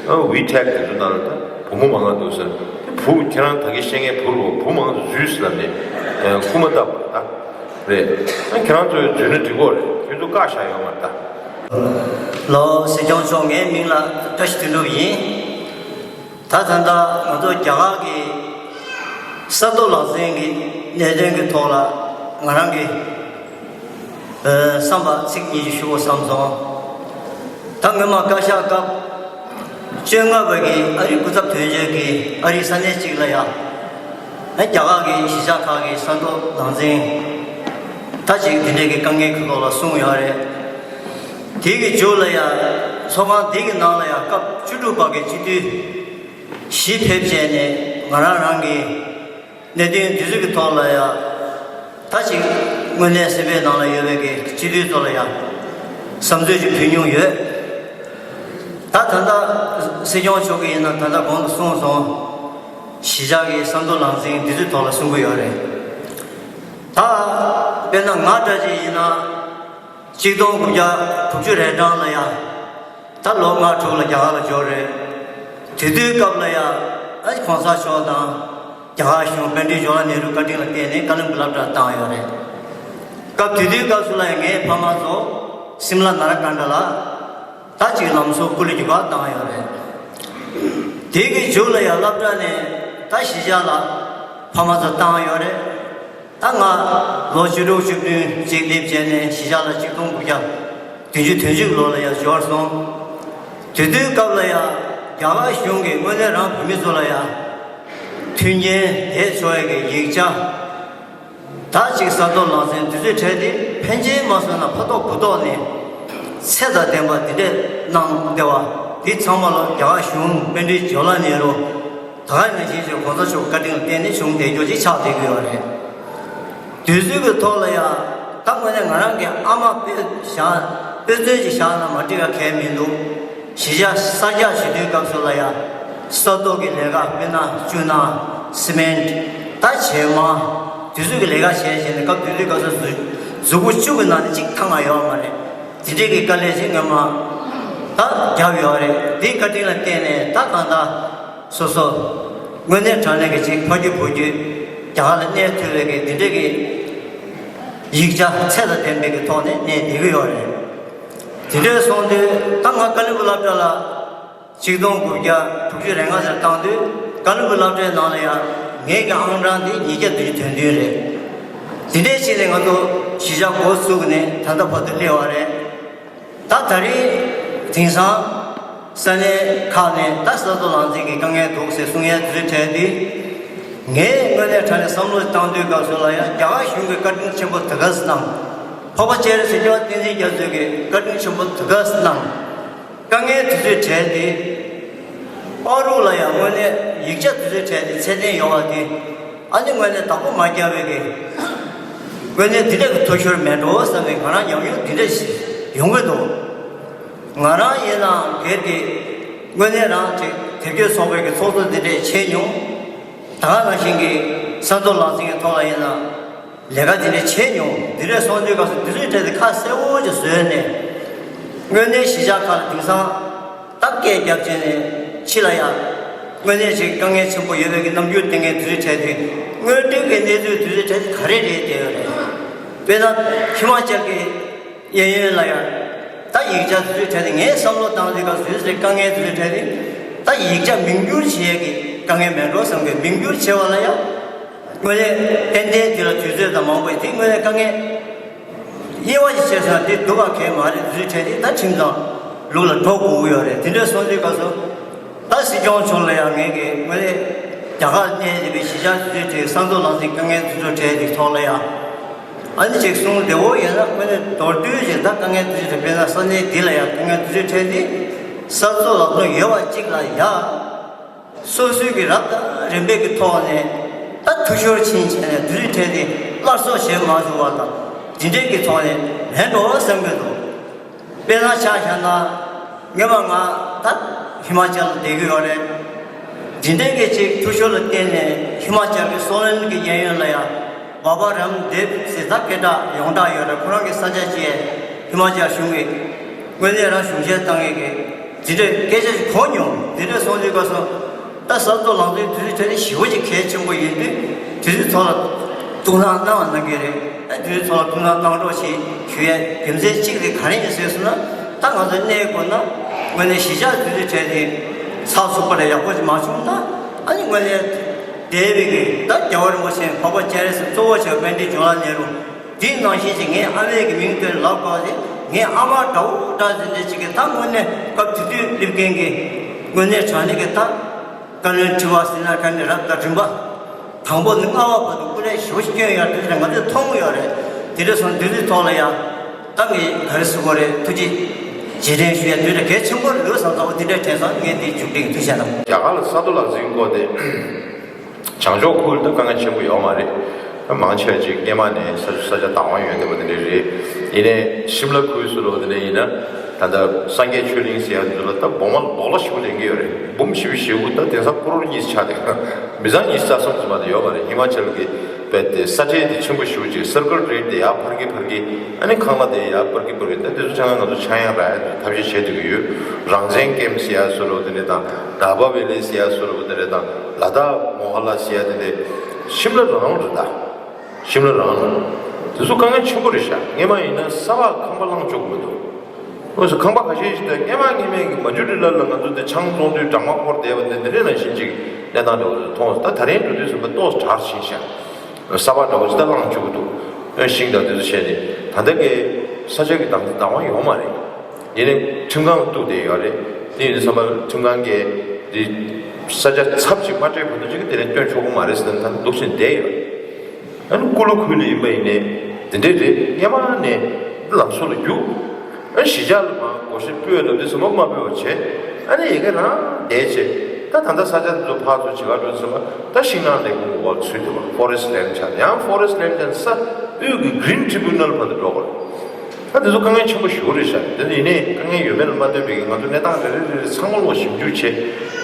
ཨ་ཝི་ཊེག་དེ་ཚོ་ནང་ལ་ད་བུ་མོ་མང་ང་འདུག་ཟེར། དེ་བུ་ཁྱེད་རང་ད་གིན་བཤད་མཁན་བུ་རུ་བུ་མང་ང་འཛུལ་ཟེར་ལབ་ནས་ཨ་སྐུལ་མ་བཏབ་པ་རེད་ད། རེད། ཨ་ཁྱེད་རང་ཚོས་འཛུལ་ན་འགྲིག་གི་རེད། ཁྱོད་ཚོ་བཀག་བཞག་ཡོད་མ་རེད་ད། ལགས་སོ། སྲིད་སྐྱོང་མཆོག་ངའི་མིང་ལ་བཀྲ་ཤིས་དོན་གྲུབ་ཡིན། ད་ད་ལྟ་ང་ཚོ་རྒྱ་གར་གྱི་ས་རྡོ་ལག་འཛིན་གྱི་གནད་དོན་གྱི་ཐོག་ལ་ང་རང་གི་ཨ་བསམ་པ་ཚིག་གཉིས་ཤིག་ཞུ་དགོས་བསམ་སོང་། ད་སྔོན་མ་བཀའ་ཤག་སྐབས་བཅོ་ལྔ་པ་གི་ཨ་རིའི་སྐུ་ཚབ་དོན་གཅོད་ཀྱིས་ཨ་རིའི་ས་གནས་གཅིག་ལ་ཡ་ཨ་རྒྱ་གར་གྱི་གཞིས་ཆགས་ཁག་གི་ས་རྡོ་ལག་འཛིན་ད་ཅིག་དེ་འདྲས་ཀྱི་དཀའ་ངལ་གྱི་ཐོག་ལ་གསུངས་ཡོད་རེད། དེ་གི་མཇུག་ལ་ཡ་ཚོགས་ཁང་དེ་གི་ནང་ལ་ཡ་སྐབས་བཅུ་དྲུག་པ་གི་སྤྱི་འཐུས་བཞི་ཕེབས་བྱས་ནས་ང་རང་རང་གི་གནད་དོན་དེ་ཚོ་གི་ཐོག་ལ་ཡ་ད་ཅིག་དངོས་གནས་སེམས་པའི་ནང་ལ་ཡོད་པའི་གི་སྤྱི་འཐུས་ཚོ་ལ་ཡ་བསམ་ཚུལ་ཅིག་ཕུལ་མྱོང་ཡོད། ད་ད་ལྟ་སྲིད་སྐྱོང་མཆོག་གིས་ཡིན་ན་ད་ལྟ་གོང་དུ་གསུངས་སོང་། གཞིས་ཆགས་ཀྱི་ས་རྡོ་ལག་འཛིན་འདི་ཚོའི་ཐོག་ལ་གསུང་གི་ཡོད་རེད། ད་དཔེར་ན་ང་འདྲ་ཅིག་ཡིན་ན་གཅིག་སྟོང་དགུ་བརྒྱ་དྲུག་ཅུ་རེ་གྲངས་ལ་ཡ་ད་ལོ་ལྔ་དྲུག་ལ་རྒྱ་གར་ལ་འབྱོར་རེད། དེ་དུས་སྐབས་ལ་ཡ་ཨ་གོང་ས་མཆོག་དང་རྒྱ་གར་གཞུང་དཔོན་ཕྲུག་ཇོ་ལ་ནེ་རུ་བཀའ་དྲིན་ལ་བརྟེན་ནས་ཀ་ལིམ་པུ་སློབ་གྲྭར་བཏང་ཡོད་རེད། སྐབས་དེ་དུས་སྐབས་སུ་ལ་ཡ་ངའི་ཕ་མ་ཚོ་སིམ་ལ་ནཱ་ར་ཀན་ཌ་ལ། ད་ཅིག་ལམ་སང་ཀུ་ལི་རྒྱུད་པ་བཏང་ཡོད་རེད། དེ་གི་མཇུག་ལ་ཡང་སློབ་གྲྭ་ནས་ད་གཞིས་ཆགས་ལ་ཕ་མ་ཚོ་བཏང་ཡོད་རེད། ད་ང་ལོ་བཅུ་དྲུག་བཅུ་བདུན་ཅིག་སླེབས་བྱས་ནས་གཞིས་ཆགས་ལ་གཅིག་སྟོང་དགུ་བརྒྱ་བདུན་ཅུ་དོན་གཅིག་ལོ་ལ་ཡང་འབྱོར་སོང་། དེ་དུས་སྐབས་ལ་ཡང་རྒྱ་གར་གཞུང་གིས་དངོས་གནས་རང་བོད་མི་ཚོ་ལ་ཡང་མཐུན་རྐྱེན་དེ་ཚོ་ཡ་གི་ཡིག་ཆ། ད་ཅིག་ས་རྡོ་ལག་འཛིན་དུས་ཚོད་འཕྲད་དེ་ཕན་ཆད་མ་སོང་ན་ཕ་ཐོག་བུ་ཐོག་ནས་ཚད་དང་ལྡན་པ་འདི་འདྲས་གནང་བདེ་བ་འདི་ཚང་མ་ལ་རྒྱ་གར་གཞུང་དཔོན་ཕྲུག་ཇོ་ལ་ནེ་རུ་ད་ག་ནང་བཞིན་ཞིག་གོང་ས་མཆོག་བཀའ་དྲིན་ལ་བརྟེན་ནས་བྱུང་བསྡད་རྒྱུ་ཅིག་ཆགས་བསྡད་ཀྱི་ཡོད་རེད། དུས་ཚོད་ཀྱི་ཐོག་ལ་ཡང་ད་དངོས་གནས་ང་རང་གི་ཨ་མ་དཔེ་བཞག་དཔེ་མཚོན་ཅིག་བཞག་ན་མ་འགྲིག་ཡ་གང་ཡང་མི་འདུག་གཞིས་ཆགས་གསར་རྒྱག་བྱེད་དུས་སྐབས་སུ་ལ་ཡང་ས་རྡོ་གི་ལས་ཀ་དཔེར་ན་ཆུ་ནང་སི་མེན་ད་བྱེ་མ་དེ་ཚོ་གི་ལས་ཀ་བྱས་བྱས་ནས་སྐབས་དེ་དུས་སྐབས་སུ་གཟུགས་གཟུགས་པོ་བཅུ་གི་ནང་ནས་གཅིག་ཐང་ང་ཡོད་མ་རེད། དེ་འདྲས་ཀྱི་དཀའ་ལས་ཅིག་སྔོན་མ་ད་བརྒྱབ་ཡོད་རེད། དེའི་བཀའ་དྲིན་ལ་བརྟེན་ནས་ད་གང་ལྟར་སོ་སོ་དངོས་གནས་དྲང་གནས་ཀྱི་ཅིག་ཕ་རྒྱུད་བུ་རྒྱུད་རྒྱ་གར་ལ་གནས་ཐུབ་པའི་གི་དེ་འདྲས་ཀྱི་ཡིག་ཆ་ཚད་དང་ལྡན་པའི་གི་ཐོག་ནས་གནས་བསྡད་ཀྱི་ཡོད་རེད། དེ་འདྲས་སོང་དུས་ད་ང་ཀ་ལིམ་པུ་སློབ་གྲྭ་ལ་ཆིག་སྟོང་དགུ་བརྒྱ་དྲུག་ཅུ་རེ་ལྔ་ཟེར་བཏང་དུས་ཀ་ལིམ་པུ་སློབ་གྲྭའི་ནང་ལ་ཡང་ ངེད་ཀྱི་ཨང་གྲངས་དེ་ཉིས་བརྒྱ་བདུན་ཅུ་དོན་བདུན་རེད། དེ་འདྲའི་ཆེད་ནས་ང་ཚོ་གཞིས་ཆགས་འགོ་བཙུགས་ནས་ད་ལྟ་བར་དུ་སླེབས་པ་རེད། ད་ད་རེས་དེང་སང་ས་གནས་ཁག་ནས་ད་ས་མཚོ་ལག་འཛིན་གྱི་དཀའ་ངལ་འདུག་ཟེར་གསུང་ཡས་དེ་ཚོའི་གྲས་དེ། ངས་དངོས་གནས་དྲང་གནས་བསམ་བློ་བཏང་དུས་སྐབས་སུ་ལ་ཡང་རྒྱ་གར་གཞུང་གིས་བཀའ་དྲིན་ཆེན་པོ་དེ་ག་ཙམ་གནང་། འཕགས་པ་སྤྱན་རས་གཟིགས་སྐྱབས་བསྟན་འཛིན་རྒྱ་མཚོས་ཀྱི་བཀའ་དྲིན་ཆེན་པོ་དེ་ག་ཙམ་གནང་། དཀའ་ངལ་དེ་ཚོའི་གྲས་དེ། པར་རིས་ལ་ཡང་དངོས་གནས་ཡིག་ཆ་དེ་ཚོའི་གྲས་དེ་ཚད་ལྡན་ཡོད་པ་དེ། ཨ་ནི་དངོས་གནས་བདག་པོ་མ་བརྒྱབ་པའི་གི། དངོས་གནས་འདི་འདྲ་གི་ཐུགས་ཤོར་མེད་འགྲོ་བསམ་པའི་ང་རང་ཉམས་མྱོང་འདི་འདྲ་ཞིག་ཡོང་གི་འདུག། ང་རང་ཡིན་ནའང་སྒེར་གྱི་དངོས་གནས་རང་ཅིག་དེབ་སྐྱེལ་ཚོགས་པའི་གི་ཚོགས་གཙོ་འདི་འདྲས་བྱས་མྱོང་། ད་ག་ནང་བཞིན་གྱི་ས་མཚོ་ལག་འཛིན་གྱི་ཐོག་ལ་ཡིན་ན་ལས་ཀ་འདི་འདྲས་བྱས་མྱོང་། འདི་འདྲས་སོང་དུས་སྐབས་སུ་འདི་ཚོའི་གྲས་དེ་ཁ་གསལ་བོ་ཅིག་བཟོས་ནས། དངོས་གནས་གཞིས་ཆགས་ཁག་ལ་དེང་སང་ད་སྐད་རྒྱབ་བྱས་ནས་ཕྱི་ལ་ཡ། དངོས་གནས་ཅིག་དཀའ་ངལ་ཆེན་པོ་ཡོད་པའི་གི་རྣམ་འགྱུར་སྟོན་མཁན་དེ་ཚོའི་གྲས་དེ། དངོས་བསྟན་གྱི་གནས་ཚུལ་དེ་ཚོའི་གྲས་དེ་ག་རེ་རེད་བལྟས་ཡོད་རེད། དཔེར་ན་ཧི་མ་ཅལ་གྱི་གཡས་གཡོན་ལ་ཡ། ད་ཡིག་ཆ་དེ་ཚོའི་གྲས་དེ་ངས་བསམ་བློ་བཏང་དུས་སྐབས་སུ་དེ་ཚོའི་དཀའ་ངལ་དེ་ཚོའི་གྲས་དེ། ད་ཡིག་ཆ་མིང་བསྒྱུར་བྱེད་ཡས་ཀྱི་དཀའ་ངལ་མེད་འགྲོ་བསམ་གི། མིང་བསྒྱུར་བྱེད་པ་ལ་ཡ། དངོས་གནས་ཏན་ཏན་དེ་ལ་དུས་ཚོད་དང་མང་པོ་དེ་དངོས་གནས་དཀའ་ངལ་དབྱེ་བ་ཞིག་བྱས་སོང་ན་དེ་སྡུག་པ་གང་ཡང་མ་རེད། དེ་ཚོའི་གྲས་དེ་ད་ཁྲིམས་དང་ལུགས་ལ་འགྲོ་དགོས་ཀྱི་ཡོད་རེད། དེ་འདྲ་སོང་དུས་སྐབས་སུ་ད་སྲིད་སྐྱོང་མཆོག་ལ་ཡང་ངས་ཀྱི་དངོས་གནས་རྒྱ་གར་གནས་བཞིན་པའི་གཞིས་ཆགས་དེ་ཚོའི་གྲས་ས་མཚོ་ལག་འཛིན་དཀའ་ངལ་དེ་ཚོའི་གྲས་དེ་ཐོག་ལ་ཡང་ཨ་ནི་ཅིག་གསུང་བདེ་བོ་ཡོད་ན། དངོས་གནས་མདོར་བསྡུས་ཤིག་ད་དཀའ་ངལ་དེ་ཚོའི་གྲས་དཔེར་ན་ས་གནས་འདི་ལ་ཡང་དཀའ་ངལ་དེ་ཚོའི་གྲས་དེ་ས་མཚོ་ལག་འཛིན་ཡོད་པ་གཅིག་ལ་ཡང་། སོ་སོའི་གི་རབ་དང་རིམ་པའི་གི་ཐོག་ནས་ད་འཐུས་ཤོར་ཕྱིན་བྱས་ནས་དེ་ཚོའི་གྲས་དེ་སླར་གསོ་བྱེད་མ་ཐུབ་པ་དང་། དེ་འདྲའི་གི་ཐོག་ནས་མེད་འགྲོ་བསམ་གི་འདུག། དཔེར་ན་ཆ་བཞག་ན་སྔོན་མ་ང་ད་ཧི་མ་ཅལ་ལ་བསྡད་ཀྱི་ཡོད་རེད། དེ་འདྲའི་གི་ཅིག་འཐུས་ཤོར་ལ་བརྟེན་ནས་ཧི་མ་ཅལ་གི་སོ་ལན་གི་གཡས་གཡོན་ལ་ཡང་བྷ་བྷ་རམ་དེབ་ཟེར་ད་སྐད་གྲགས་ཡོངས་གྲགས་ཡོད་རེད། ཁོ་རང་གི་ས་ཆ་ཅིག་ཧི་མ་ཅལ་གཞུང་གི་དངོས་གནས་རང་གཞུང་བཞེས་བཏང་ཡས་གི་དེ་འདྲའི་སྐད་ཆ་ཞིག་གོ་མྱོང་། དེ་འདྲ་སོང་དུས་སྐབས་སུ་ད་ས་མཚོ་ལག་འཛིན་དེ་ཚོའི་གྲས་དེ་ཞེ་པོ་ཅིག་གལ་ཆེན་པོ་ཡིན་དུས། དེ་ཚོའི་ཐོག་ལ་ཐུགས་སྣང་གནང་བ་གནང་གི་རེད། ཨ་དེ་ཚོའི་ཐོག་ལ་ཐུགས་སྣང་གནང་རོགས་ཞེས་ཞུ་ཡས་རྒྱུ་མཚན་གཅིག་དེ་ག་རེ་ཡིན་ཟེར་སོང་ན། ད་ང་ཚོ་གནས་སྐོར་ན་དངོས་གནས་གཞིས་ཆགས་དེ་ཚོའི་གྲས་དེ་ཚགས་ཚུད་པ་ལས་ཡག་པོ་ཅིག་མ་བྱུང་ན། ཨ་ནི་དངོས་གནས་འདས་པའི་གི་ད་རྒྱལ་བ་རིན་པོ་ཆེ་འཕགས་པ་སྤྱན་རས་གཟིགས་གཙོ་བོ་བྱས་པའི་པཎྜི་ཏ་ཇ་ཝ་ཧར་ལལ་ནེ་རུ། དེའི་ནང་བཞིན་ཅིག་ངས་ཨ་མའི་གི་མིང་བཏོན་ལབ་དགོས་ཏེ། ངའི་ཨ་མ་འདྲ་བོ་འདྲ་ཟེར་འདྲ་ཅིག་གི་ད་དངོས་གནས་སྐབས་དེ་དུས་སླེབས་མཁན་གྱི་དངོས་གནས་དྲང་གནས་ཀྱི་ད་བཀའ་བློན་ཁྲི་པ་ཟེར་ན་ག་ནས་རབ་དང་རིམ་པ་དང་པོ་ནས་ལྔ་པ་བར་དུ་སྐུ་ལས་ཞེ་པོ་ཞིག་བསྐྱོན་ཡོད་དུས་ང་ཚོས་མཐོང་གི་ཡོད་རེད། དེ་འདྲ་སོང་དུས་དེའི་ཐོག་ལ་ཡང་ད་ངས་ག་རེ་ཟེར་དགོས་རེད། ཐུགས་རྗེ་རྗེས་དྲན་ཞུ་ཡ་དུས་ལ་གལ་ཆེན་པོ་རེད་བསམ་ཙང་འོ་དེ་འདྲ་དྲན་སོང་། ངས་དེ་མཇུག་སྒྲིལ། ཐུགས་རྗེ་གནང་། རྒྱ་གར་ལ་ས་མཚོ་ལག་འཛིན་སྐོར་དེ། བྱང་ཕྱོགས་ཁུལ་དུ་དཀའ་ངལ་ཆེན་པོ་ཡོད་མ་རེད། མང་ཆེ་བ་ཅིག་སྔོན་མ་ནས་ས་ས་ཆ་བདག་དབང་ཡོད་བསྡད་པ་དེ་འདྲ་རེད། ཡིན་ནའི་ཤིམ་ལ་ཁུལ་ཟེར་བ་དེ་འདྲ་ཡིན་ན། ད་ལྟ་སངས་རྒྱས་ཆོས་གླིང་ཟེར་ཡ་དེ་ཚོ་ལ་ད་སྦོམ་ལོག་ལ་ཞེ་པོ་ལེན་གྱི་ཡོད་རེད། འབུམ་བཞི་བཅུ་ཞེ་དགུ། ད་དེང་སང་ཀོ་རོར་གཉིས་ཆགས་བསྡད། མི་ཚང་ཉི་ཤུ་རྩ་གསུམ་ཙམ་མ་གཏོགས་ཡོད་མ་རེད། ཧི་མ་ཅལ་གྱི་དཔེ་དེ་ས་ཁྲལ་དེ་ཆེན་པོ་ཞེ་པོ་ཅིག་སར་ཀལ་རེཊ་དེ་ཡར་འཕར་གྱི་འཕར་གྱི། ཨ་ནི་ཁང་གླ་དེ་ཡར་འཕར་གྱི་འཕར་གྱི། ད་དེ་ཚོ་ཆ་ཚང་ང་ཚོ་ཆག་ཡང་རག་ཡ་ཐབས་ཤེས་བྱེད་སྡོད་ཀྱི་ཡོད། རང་བཙན་ཀེམ་ཟེར་ཡ་བཟོ་འདྲ་བོ་དེ་འདྲ་དང་། ཌ་བྷ་ཝེ་ལི་ཟེར་ཡ་བཟོ་འདྲ་བོ་དེ་འདྲ་དང་། ལ་དྭགས་མོ་ཧ་ལ་ཟེར་ཡ་དེ་འདྲ། ཤིམ་ལ་རང་རེད་ད། ཤིམ་ལ་རང་རེད། དེ་ཚོ་དཀའ་ངལ་ཆེན་པོ་རེད་ཤག། སྔོན་མ་ཡིན་ན་ས་ཕག་ཁང་པ་བླངས་ཆོག་གི་མི་འདུག། འོ་ཟེར། ཁང་པ་ཁ་ཤས་ཤིག་ད་སྔོན་མ་སྔོན་མའི་གི་མ་ཇུ་ཊི་ལ་ལ་ང་ཚོ་དེ་ཆང་བཙོང་དུས་སྦྲང་མ་ཕོར་བསྡད་པ་འདི་འདི་འདྲའི་ནང་བཞིན་ཅིག་གནས་སྟངས་འདྲ་བོ་ཞིག་མཐོང་སོང་། ད་ད་རིང་འགྲོ་དུས་ཙམ་པ་ཏོག་ཙམ་དྲག་ཕྱིན་ཤག། ས་ཕག་འདྲ་བོ་ཅིག་ད་བླངས་བཅུག་འདུག། ཨ་ཤིང་དང་དེ་ཚོ་བྱས་ནས། ད་ལྟ་གི་ས་ཆ་གི་བདག་འཛིན་བདག་དབང་ཡོད་མ་རེད། ཡིན་ནའི་ཁྲིམས་ཁང་གཏུགས་བསྡད་ཡོད་རེད། དེ་ཡིན་དུས་ཙམ་པ་ཁྲིམས་ཁང་གིས་དེ་ས་ཆ་ཚབ་ཅིག་མ་སྤྲད་བར་དུ་ཅིག་དེ་ནས་སྟོན་ཆོག་གི་མ་རེད་ཟེར་ནས་ད་འདུག་སེ་བསྡད་ཡོད་རེད། ཨ་ནི་ཀུ་ལུ་ཁུལ་ལ་ཡིན་པ་ཡིན་ནའི་དེ་འདྲས་རེད། སྔོན་མ་ནས་ལམ་བཟོ་ལ་རྒྱུགས། ཨ་གཞིས་ཆགས་ལ་མར་བགོ་བཤའ་སྤྲོད་ལབ་དུས་ཙམ་པ་མ་སྤྲོད་པ་བྱས། ཨ་ནི་ཡ་གི་རང་བསྡད་བྱས། ད་ད་ལྟ་ས་ཆ་དེ་ཚོ་ཕར་ཚུར་བྱེད་ག་འགྲོ་དུས་ཙམ་པ་ད་ཤིང་ནགས་ལས་ཁུངས་འོག་ཚུད་འདུག་བ། ཕོ་རེ་སི་ཊི་ལེན་ཌི་ཆགས། ཡང་ཕོ་རེ་སི་ཊི་ལེན་ཌི་ཆགས་ས་དབུས་ཀྱི་གི་རིན་ཊི་རི་བྷིའུ་ནལ་བར་དུ་འགྲོ་དགོས་རེད། ད་དེ་ཚོ་དཀའ་ངལ་ཆེན་པོ་ཞེ་པོ་རེད་ཤག། དེ་ནི་ཡིན་ནའི་དཀའ་ངལ་ཡོད་མེད་ལ་མ་ལྟོས་པའི་གི་ང་ཚོ་གནས་སྟངས་རེ་རེ་རེ་རེ་ཚང་མ་ལོག་ཞིབ་འཇུག་བྱས།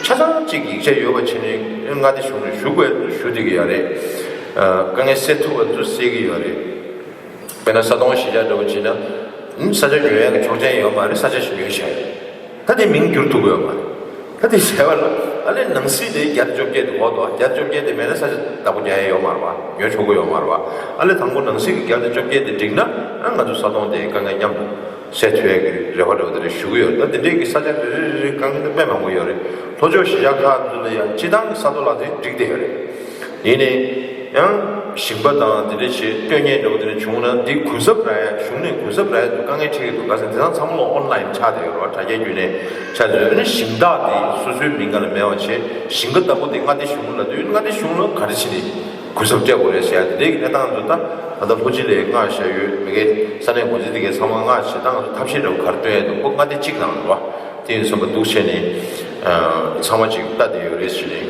ཆ་ཚང་གཅིག་ཡིག་ཆ་ཡོད་པ་བྱས་ནས་མངའ་སྡེ་གཞུང་ལ་ཞུ་དགོས་ཞུ་བསྡད་ཀྱི་ཡོད་རེད། ཨ་དཀའ་ངལ་སེལ་ཐུབ་པ་ཚོ་སེལ་གྱི་ཡོད་རེད། དཔེར་ན་ས་དོང་གཞིས་ཆགས་འདྲ་བོ་བྱས་ན། ཨུམ་ས་ཆ་ཉོ་ཡག་གི་ཆོག་མཆན་ཡོད་མ་རེད། ས་ཆ་ཞིག་ཉོས་བཞག་ཡོད། ད་དེ་མིང་བསྒྱུར་ཐུབ་ཀྱི་ཡོད་མ་རེད། ད་དེ་བྱས་པ་ལ་ཨ་ལས་ནང་སྲིད་དེ་བརྒྱ་དང་བཅོ་བརྒྱད་དེ་འགོར་འདུག། བརྒྱ་དང་བཅོ་བརྒྱད་དེ་མེད་ན་ས་ཆ་བདག་པོ་རྒྱག་ཡ་ཡོད་མ་རེད་བ། ཉོ་ཆོག་གི་ཡོད་མ་རེད་བ། ཨ་ལས་དང་པོ་ནང་སྲིད་ཀྱི་བརྒྱ་དང་བཅོ་བརྒྱད་དེ་འགྲིག་ན། ཨ་ང་ཚོ་ས་དོང་དེ་དཀའ་ངལ་མཉམ་དུ་སེལ་ཐུབ་ཡ་གི་རེ་བ་འདྲ་བོ་དེ་འདྲ་ཞུ་གི་ཡོད། ད་དེ་འདྲའི་གི་ས་ཆ་རེ་རེ་རེ་རེ་དཀའ་ངལ་དེ་དཔེ་མང་པོ་ཡོད་རེད། ལྷོ་ཕྱོགས་གཞིས་ཆགས་ཁག་ཚོ་ལ་ཡང་སྤྱི་བཏང་གི་ས་དོང་ལག་འཛིན་འགྲིག་བསྡད་ཡོད་རེད། ཡིན་ནའི་ཡང་ཞིང་པ་དང་དེ་འདྲ་བྱེད་སྤྲོད་མཁན་འདྲ་བོ་དེ་འདྲ་བྱུང་ན་འདི་གུན་གསབ་རག་ཡ། གཞུང་ནས་གུན་གསབ་རག་ཡ་དུ་དཀའ་ངལ་འཕྲད་ཀྱི་འདུག་ག་ཟེར། དེང་སང་ཚང་མ་ལ་ཨོན་ལན་ཆགས་བསྡད་ཡོད་རེད་བ། དྲ་རྒྱའི་བརྒྱུད་ནས་ཆགས་བསྡད་ཡོད། ཨ་ནི་ཞིང་བདག་དེ་སོ་སོའི་མིང་ག་ལ་མེད་པ་བྱས། ཞིང་ཁ་བདག་པོ་དེ་མངའ་སྡེ་གཞུང་ལ་འདུས། མངའ་སྡེ་གཞུང་ལ་ག་རེ་བྱས་ནས་གུན་གསབ་སྤྲད་དགོས་རེད་ཟེར་ཡ་དེ་འདྲའི་གནས་སྟངས་འདུག་ད་ད་ལྟ་ལྷོ་སྤྱི་ལ་མངགས་བཞག་ཡོད། མི་སྒེར་ས་གནས་འགོ་འཛིན་དེ་གའི་ཚང་མ་མངགས་བྱས། ད་ང་ཚོ་ཐབས་ཤེས་འདྲ་བོ་ག་རེ་སྟོན་ཡ་འདུག་ཁོ་མངའ་སྡེ་གཅིག་ནང་ལ་རེད་བ། དེ་ཡིན་བསམ་པ་འདུག་བྱས་ནས་ཚང་མ་ཅིག་ལྟ་བསྡད་ཡོད་རེད་ཟེར་ནས།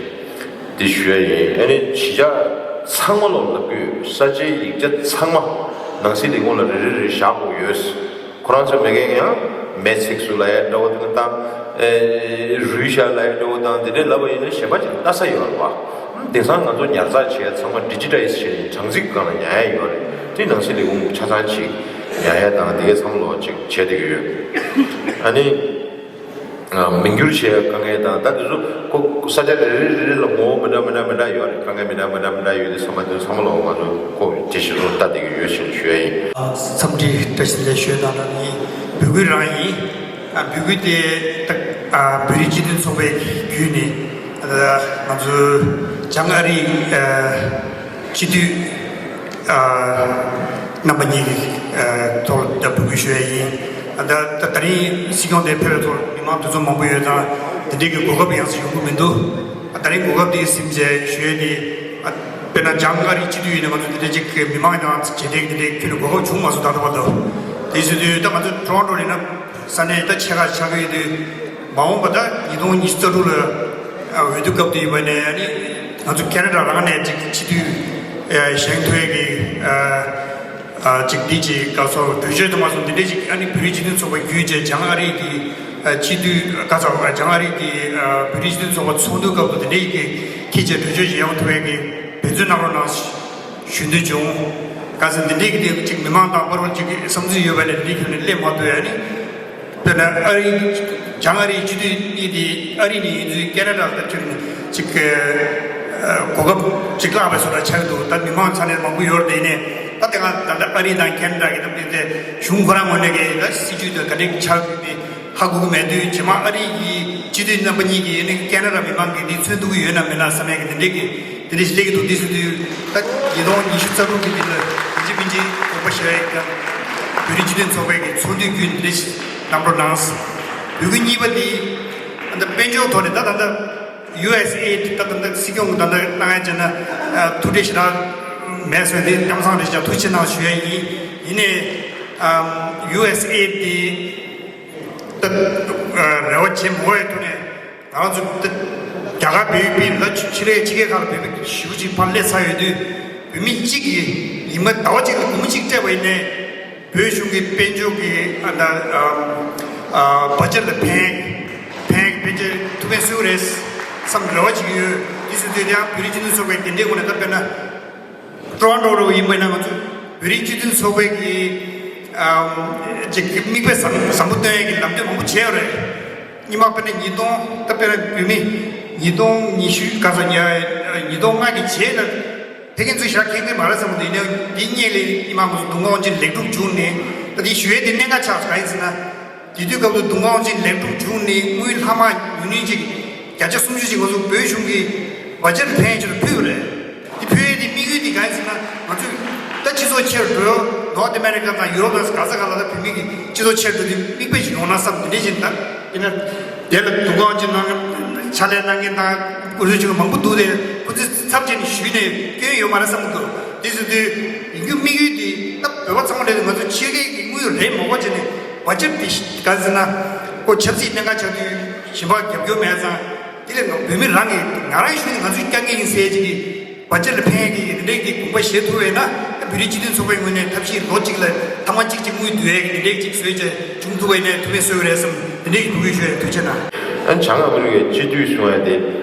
འདི་ཞུ་ཡ་ཡིན། ཨ་ནི་གཞིས་ཆགས་ཚང་མ་ལོག་ལབ་དགོས། ས་ཆའི་ཡིག་ཆ་ཚང་མ་ནང་སྲིད་ལས་ཁུངས་ལ་རེ་རེ་རེ་བཞག་དགོས་ཡོད། ཁོ་རང་ཚོ་མེད་མཁན་ཡང་མེ་ཚིགས་སུ་ལ་ཡ་འདྲ་བོ་དེ་ན་བཏང་། ཨེ་རུལ་བཞག་ལ་ཡ་འདྲ་བོ་དང་དེ་འདྲའི་ལབ་པ་ཡིན་ན་གཞན་པ་ཅིག་ལྟ་ས་ཡོད་རེད་བ། དེང་སང་ང་ཚོ་ཉར་ཚགས་བྱེད་ཡ་ཚང་མ་ཌི་ཇི་ཊའི་ཛི་བྱས་ནས་གྲངས་རྩིས་སྒང་ལ་ཉར་ཡ་ཡོད་རེད། དེ་ནང་སྲིད་ལས་ཁུངས་ཆ་ཚང་ཅིག་ཉར་ཡ་དང་དེ་གའི་ཚང་མ་ལོག་ཅིག་བྱས་བསྡད་ཀྱི་ཡོད། ཨ་ནི། མིང་བསྒྱུར་བྱེད་དཀའ་ངལ་དང་། ད་དེ་ཚོ་ཁོ་ས་ཆ་རེ་རེ་རེ་རེ་ལ་ངོ་བོ་མི་འདྲ་མི་འདྲ་མི་འདྲ་ཡོད་རེད། དཀའ་ངལ་མི་འདྲ་མི་འདྲ་མི་འདྲ་ཡོད་དེ། ཚང་མ་དེ་ཚང་མ་ལ་ང་ཚོ་ཁོ་དེ་བཞིན་ལྟ་བསྡད་ཀྱི་ཡོད་ཞེས་ཞུ་ཡ་ཡིན། འཚམས་འདྲི་བཀྲ་ཤིས་བདེ་ལེགས་ཞུ་ཡ་དང་སྦྲགས་ནས་འབོད་སྐུལ་རང་ཡིན། ཨ་འབོད་སྐུལ་དེ་ད་ཨ་བོད་རིགས་སྤྱི་མཐུན་ཚོགས་པའི་བརྒྱུད་ནས་ཨ་ང་ཚོ་བྱང་ཨ་རིའི་ཨ་སྤྱི་འཐུས་ཨ་རྣམ་པ་གཉིས་ཀྱི་ཨ་ཐོག་ལ་འབོད་སྐུལ་ཞུ་ཡ་ཡིན། ཨ་ད་ད་ད་རིང་སྲིད་སྐྱོང་དེ་ཕེབས་པའི་ཐོག་མི་མང་འདུ་འཛོམས་མང་པོ་ཡོད་ཙང་དེ་འདྲའི་གི་གོ་སྐབས་ཡང་སེ་ཡོང་གི་མི་འདུག་ཨ་ད་རིང་གོ་སྐབས་དེ་ཟིན་བྱས་ཞུ་ཡ་དེ། ཨ་དཔེར་ན་བྱང་ཨ་རིའི་སྤྱི་འཐུས་ཡིན་ན་ང་ཚོ་དེ་འདྲའི་ཅིག་གི་མི་མང་དང་མཇལ་འཕྲད་དེ་འདྲའི་ཁྱོན་ནས་གོ་སྐབས་བྱུང་མ་སོང་ད་ལྟ་བར་དུ། དེ་བྱེད་དུས་ད་ང་ཚོ་ཊོ་རོན་ཊོ་ཡིན་ན་ས་གནས་ད་ཆེ་ཁག་ཆགས་ཀྱི་ཡོད་དུས། མ་འོངས་པ་ད་ཉིས་སྟོང་ཉི་ཤུ་རྩ་དྲུག་ལ་ཨ་འོས་བསྡུ་སྐབས་དེ་ཡིན་པ་ནས་ཨ་ནི་ང་ཚོ་ཁེ་ན་ཌ་རང་ནས་ཅིག་སྤྱི་འཐུས་ཨ་བཞེངས་ཐུབ་ཡས་ཀྱི་ཨ་ཨ་ཅིག་འདི་ཅིག་ག་ཚོད་གྲོས་ཆོད་དུ་མ་སོང་། དེ་འདྲས་ཅིག་ཨ་ནི་བོད་རིགས་སྤྱི་མཐུན་ཚོགས་པ་བརྒྱུད་བྱས་བྱང་ཨ་རི་གི་ཨ་སྤྱི་འཐུས་ག་ཚོད་བྱང་ཨ་རི་གི་ཨ་བོད་རིགས་སྤྱི་མཐུན་ཚོགས་པ་ཚོགས་འདུའི་སྐབས་དུ་དེ་འདྲས་ཀྱི་འཁྱེར་བྱས་གྲོས་ཆོད་ཅིག་ཡོང་ཐུབ་ཡས་ཀྱི་འབད་བརྩོན་གནང་རོགས་གནང་ཞུ་འདོད་བྱུང་། ག་ཚོད་འདི་འདྲས་ཀྱི་དེ་ཅིག་མི་མང་དང་བར་བར་ཅིག་གི་བསམ་ཚུལ་ཡོད་པ་ལས་འདི་འདྲས་ཁྱོན་ནས་སླེབས་མ་ཐུབ་ཡས་ནི། དཔེར་ན་ཨ་རི་བྱང་ཨ་རིའི་སྤྱི་འཐུས་གཉིས་དེ་ཨ་རི་ནས་ཡིན་ཚུལ་ཁེ་ན་ཌ་ལ་ཁྱོད་ཅིག་གོ་སྐབས་ཅིག་བརླག་པའི་བཟོ་འདྲ་ཆགས་འདུག་ད་མི་མང་ཚང་མས་མང་པོ་ཡོད་རེད་དེ། ཡིན་ནའི་ད་དེ་སྔ་ད་ལྟ་ཨ་རི་དང་ཁེ་ན་ཌ་གི་ད་དེ་གཞུང་ཁོ་རང་ངོས་ནས་གི་ད་སྲིད་ཇུས་དང་ག་འདྲས་ཆགས་ཡོད་མེད་ཧ་གོ་གི་མེད་དུས། རྗེས་མ་ཨ་རི་ཡི་སྤྱི་འཐུས་རྣམ་པ་གཉིས་ཀྱིས་ཡིན་ནའི་ཁེ་ན་ཌ་མི་མང་གིས་འདི་མཚོན་ཐུབ་ཀྱི་ཡོད་ན་མེད་ན་བསམ་ཡས་ཀྱི་དེ་འདྲས་ཀྱི་དེ་འདྲས་ཞིག་སླེབས་ཀྱི་འདུག་དེ་སྲིད་དུས་ད་ཉིས་སྟོང་ཉི་ཤུ་རྩ་དྲུག་གི་འདི་ལ་ཡིན་གཅིག་མིན་གཅིག་དགོངས་པ་བཞེས་ཡག་གི་བོད་རིགས་སྤྱི་མཐུན་ཚོགས་པའི་གི་ཚོགས་འདུའི་བརྒྱུད་འདི་འདྲས་ཞིག་གནང་རོགས་གནང་། འབོད་སྐུལ་གཉིས་པ་འདི་ད་ལྟ་དཔལ་འབྱོར་ཐོག་ནས་ད་ད་ལྟ་ཡུ་ཨེས་ཨེ་ཌི་ད་ད་ལྟ་སྲིད་སྐྱོང་གི་ད་ལྟ་གནང་ཡ་བྱས་ན་ཐུགས་ཁྲལ་ཞེ་དྲག་མེད་སོང་། དེ་གཏམ་བཟང་རེད་ཅག་ཐུགས་རྗེ་གནང་ཞུ་ཡ་ཡིན། ཡིན་ནའི་ཡུ་ཨེས་ཨེ་ཌི་འདི་ད་རེ་བ་བྱེད་མི་དགོས་པའི་ཐོག་ནས། ང་རང་ཚོ་རྒྱ་གར་བོད་པའི་ལ་ཕྱི་ལའི་ཕྱི་རྒྱལ་ཁག་ལ་བོད་པ་ཞེ་པོ་ཅིག་ཕར་སླེབས་ཚར་ཡོད་དུས། བོད་མི་གཅིག་གིས་ཉི་མ་ཟླ་བ་གཅིག་ལ་སྒོར་མོ་གཅིག་སྤྲད་པ་ཡིན་ནའི་བོད་གཞུང་གི་དཔལ་འབྱོར་གྱི་ཨ་ན་ཨ་ཨ་བ་ཇེཊ་ལ་ཕན་ཕན་ཕན་ཆད་ཐུགས་ཕན་གསོས་རེད་བསམ་རེ་བ་ཅིག་ཡོད། དེ་སོང་དུས་ཡང་བོད་རིགས་སྤྱི་མཐུན་ཚོགས་པའི་དེ་འདྲའི་ངོས་ནས་ད་དཔེར་ན། ཊོ་རོན་ཊོ་རུ་ཡིན་པ་ཡིན་ན་ང་ཚོ་བོད་རིགས་སྤྱི་མཐུན་ཚོགས་པའི་གི་ཨམ་ཅིག་མིག་དཔེ་བཟང་བཟང་པོ་སྟོན་ཡས་ཀྱི་ལམ་སྟོན་མང་པོ་བྱས་ཡོད་རེད། སྔོན་མ་དཔེར་ན་ཉིས་སྟོང་ད་དཔེར་ན་བོད་མི་ཉིས་སྟོང་ཉི་ཤུ་ག་ཚོད་ཉ་ཉིས་སྟོང་ལྔ་གི་རྗེས་ལ་དེ་གིན་ཚོས་ཞག་ཁེངས་ཏེ་མ་རེད་བསམ་གི་འདུག་ཡིན་ནའི་འདི་སྔོན་ལ་སྔོན་མ་ང་ཚོ་དུང་དཀར་དབང་ཆེན་ལེགས་གྲུབ་བྱུང་ནས་ད་འདི་ཞུ་ཡས་དེ་གནད་འགག་ཆགས་སོང་། གང་ཡིན་ཟེར་ན། དེ་དུས་སྐབས་དུ་དུང་དཀར་དབང་ཆེན་ལེགས་གྲུབ་བྱུང་ནས་དངུལ་ལྷག་མ་ཉུང་ཉུང་ཅིག་བརྒྱ་ཆ་སུམ་ཅུ་ཅིག་ང་ཚོ་བོད་གཞུང་གི་བ་ཇེཊ་ཕན་ཆེད་དུ་ཕུལ་བ་རེད། དེ་ཕུལ་ཡས་དེ་དམིགས་ཡུལ་དེ་གང་ཡིན་ཟེར་ན། ང་ཚོས་ད་སྤྱི་ཚོགས་ཆེ་རུ་འགྲོ། ནོར་ཐི་ཨ་མེ་རི་ཀ་དང་ཡུ་རོབ་དང་ག་ས་ག་ལ་ད་བོད་མི་གི་སྤྱི་ཚོགས་ཆེ་རུ་འགྲོ་དུས་མིག་དཔེ་ཞིག་ཡོང་ན་བསམ། དེ་འདྲས་ཅིག་ད་ཡིན་ན་དེ་ལ་དུང་དཀར་དབང་ཆེན་གནང་ཕྱག་ལས་གནང་མཁན་དང་སྐུ་ཚབ་ཆེ་མང་པོ་འདུག་སྟེ། ཁོ་ཚོས་ཚབ་བྱས་ནས་ཞུས་ནས་སྐྱོན་ཡོད་མ་རེད་བསམ་གི་འདུག་དེ་སོང་དུས་ཡིན་རྒྱུ་དམིགས་ཡུལ་དེ་ད་བོད་པ་ཚང་མ་ལས་ང་ཚོ་ཕྱི་རྒྱལ་གྱི་དངུལ་རེད་མ་གོ་བྱས་ནས་བ་ཇེཊ་དེ་ག་ཟེར་ན་ཁོ་ཆབ་སྲིད་གནད་འགག་ཆགས་དུས་གཞན་པ་རྒྱབ་སྐྱོར་མེད་ཙང་། དེ་ལས་ང་བོད་མི་རང་གིས་ང་རང་ཞུས་ནས་ང་ཚོས་རྒྱག་གི་ཡིན་ཟེར་ཅིག་གིས་བ་ཇེཊ་ལ་ཕན་གི་དེ་འདྲའི་གི་དགོངས་པ་བཞེས་ཐུབ་པས་ན། ད་བོད་རིགས་སྤྱི་མཐུན་ཚོགས་པའི་ངོས་ནས་ཐབས་ཤེས་ལོ་གཅིག་ལ་ཐེངས་མ་གཅིག་གཅིག་དངུལ་བསྡུ་ཡས་གི་དེ་འདྲའི་གཅིག་བཟོས་བྱས་བྱུང་ཐུབ་པས་ན་ཐུགས་ཕན་གསོས་རེད་བསམ། དེ་འདྲའི་གི་འབོད་སྐུལ་ཞུ་ཡས། ཐུགས་རྗེ་གནང་། ཨ་ནི་བྱང་ཨ་མི་རི་ཀའི་སྤྱི་འཐུས་གསུང་ཡ་དེ་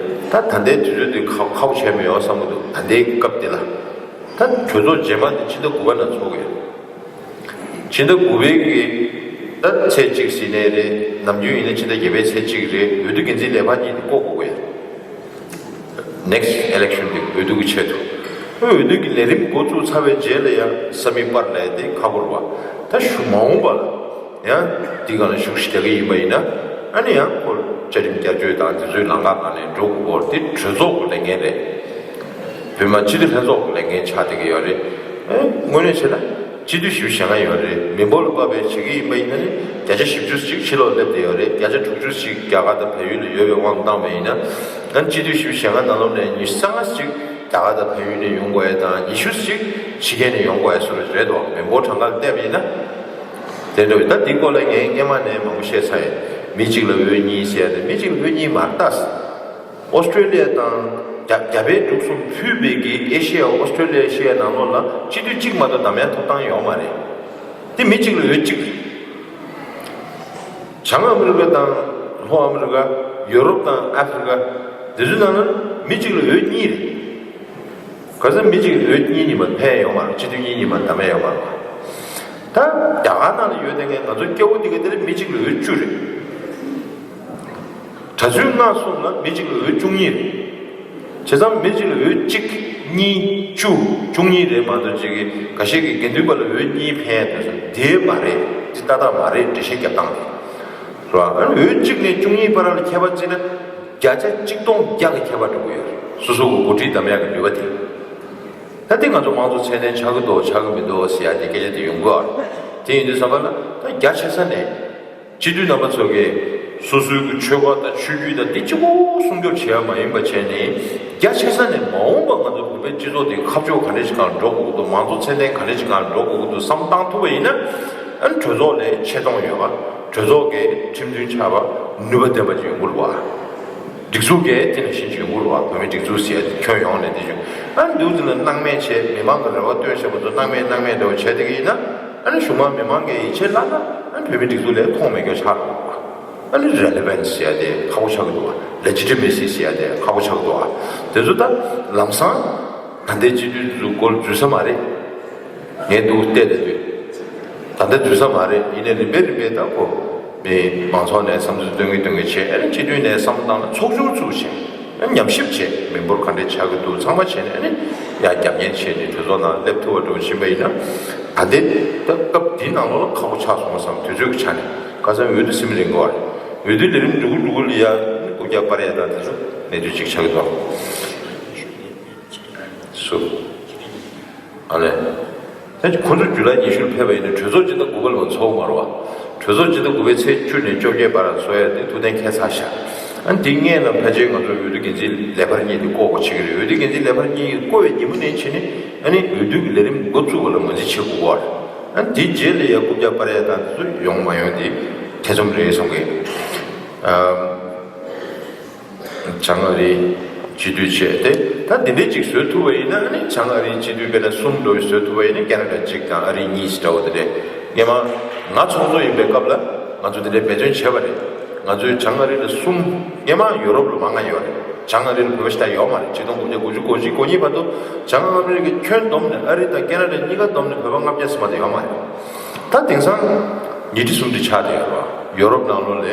ད་ད་ལྟའི་དུས་ཚོད་དེ་ཁག་ཁག་པོ་བྱས་མེད་ཡོད་བསམ་གི་འདུག་ད་ལྟའི་སྐབས་དེ་ལ། ད་གྲོས་ཚོགས་རྗེས་མ་དེ་ཕྱི་ཟླ་དགུ་པ་ནང་ཚོགས་ཀྱི་ཡོད། ཕྱི་ཟླ་དགུ་པའི་གི་ད་ཚེས་གཅིག་ཟིན་ནའི་རེད། ནམ་རྒྱུན་ཡིན་ན་ཕྱི་ཟླ་བརྒྱད་པའི་ཚེས་གཅིག་རེད། འོས་བསྡུ་འགན་འཛིན་ལས་འཕར་གཉིས་དེ་བསྐོ་དགོས་ཀྱི་ཡོད། ནེག་སི་ཊི་ཨི་ལེག་ཤན་དེ་འོས་བསྡུ་གི་ཆེད་དུ། འོས་བསྡུ་གི་ལས་རིམ་འགོ་བཙུགས་ཚར་བའི་རྗེས་ལ་ཡང་ས་མིག་པར་ལས་དེ་ཁག་པོ་རེད་བ། ད་ཞུ་མ་འོངས་པ་ལ་ཡང་དེ་ག་ལ་ཞུགས་ཞིག་རྒྱག་གི་ཡིན་པ་ཡིན་ན། ཨ་ནི་ཡང་ཁོ་བཅའ་ཁྲིམས་བསྐྱར་བཅོས་དང་དེ་ཚོའི་ལམ་ཁ་སྒང་ནས་འགྲོ་དགོས་སྐོར་དེ་གྲོས་ཚོགས་ཀྱི་ལས་འགན་རེད། བོད་མི་སྤྱི་འཐུས་ལྷན་ཚོགས་ཀྱི་ལས་འགན་ཆགས་བསྡད་ཀྱི་ཡོད་རེད། ཨེ། དངོས་གནས་བྱས་ན་སྤྱི་འཐུས་བཞི་བཅུ་ཞེ་ལྔ་ཡོད་རེད། མི་འབོར་ལ་དཔག་པའི་བྱེད་ཀྱི་ཡིན་པ་ཡིན་ན་ནི་བརྒྱ་ཆ་བཞི་བཅུ་ཅིག་ཕྱི་ལོགས་སླེབས་བསྡད་ཡོད་རེད། བརྒྱ་ཆ་དྲུག་ཅུ་ཅིག་རྒྱ་གར་དང་བལ་ཡུལ་ལ་ཡོད་པའི་དབང་བཏང་བ་ཡིན་ན། ཨ་ནི་སྤྱི་འཐུས་བཞི་བཅུ་ཞེ་ལྔ་ནང་ལོགས་ནས་ཉི་ཤུ་རྩ་ལྔ་ཅིག་རྒྱ་གར་དང་བལ་ཡུལ་ནས་ཡོང་དགོས་ཡ་དང་། ཉི་ཤུ་ཅིག་ཕྱི་རྒྱལ་ནས་ཡོང་དགོས་ཡ་སོགས་རེད་དོ། མི་འབོར་གྲངས་ཀ་ལ་བལྟས་པ་ཡིན་ན། དེ་འདྲ་བས། ད་འདི་སྐོར་ལ་ངས་སྔས་མ་ནས་མང་པོ་བཤད་ཚར་ཡིན། མི་གཅིག་ལ་འོས་གཉིས་ཟེར་ཡ་དེ། མི་གཅིག་ལ་འོས་གཉིས་མ་རེད་ད། ཨོ་སི་ཀྲེ་ལི་ཡ་དང་རྒྱ་རྒྱ་བལ་འབྲུག་གསུམ་ཕུད་པའི་གི་ཨེ་ཤེ་ཡ། ཨོ་སི་ཀྲེ་ལི་ཡ། ཨེ་ཤེ་ཡ་ནང་ལོགས་ལ་སྤྱི་འཐུས་གཅིག་མ་གཏོགས་བདམས་ཡ་ཐོབ་ཐང་ཡོད་མ་རེད། དེ་མི་གཅིག་ལ་འོས་གཅིག་རེད། བྱང་ཨ་མི་རི་ཀ་དང་ལྷོ་ཨ་མི་རི་ཀ། ཡོ་རོབ་དང་ཨ་ཧྥེ་རི་ཀ། དེ་ཚོའི་ནང་ན་མི་གཅིག་ལ་འོས་གཉིས་རེད། ག་ཚོད་མི་གཅིག་ལ་འོས་གཉིས་གཉིས་མ་ཕན་ཡོད་མ་རེད། སྤྱི་འཐུས་གཉིས་གཉིས་མ་བདམས་ཡ་ཡོད་མ་རེད། ད་རྒྱ་གར་ནང་ལ་ཡོད་དེ་ངས་ང་ཚོ་སྐྱ་བོ་འདི་ག་དེ་ལ་མི་གཅིག་ལ་འོས་བཅུ་རེད། གྲྭ་བཙུན་ལྔ་གསུམ་ལ་མི་གཅིག་ལ་འོས་བཅུ་གཉིས་རེད། བྱས་ཙང་མི་གཅིག་ལ་འོས་གཅིག་གཉིས་བཅུ། བཅུ་གཉིས་རེད་མ་གཏོགས། གཅིག་གི་འགའ་ཤས་ཀྱིས་དགེ་འདུན་པ་ལ་འོས་གཉིས་ཕན་ཡ་དེ་ཚོ་དེ་མ་རེད། དེ་ཏག་ཏག་མ་རེད། འགྲེལ་བཤད་རྒྱབ་སྟངས་དེ་རེད་བ། ཨ་ནི་འོས་གཅིག་ནས་བཅུ་གཉིས་བར་ལ་ཁྱད་པར་བརྩིས་ན་བརྒྱ་ཆ་གཅིག་སྟོང་བརྒྱ་གི་ཁྱད་པར་འགྲོ་གི་ཡོད་རེད། སོ་སོ་གི་འགོ་ཁྲིད་བདམས་ཡག་གི་ནུས་པ་དེ། ད་དེ་ང་ཚོ་དམངས་གཙོ་ཚད་ལྡན་ཆགས་ཀྱི་འདུག་ཆགས་ཀྱི་མི་འདུག་ཟེར་ཡ་དེ་སྐད་ཆ་དེ་ཡོང་གི་ཡོད་རེད། དེ་ཡིན་དུས་ཙམ་པ་ལ་ད་རྒྱ་ཆེ་ས་ནས། སྤྱི་འཐུས་རྣམ་པ་ཚོ་གིས་སོ་སོའི་གི་ཆོལ་ཁ་དང་ཆོས་བརྒྱུད་དང་དེ་གཅིག་པོ་སྲུང་སྐྱོབ་བྱེད་ཡ་མ་ཡིན་པ་བྱས་ནས། རྒྱ་ཆེ་ས་ནས་མ་འོངས་པ་ང་ཚོ་བོད་པའི་སྤྱི་ཚོགས་དེ་ཁ་ཕྱོགས་ག་འདྲ་ཞིག་སྒང་ལ་འགྲོ་དགོས་ཀྱི་འདུག་དམངས་གཙོ་ཚད་ལྡན་ག་འདྲ་ཞིག་སྒང་ལ་འགྲོ་དགོས་ཀྱི་འདུག་བསམ་བཏང་ཐུབ་པ་ཡིན་ན། ཨ་ནི་གྲོས་ཚོགས་ལ་ཆེ་མཐོང་ཡོད་པ། གྲོས་ཚོགས་ཀྱི་ཁྲིམས་མཐུན་ཆགས་པ། ནུས་པ་ལྡན་པ་ཅིག་ཡོང་གི་རེད་བ། སྒྲིག་འཛུགས་ཀྱི་དེ་ནང་བཞིན་ཅིག་ཡོང་གི་རེད་བ། བོད་མིའི་སྒྲིག་འཛུགས་ཟེར་ཡ་དེ་ཁྱོན་ཡོངས་ནས་དེ་བཞིན། ཨ་ནི་འདུག་དེ་ལ་སྣང་མེད་བྱས། མི་མང་གི་རེ་བ་བཏོན་བཞག་པ་ཚོ་སྣང་མེད་སྣང་མེད་འདྲ་བོ་བྱས་བསྡད་ཀྱི་ཡིན་ན། ཨ་ནི་གཞུག་མ་མི་མང་གིས་ཡིད་ཆེས་བརླག་ན། ཨ་ནི་བོད་མིའི་སྒྲིག་འཛུགས་ལ་མཐོང་མེད་སྐྱོ་ཆགས་འགྲོ་གི་རེད་བ། ཨ་ནི་རེ་ལི་ཝན་སི་ཟེར་ཡ་དེ་ཁག་པོ་ཆགས་ཀྱི་འདུག་བ། ལེ་ཇི་ཊི་མེ་སི་ཟེར་ཡ་དེ་ཁག་པོ་ཆགས་ཀྱི་འདུག་བ། དེ་ཚོ་ད་ལམ་སང་ད་ལྟའི་སྤྱི་འཐུས་ཚོ་སྒོ་འཛུལ་ས་མ་རེད། ངས་འདུག་བལྟས་བསྡད་དུས། ད་ལྟ་འཛུལ་ས་མ་རེད། ཡིན་ནའི་རིམ་པས་རིམ་པས་ད་ཁོ་མི་མང་ཚོགས་ནས་བསམ་ཚུལ་སྟོན་གིན་སྟོན་གིན་བྱས། ཨ་ནི་སྤྱི་འཐུས་ནས་བསམ་བློ་བཏང་ན་ཚོགས་ཆུང་བཙུགས་བྱས། ཨ་ནི་ཉམས་ཞིབ་བྱས། མི་འབོར་ག་འདྲས་ཆགས་ཀྱི་འདུག་ཚང་མ་བྱས་ནས། ཨ་ནི་ཡར་རྒྱབ་གཉེར་བྱས་ནས་གྲོས་ཚོགས་ནང་སླེབས་ཐུབ་པ་འགྲོ་བཞིན་པ་ཡིན་ན། ད་ལྟའི་ད་སྐབས་འདི་ནང་ལོགས་ལ་ཁག་པོ་ཆགས་སོང་བསམ། དུས་ཚོད་ཀྱི་ཆ་ནས། ཁ་སང་འོས་བསྡུ་ཟིན་རན་གོ་བ་རེད། འོས་བསྡུ་ལས་རིམ་འགྲོ་གི་འགྲོ་གི་ལ་ཡ་རྐུབ་བཀྱག་སྤར་ཡ་དང་དེ་ཚོ་གནས་ཚུལ་ཅིག་ཆགས་ཀྱི་འདུག་སུ། ཨ་ལས། ད་ཁོ་ཚོ་ཇུ་ལའི་ཉི་ཤུ་ལ་ཕེབས་པ་ཡིན་ན་གྲོས་ཚོགས་སྤྱི་ཟླ་དགུ་པ་ལ་ཚོགས་མ་རེད་བ། གྲོས་ཚོགས་སྤྱི་ཟླ་དགུ་པའི་ཚེས་བཅུ་ནས་བཅོ་བརྒྱད་བར་ཚོགས་ཡ་དེ་ཐུགས་གཏན་འཁེལ་ཚར་ཤག་ཨ་ནི་དེ་སྔོན་ལ་ཕལ་ཆེར་ང་ཚོ་འོས་བསྡུ་འགན་འཛིན་ལས་འཕར་གཉིས་དེ་བསྐོ་དགོས་བྱེད་ཀྱི་རེད། འོས་བསྡུ་འགན་འཛིན་ལས་འཕར་གཉིས་བསྐོ་བའི་ཉིན་མོ་ནས་བྱས་ནས། ཨ་ནི་འོས་བསྡུ་གི་ལས་རིམ་འགོ་བཙུགས་པ་ལ་ངོས་འཛིན་བྱེད་དགོས་ཀྱི་རེད། ཨ་ནི་དེའི་རྗེས་ལ་ཡ་རྐུབ་བཀྱག་སྤར་ཡ་དང་དེ་ཚོ་ཡོང་མ་ཡོང་དེ་ཐེ་ཚོམ་རེད་བསམ་གི། ཨ། བྱང་ཨ་རིའི་སྤྱི་འཐུས་བྱས་ཏེ། ད་འདི་འདྲའི་ཅིག་བཟོ་ཐུབ་པ་ཡིན་ན། ཨ་ནི་བྱང་ཨ་རིའི་སྤྱི་འཐུས་དཔེར་ན་གསུམ་འདྲ་བོ་བཟོ་ཐུབ་པ་ཡིན་ན། ཁེ་ན་ཌ་གཅིག་དང་ཨ་རི་གཉིས་འདྲ་བོ་དེ་འདྲས། སྔོན་མ་ང་ཚོགས་གཙོ་ཡིན་པའི་སྐབས་ལ་ང་ཚོ་དེ་འདྲའི་འབད་བརྩོན་བྱས་པ་རེད། ང་ཚོས་བྱང་ཨ་རི་ལ་གསུམ། སྔོན་མ་ཡོ་རོབ་ལ་མང་ང་ཡོད་རེད། བྱང་ཨ་རི་ལ་བོད་པ་ཞེ་དྲག་ཡོད་མ་རེད། ཆིག་སྟོང་དགུ་བརྒྱ་དགུ་བཅུ་གོ་གཅིག་གོ་གཉིས་བར་དུ་བྱང་ཨ་མི་རི་ཀའི་ཁྱོན་བསྡོམས་ནས། ཨ་རི་དང་ཁེ་ན་ཌ་གཉིས་ཀ་བསྡོམས་ནས་བོད་པ་ལྔ་བརྒྱ་ཙམ་མ་གཏོགས་ཡོད་མ་རེད། ད་དེང་སང་ཉིས་ཁྲི་སུམ་ཁྲི་ཆགས་བསྡད་ཡོད་རེད་བ། ཡོ་རོབ་ནང་ལོགས་ལ།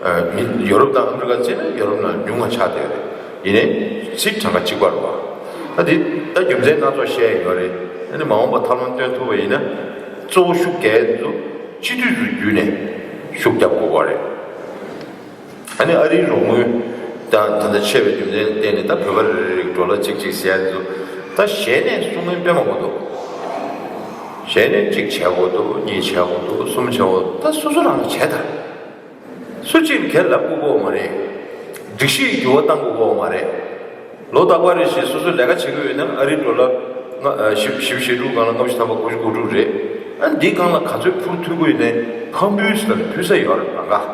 ཨ། མི་ཡོ་རོབ་དང་ཨ་མི་རི་ཀ་བརྩིས་ན་ཡོ་རོབ་ནང་ཉུང་བ་ཆགས་བསྡད་ཡོད་རེད། ཡིན་ནའི་སྲིད་གྲངས་ཀ་གཅིག་པ་རེད་བ། ད་དེ་ད་རྒྱུ་མཚན་སྣ་ཚོགས་བཤད་ཡོད་རེད། ཨ་ནི་མ་འོངས་པ་ཐབས་ལམ་སྟོན་ཐུབ་པ་ཡིན་ན། གཙོ་བོ་ཤུགས་རྒྱག་ཡ་དེ་ཚོ་སྤྱི་འཐུས་ཚོ་བརྒྱུད་ནས་ཤུགས་རྒྱབ་དགོས་པ་རེད། ཨ་ནི་ཨ་རིའི་རོགས་དངུལ་དང་ད་ལྟ་ཆད་པའི་རྒྱུ་མཚན་བརྟེན་ནས། ད་བོད་པ་རེ་རེ་རེ་ཌོ་ལར་གཅིག་གཅིག་ཟེར་ཡ་དེ་ཚོ་ད་ཞལ་ནས་གསུང་མཁན་དཔེ་མང་པོ་འདུག་ཞལ་ནས་གཅིག་བྱས་དགོས་འདུག་གཉིས་བྱས་དགོས་འདུག་གསུམ་བྱས་དགོས་འདུག་ད་སོ་སོ་རང་ལ་བྱས་དང་། སུ་གཅིག་གིས་ལབ་དགོས་ཀྱི་ཡོད་མ་རེད། སྒྲིག་གཞི་འགྱུར་བ་གཏང་དགོས་ཀྱི་ཡོད་མ་རེད། ལོ་རྟག་པར་རེ་བཞིན་སོ་སོས་ལས་ཀ་བྱེད་ཀྱི་ཡོད་ན། ཨ་རིའི་ཌོ་ལར་ལྔ་ཨ་བཞི་བཞི་བཅུ་ཞེ་དྲུག་སྒང་ལ་ལྔ་བཅུ་ཐམ་པ་དགུ་བཅུ་གོ་དྲུག་རེད། ཨ་འདིའི་སྒང་ལ་ག་ཚོད་ཕུལ་ཐུབ་ཀྱི་ཡོད་ནའི་ཕམ་འབུལ་ཟེར་ལ་ཕུལ་ས་ཡོད་རེད་ལ་ཀ། རེད་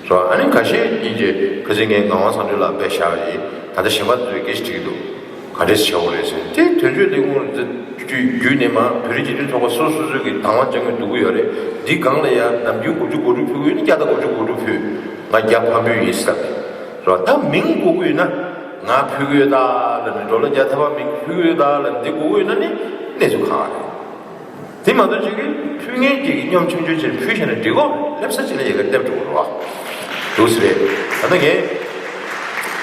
བ། ཨ་ནི་ཁ་ཤས་ཀྱིས་ཀྱི་ཁ་སང་ངས་ངག་དབང་གསང་སྒྲོན་ལགས་དཔེ་བཞག་པ་ཡིན། ད་ལྟ་གཞན་པ་ཚོས་སྐད་ཆ་དྲིས་ཀྱི་འདུག་ག་འདྲས་བྱེད་དགོས་རེད་ཟེར། དེ་དོན་གཅོད་ལས་ཁུངས་བརྒྱུད་ནས་མར་བོད་རིགས་སྤྱི་མཐུན་ཚོགས་པ་སོ་སོ་སོ་གི་དང་བ་ཅང་གི་འདུག་གི་ཡོད་རེད། འདི་སྒང་ལ་ཡ་ནམ་རྒྱུན་དགུ་བཅུ་གོ་དྲུག་ཕུལ་གྱི་ཡོད་ན། བརྒྱ་དང་དགུ་བཅུ་གོ་དྲུག་ཕུལ། ང་བརྒྱ་ཕམ་འབུལ་ཡིན་ཟེར་ལབ་པས། རེད་བ། ད་མིང་དགོས་ཀྱི་ཡོད་ན། ང་ཕུལ་གྱི་ཡོད་ད་ལབ་ནས། ཌོ་ལར་བརྒྱ་ཐམ་པ་མིང་ཕུལ་གྱི་ཡོད་ད་ལབ་ནས། འདི་དགོས་ཀྱི་ཡོད་ན་ནི་གནས་ཚུལ་གང་རེད། དེ་མ་གཏོགས་ཅིག་གིས་ཕུལ་མཁན་ཅིག་གིས་སྙོམ་ཆུང་ཆུང་བྱས་ནས་ཕུལ་བཞག་ན་འགྲིག་གོ། སླེབས་ས་ཅིག་ལ་ཡ་གི་སླེབས་འགྲོ་གི་རེད་བ། འདུག་སེ་རེད། ད་ལྟ་ངས་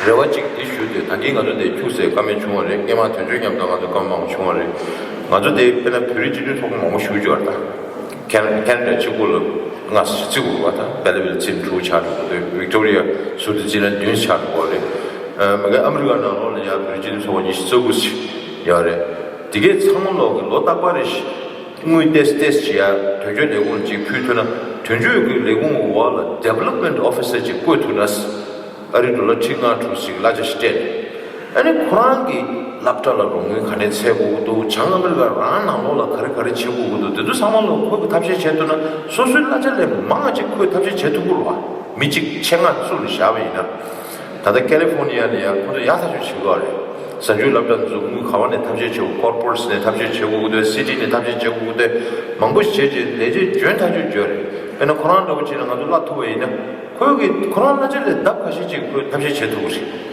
རེ་བ་ཅིག་འདི་ཞུ་དུས། ད་གིན་ང་ཚོ་འདིར་ཁྱུག་ཙམ་བཀའ་མོལ་བྱུང་བ་རེད། སྔོན་མ་དོན་གཅོད་མཉམ་དུ་ང་ཚོ་བཀའ་མོལ་མང་པོ་བྱུང་བ་རེད། ང་ཚོ་འདིར་དཔེར་ན་བོད་རིགས་སྤྱི་མཐུན་ཚོགས་པ་མང་པོ་ཞུགས་ཡོད་རེད། ད་ཁེ་ཁེ་ན་ཌ་གཅིག་པོ་ལ་ལྔ་ཙམ་བརྩི་དགོས་རེད་བ། ད་བེ་ལ་ཝི་ལ་བརྩིས་ན་དྲུག་ཆགས་འགྲོ་གི་འདུག་ཝིག་ཊོ་རི་ཡ་ཟུར་དུ་བརྩིས་ན་བདུན་ཆགས་འགྲོ་གི་རེད། ཨ་མ་གི་ཨ་མི་རི་ཀ་ནང་ལོགས་ལ་ཡ་བིར་ཇིན་ཚོ་བ་ཉི་ཤུ་རྩ་དགུ་ཞིག་ཡོད་རེད། དེ་གའི་ཚང་མ་ལོག་གི་ལོ་རྟག་པར་རེ་བཞིན་དངུལ་ཏོག་ཙམ་ཏོག་ཙམ་ཅིག་ཡ་དོན་གཅོད་ལས་ཁུངས་ལ་ཅིག་ཕུལ་ཐུབ་ན། དོན་གཅོད་ཀྱི་ལས་ཁུངས་འོག་ལ་ཌི་ཝེ་ལོབ་མེན་ཊི་ཨོ་ཕི་སར་ཅིག་བསྐོས་ཐུབ་ན། ཨ་རི་ཌོ་ལར་ཁྲི་ལྔ་དྲུག་ཞིག་གླ་ཆ་ཞིག་སྤྲད་ནས། ཨ་ནི་ཁོ་རང་གི་སློབ་གྲྭ་ལ་རོགས་དངུལ་ག་ནས་འཚོལ་དགོས་ཀྱི་འདུག་བྱང་ཨ་མི་རི་ཀ་རང་ནང་ལོགས་ལ་ག་རེ་ག་རེ་བྱེད་དགོས་ཀྱི་འདུག་དེ་ཚོ་ཚང་མ་ལ་ཁོ་གིས་ཐབས་ཤེས་བྱེད་ཐུབ་ན། སོ་སོའི་གླ་ཆ་ལས་མང་བ་ཅིག་ཁོས་ཐབས་ཤེས་བྱེད་ཐུབ་ཀྱི་རེད་བ། མི་གཅིག་ཆེད་མངགས་བཙུགས་ནས་བཞག་པ་ཡིན་ན། ད་ལྟ་ཀ་ལི་ཧྥོར་ནི་ཡ་ལ་ཡ་ཁོ་ཚོ་ཡག་ཐག་ཆོད་བྱེད་ཀྱི་ཡོད་རེད། གཟའ་མཇུག་སློབ་གྲྭ་འཛུགས་དངུལ་ག་བ་ནས་ཐབས་ཤེས་བྱེད་དགོས། ཀོར་པོ་རེ་ཊི་ནས་ཐབས་ཤེས་བྱེད་དགོས་ཀྱི་འདུག་སི་ཊི་ནས་ཐབས་ཤེས་བྱེད་དགོས་ཀྱི་འདུག་མང་པོ་ཞིག་བྱས་རྗེས་ལས་བྱེད་འཇོན་ཐག་ཆོད་འཇོན་རེད། དཔེར་ན་ཁོ་རང་འདྲ་པོ་བྱས་ན་ང་ཚོ་གླ་ཐུབ་པ་ཡིན་ན། ཁོས་གི་ཁོ་རང་གླ་ཆ་ལས་ལྡབ་ཁ་ཤས་ཅིག་ཁོས་ཐབས་ཤེས་བྱེད་ཐུབ་ཀྱི་རེད།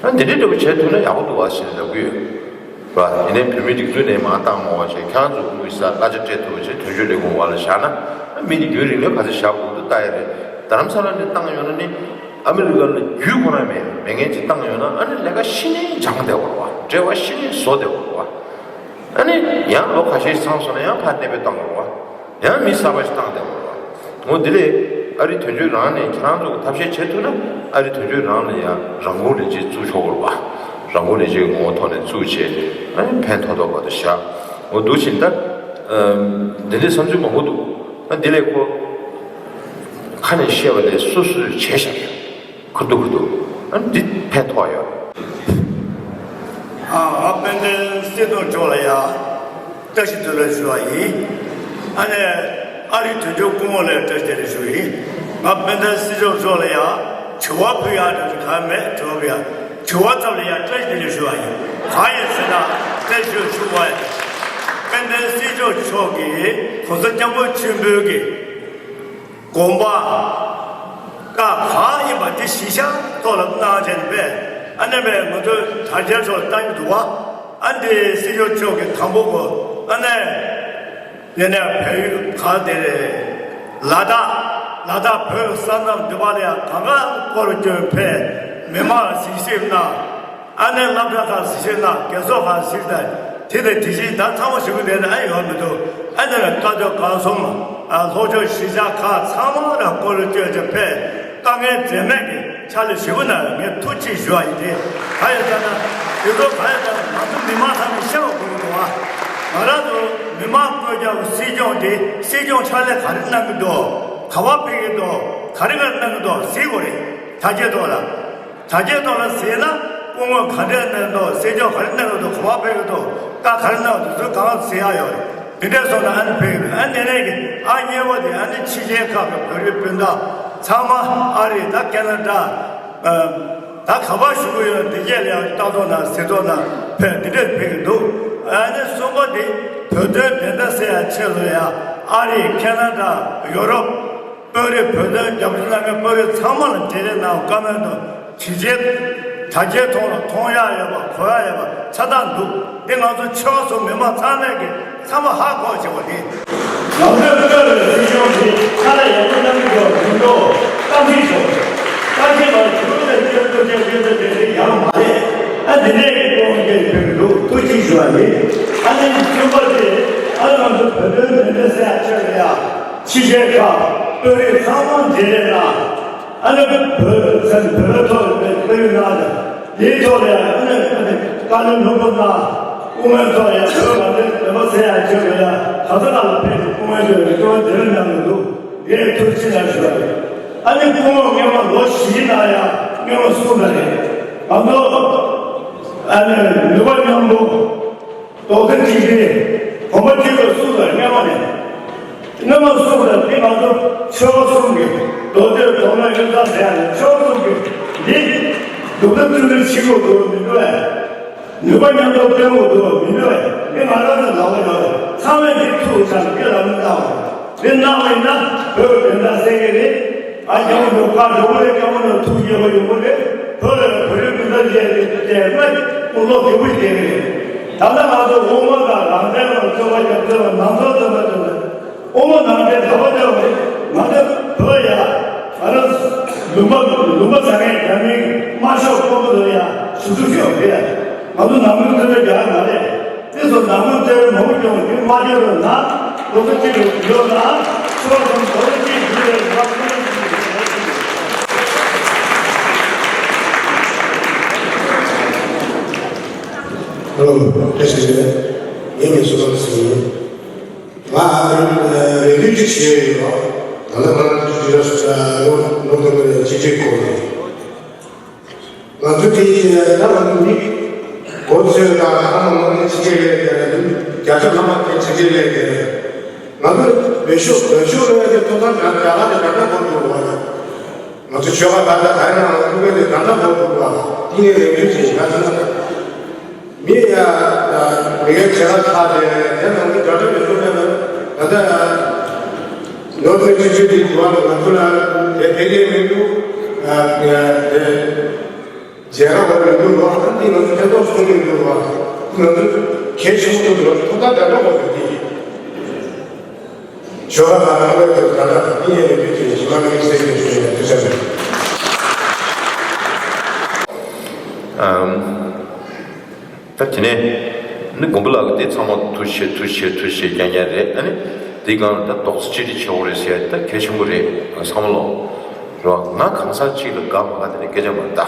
ཨ་འདི་འདྲའི་འདྲ་པོ་བྱེད་ཐུབ་ན་ཡག་པོ་འདུག་བ་ཞེས་ལབ་ཀྱི་ཡོད། ར། ཡིན་ནའི་བོད་མིའི་སྒྲིག་འཛུགས་ནས་མར་བཏང་མ་བྱས། ཁྱེད་རང་ཚོ་དངུལ་ས་གླ་ཆ་སྤྲད་ཐུབ་པ་བྱས་དོན་གཅོད་ལས་ཁུངས་འོག་ལ་བཞག་ན། མི་དེ་རྒྱུན་རིང་ལོས་ག་ཚོད་བཞག་དགོས་འདུག་ལྟ་ཡ་རེད། རྡ་རམ་ས་ལ་ནས་བཏང་ཡོང་ན་ནི། ཨ་མི་རི་ཀ་ལ་རྒྱུས་ཁོ་རང་མེད་མེད་མཁན་ཅིག་བཏང་ཡོང་ན། ཨ་ནི་ལས་ཀ་ཤི་ནས་སྦྱངས་བསྡད་པ་རེད་བ། འབྲེལ་བ་ཤི་ནས་བཟོ་བསྡད་པ་རེད་བ། ཨ་ནི་ཡང་ལོ་ཁ་ཤས་ཚང་སོང་ན་ཡང་ཕར་གནས་སྤོས་བཏང་དགོས་རེད་བ། ཡང་མི་གསར་པ་ཞིག་བཏང་བསྡད་པ་རེད་བ། འོ་དེ་ལས་ཨ་རི་དོན་གཅོད་རང་ནས་ཁྱེད་རང་ཚོ་གི་ཐབས་ཤེས་བྱེད་ཐུབ་ན། ཨ་རི་དོན་གཅོད་རང་ལ་ཡང་རང་འཁོར་ལས་བྱེད་བཙུགས་ཆོག་གི་རེད་བ། རང་འཁོར་ལས་བྱེད་ངོ་བོ་ཐོག་ནས་བཙུགས་བྱས། ཨ་ནི་ཕན་ཐོགས་ཐོགས་པ་དུ་བཞག་འོ་འདུག་བཞིན་ད། ཨ་འདི་འདྲའི་བསམ་ཚུལ་མང་པོ་འདུག་ཨ་འདི་ལས་ཁོ་ཁ་ནས་བཤད་པ་ལས་སོ་སོས་བྱས་བཞག་ཁུ་ཐུག་ཁུ་ཐུག་ཨ་འདི་ཕན་ཐོགས་ཡོད། ཨ་ཨ་དཔལ་ལྡན་སྲིད་སྐྱོང་མཆོག་ལ་ཡ་བཀྲ་ཤིས་བདེ་ལེགས་ཞུ་བ་ཡིན། ཨ་ནས་ཨ་རིའི་དོན་གཅོད་སྐུ་ངོ་ལ་བཀྲ་ཤིས་བདེ་ལེགས་ཞུ་ཡིན། ང་དཔལ་ལྡན་སྲིད་སྐྱོང་མཆོག་ལ་ཡ་དྲི་བ་ཕུལ་ཡ་འདྲ་གང་མེད། དྲི་བ་ཕུལ་ཡ་དྲི་བ་ཙམ་ལ་ཡ་བཀྲ་ཤིས་བདེ་ལེགས་ཞུ་བ་ཡིན། གང་ཡིན་ཟེར་ན་བཀྲ་ཤིས་ཞུ་བ་ཡིན། དཔལ་ལྡན་སྲིད་སྐྱོང་མཆོག་གིས་༸གོང་ས་༸སྐྱབས་མགོན་ཆེན་པོའི་གི་དགོངས་པ་བཀའ་གང་ཡིན་པ་དེ་གཞི་བཞག་ཐོག་ལ་གནང་བྱས་ནས་པས། ཨ་ནེ་པས་ང་ཚོའི་དྲ་རྒྱའི་ཐོག་ལ་བཏང་གི་འདུག་བ། ཨ་འདི་སྲིད་སྐྱོང་མཆོག་གིས་དང་པོ་གོ་ཨ་ནེ་ཡིན་ནས་བལ་ཡུལ་ག་དེ་རེད། ལ་དྭགས། ལ་དྭགས་བོད་ས་མཚམས་འདི་པ་ལ་ཡང་གང་ག་སྐོར་སྐྱོད་ཕེབས། མི་མང་གཟིགས་ཞིབ་གནང་། ཨ་ནེ་སློབ་གྲྭ་ཁག་གཟིགས་ཞིབ་གནང་། རྒས་གསོ་ཁག་གཟིགས་དང་དེ་དང་དེ་བཞིན་ད་ཚང་མ་ཞུ་གི་བསྡད་ན་ཨ་ཡོང་མི་འདུག་ཨ་ནེ་ལ་བཀའ་ཆོས་གང་གསུམ། ཨ་ལྷོ་ཕྱོགས་གཞིས་ཆགས་ཁག་ཚང་མ་ལ་སྐོར་སྐྱོད་ཅིག་ཕེབས། དཀའ་ངལ་འཛེམས་མེད་ཀྱི་ཕྱག་ལས་ཞུ་གི་ན་ངས་ཐུགས་རྗེ་ཞུ་བ་ཡིན་ཏེ། ག་ཡོད་ལྟ་ན་དེ་ཚོ་ག་ཡོད་ལྟ་ན་ང་ཚོ་མི་མང་ཚང་མས་ཤེས་པ་དགོས་ཀྱི་འདུག་ཨ། ང་རང་ཚོ་མི་མང་བསྐོས་རྒྱ་སྲིད་སྐྱོང་དེ་སྲིད་སྐྱོང་ཕྱག་ལས་ག་རེ་གནང་གི་འདུག་ག་བ་ཕེབས་ཀྱི་འདུག་ག་རེ་ག་རེ་གནང་གི་འདུག་གཟིགས་དགོས་རེད། དྲ་རྒྱའི་ཐོག་ལ། དྲ་རྒྱའི་ཐོག་ལ་གཟིགས་ན་སྐུ་ངོ་ག་འདྲས་གནང་གི་འདུག་སྲིད་སྐྱོང་ག་རེ་གནང་གི་འདུག་ག་བ་ཕེབས་ཀྱི་འདུག་བཀའ་ག་རེ་གནང་གི་འདུག་ཚུར་གང་གཟིགས་ཡག་ཡོད་རེད། དེ་འདྲས་སོང་ན་ཨ་ནི་ཕེབས་ཀྱི་འདུག་ཨ་ནི་ནས་ཀྱི་ཨ་མཉེས་པོ་དེ་ཨ་ནི་ཕྱི་རྒྱལ་ཁག་གི་བོད་རིགས་སྤུན་ཟླ་ཚང་མ་ཨ་རི་ད་ཁེ་ན་ཌ། ད་ག་པར་བཞུགས་ཀྱི་ཡོད་འདི་གས་ལ་ཡང་ལྟ་རྟོག་དང་གཟིགས་རྟོག་དང་ཕེབས་འདི་འདྲས་ཕེབས་ཀྱི་འདུག་ཨ་ནི་གསུམ་པ་འདི་བོད་དོན་བདེན་མཐའ་གསལ་ཡ་ཆེད་ལ་ཡང་ཨ་རི་ཁེ་ན་ཌ་ཡོ་རོབ་དཔོན་རིགས་བོད་དོན་རྒྱབ་སྐྱོར་གནང་མཁན་དཔོན་རིགས་ཚང་མ་ལ་འབྲེལ་ལས་གནང་བཀའ་མོལ་དང་དྲི་རྗེས་དྲ་རྒྱའི་ཐོག་ལ་མཐོང་ཡ་ཡོད་པ་གོ་ཡ་ཡོད་པ་ཆ་ཚང་འདུག་འདི་ང་ཚོ་ཆོལ་ཁ་གསུམ་མི་མང་ཚང་མས་ཀྱི་ཚང་མ་ཧ་གོ་བྱེད་པ་དེ། ང་ཚོས་བསྐོས་པའི་སྲིད་སྐྱོང་དེ་ཁ་ལ་ཡག་པོ་གནང་གི་འདུག་མི་འདུག་བཀའ་འདྲི་ཞུ། བཀའ་འདྲི་མ་ཞུ་ནས་སྐྱོན་བརྗོད་བྱས་སྐྱོན་བརྗོད་བྱས་དེ་ཡང་མ་རེད། ཨ་འདི་ནས་ཀྱི་ཀོང་སྐད་ཕེབས་འདུག་ཐུགས་རྗེ་ཞུ་བ་ཡིན། ཨ་ནི་གསུམ་པ་དེ་ཨ་ང་ཚོ་བོད་དོན་མི་སྣ་སེ་ཡ་ཆེ་བ་ཡ་ཕྱི་རྒྱལ་ཁག་དཔོན་རིགས་ཚང་མ་འབྲེལ་ལས་གནང་། ཨ་ནི་བོད་ཚན་བོད་པའི་ཐོག་ལ་དཔེ་དཔེ་ཡོད་ན་དེའི་ཐོག་ལ་ཡང་ཨ་ནི་ཨ་ནི་བཀའ་བློན་ལྷུན་པོ་ན་སྐུ་ངོའི་ཐོག་ལ་ཡང་བོད་ང་ཚོའི་བོད་པ་ཟེར་ཡང་བྱེད་དགོས་ཡ་ག་ས་ག་ལ་ཕེབས་ཏེ་སྐུ་ངོའི་ཐོག་ལ་སྐུ་ངོ་དེ་རིང་གནང་གི་འདུག་ངས་ཐུགས་རྗེ་ཆེ་ཞུ་བ་རེད། ཨ་ནི་སྐུ་ངོ་སྔོན་མ་ལོ་བཞིའི་ནང་ཡང་སྔོན་མ་གསུངས་པ་རེད། ང་ཚོ་ཨ་ནི་ནུས་པ་མཉམ་སྤུངས། རྡོག་རྩ་གཅིག་སྒྲིལ། གོམ་པ་གཅིག་སྒྲིལ་གསུངས་ཟེར་སྔོན་མ་ནས། སྔོན་མ་གསུངས་ཟེར་འདི་ང་ཚོ་ཆོལ་ཁ་གསུམ་གྱི་རྡོ་རྗེ་རྡོར་མའི་གཡུ་མཚོ་ཟེར་ཡ་ནས་ཆོལ་ཁ་གསུམ་གྱི་འདི་སྡུག་ད་ཚུལ་ཁྲིམས་ཤིག་དགོས་འདུག་མི་འདུག་ཨེ། ནུས་པ་མཉམ་དུ་བཏོན་དགོས་འདུག་མི་འདུག་ཨེ། འདི་ང་རང་ཚོ་ལག་པ་ཡོད་ཚང་མས་འདི་ཐུགས་བཞག་འདི་ལ་མི་གནང་བ། འདི་གནང་བ་ཡིན་ན་བོད་བདེན་མཐའ་གསལ་གྱི་རེད། ཨ་རྒྱལ་པོ་མཆོག་བཀའ་འགྲོ་གི་རེད། རྒྱལ་པོ་མཆོག་ཐུགས་དགྱེས་པ་ཡོང་གི་རེད། བོད་ལ་བོད་རིགས་སྤུན་ཟླ་བཅས་ཏེ་དེ་སྨད་དཔུང་ལོག་རྒྱལ་པོ་ཞིག་བསྡད་ཀྱི་རེད། ད་ལྟ་ང་ཚོ་དབུ་མ་དང་རང་བཙན་དང་རྩོད་པ་རྒྱབ་རྩོད་པ་ནང་ཚོགས་རྩོད་པ་རྩོད་པ་དབུ་མ་ནང་བསྟན་དར་པ་རྩོད་པ་རེད། ང་ཚོ་བོད་ཡ་ང་རང་ལུང་པ་ལུང་པ་ཟ་མཁན་རྒྱ་མིའི་དམར་ཤོག་དཔོན་པོ་ཚོ་ཡ་ཞུ་གཏུག་བྱེད་པ་རེད། ང་ཚོ་ནང་མི་ཚོ་རྒྱ་མ་རེད། དེ་ཚོ་ནང་མི་ཚོས་མ་འོངས་ཀྱང་དེ་མ་བརྗོད་རོགས་གནང་། ལོ་ཚོད་གཅིག་ལ་ཡོད་ན་ཁྱོད་ཚོ་ལོ་ཚོད་གཅིག་ཡོད་རེད་ལ་ཁོ་རང་ཚོ་ཡོད་རེད། ཨོ། བཀྲ་ཤིས་བདེ་ལེགས། ངའི་མིང་སུ་ལགས་ཟེར་ཡིན། ང་རེ་འདུན་ཅིག་བྱས་ཡོད། ད་ལྟ་ང་ཅིག་ཅིག་ལ་ནོར་ནོར་དང་པོ་ནས་ཅིག་ཅིག་གོ་ནས། ང་ཚོ་དེ་ཡིན་ན་ང་ཚོ་མི་གོ་ཚོད་དང་ང་ཚོ་ང་ཚོ་ཅིག་ཅིག་ལས་ཀྱི་རྒྱ་ཆ་ལམ་པ་དེ་ཅིག་ཅིག་ལས་ཀྱི་ང་ཚོ་བེད་ཤོག་བེད་ཤོག་ལས་ཀྱི་ཐོབ་ཐང་རྒྱ་གར་དེ་རྒྱ་ཆ་གོ་ཐུབ་པ། ང་ཚོ་ཆོལ་ཁ་ཁག་ལ་ག་རེ་ལ་ཐུག་པའི་དེ་ད་ལྟ་བོ་ཐུག་པ་དེ་ངས་ལས་འགུལ་བྱེད་ཤག་ཟེར་ན། མི་ཡ་མི་ཡ་བྱེད་ལ་ཁག་དེ་དེ་ནང་དུ་དགྲ་སྒྲ་མི་འདུག་ན་ད་ལྟ་ནོར་ཕེ་ཅི་ཅི་དེ་འགྲོ་བ་ལ་ང་ཚོ་ལ་དེ་ཕེ་ལེ་མི་འདུག་དེ་རྗེས་ར་བ་མི་འདུག་བ་ཨ་འདི་ང་ཚོ་ཕན་ཐོགས་སོང་མི་འདུག་བ་ང་ཚོ་གལ་ཆེན་པོ་འདུག་ཐོག་མཐའ་དགྲ་སྒྲ་བ་འདུག་དེ། ཞོགས་ལ་ང་རང་ལ་ཡོད་ད་ལ་ཡིན་ཡང་མི་འདུག་ཅེས་ཞི་མ་ལ་ཡིན་སེམས་ཀྱི་ཞུ་ཡང་དུ་ཆ་མེད། ད་དེ་ནས་ནི་མགོན་པོ་ལགས་ཀྱིས་དེ་ཚང་མ་ཐུགས་ཆེ་ཐུགས་ཆེ་ཐུགས་ཆེ་རྐྱང་རྐྱང་རེད། ཨ་ནི་དེའི་སྒང་ལ་ད་རྡོག་རྩ་གཅིག་སྒྲིལ་བྱེད་དགོས་རེད་ཟེར་ཡ་ད་གལ་ཆེན་པོ་རེད། བསམ་བློ་རོ་ང་གང་ཟག་གཅིག་ལ་དགའ་མ་དགའ་དེ་ནས་སྐད་ཆ་མ་ད་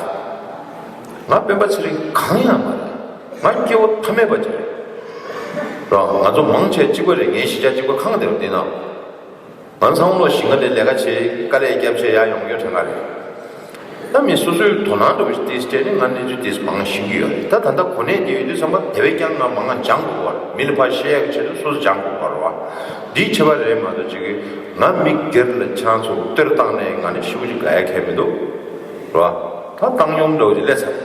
ང་སྤེན་པ་ཚེ་རིང་གང་ཡང་མ་རེད། ང་སྐྱེ་བོ་ཐ་མལ་པ་ཅིག་རེད། རོ། ང་ཚོ་མང་ཆེ་གཅིག་པ་རེད། ངའི་གཞིས་ཆགས་གཅིག་པ་ཁང་དེ་རུ་འདི་ན། ང་ཚང་མ་ལོ་ཞིང་ཁ་ནས་ལས་ཀ་བྱེད་དཀའ་ལས་རྒྱབ་བྱེད་ཡ་ཡོང་ཡོད་དྲན་ག་རེད། ད་མི་སོ་སོའི་དོ་སྣང་འདྲ་པོ་ཞིག་ཏིས་སྤྲད་ནས་ང་གནས་ཚུལ་ཏིས་མང་ཤེས་ཀྱི་ཡོད་རེད། ད་ད་ལྟ་གོ་གནས་དེ་ཡོད་དུས་ཙམ་པ་དེ་བས་ཀྱང་ང་མང་ང་སྦྱང་དགོས་པ་རེད། མི་ལ་ཕར་བཤད་ཡག་གི་ཆེད་དུ་སོ་སོ་སྦྱང་དགོས་པ་རེད་བ། འདིའི་ཁྱད་པར་རེད་མ་གཏོགས་ཅིག་གིས་ང་མི་སྒེར་ལ་ཆང་ཚོ་གཏོར་བཏང་ནས་ང་ནི་ཞེ་པོ་ཅིག་དགའ་ཡ་གང་ཡང་མི་འདུག་རེད་བ། ད་བཏང་སྙོམས་འདྲ་པོ་ཅིག་སླེབས་ཚར།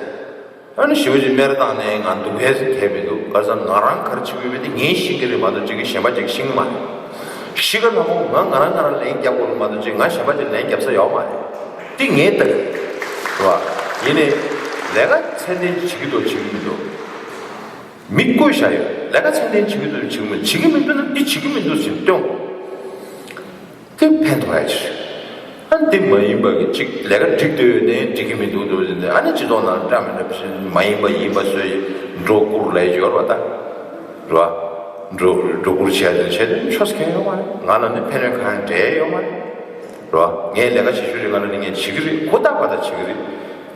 ཨ་ནི་ཞེ་པོ་ཅིག་སྨད་ར་བཏང་ནས་ང་འདུག་མཁན་ཞིག་གང་ཡང་མི་འདུག་ག་ས་ང་རང་ག་རེ་བྱེད་ཀྱི་ཡོད་མེད་དེ་ངས་ཤེས་ཀྱི་རེད་མ་གཏོགས་ཅིག་གིས་གཞན་པ་ཅིག་ཤེས་ཀྱི་མ་རེད། གཞིས་ཀ་ལྷ་མོ་ང་ང་རང་ང་རང་ལན་རྒྱབ་དགོས་རེད་མ་གཏོགས་ཅིག་ང་གཞན་པ་ཅིག་ལན་རྒྱབ་ས་ཡོད་མ་རེད། དེ་ངའི་ལྟ་གི་རེད་བ། ཡིན་ནའི་ལས་ཀ་ཚད་ལྡན་བྱེད་ཀྱི་འདུག་བྱེད་ཀྱི་མི་འདུག་མི་བསྐོས་བཞག་ཡོད། ལས་ཀ་ཚད་ལྡན་བྱེད་ཀྱི་འདུག་བྱེད་ཀྱི་མི་འདུག་བྱེད་ཀྱི་མི་འདུག་ན་འདི་བྱེད་ཀྱི་མི་འདུག་ཟེར་སྟོན། དེ་ཕན་ཐོགས་ཡ་ཅིག་ཨ་འདི་མ་ཡིན་པ་གི་ཅིག་ལས་ཀ་འགྲིག་འདོད་ནས་འགྲིག་གི་མི་འདུག་འདུག་ཟེར་ནས་ཨ་ནི་སྤྱི་ཚོགས་ནང་འདྲ་མི་འདྲ་མ་ཡིན་པ་ཡིན་པ་བཟོས་འགྲོ་བཀུར་ལས་ཡོད་རེད་བ་ད། རེད་བ། འགྲོ་འགྲོ་བཀུར་བྱས་ཏེ་བྱས་ཏེ་ཆོས་ཁས་ཡོད་མ་རེད། ང་ལ་ནི་ཕན་ཡོན་གང་ཡང་འབྲས་ཡོད་མ་རེད། རེད་བ། ངས་ལས་ཀ་བྱེད་ཤུལ་རེ་ང་ལ་ནི་ངས་བྱེད་ཀྱི་རེད། ཧུར་ཐག་པ་ད་བྱེད་ཀྱི་རེད།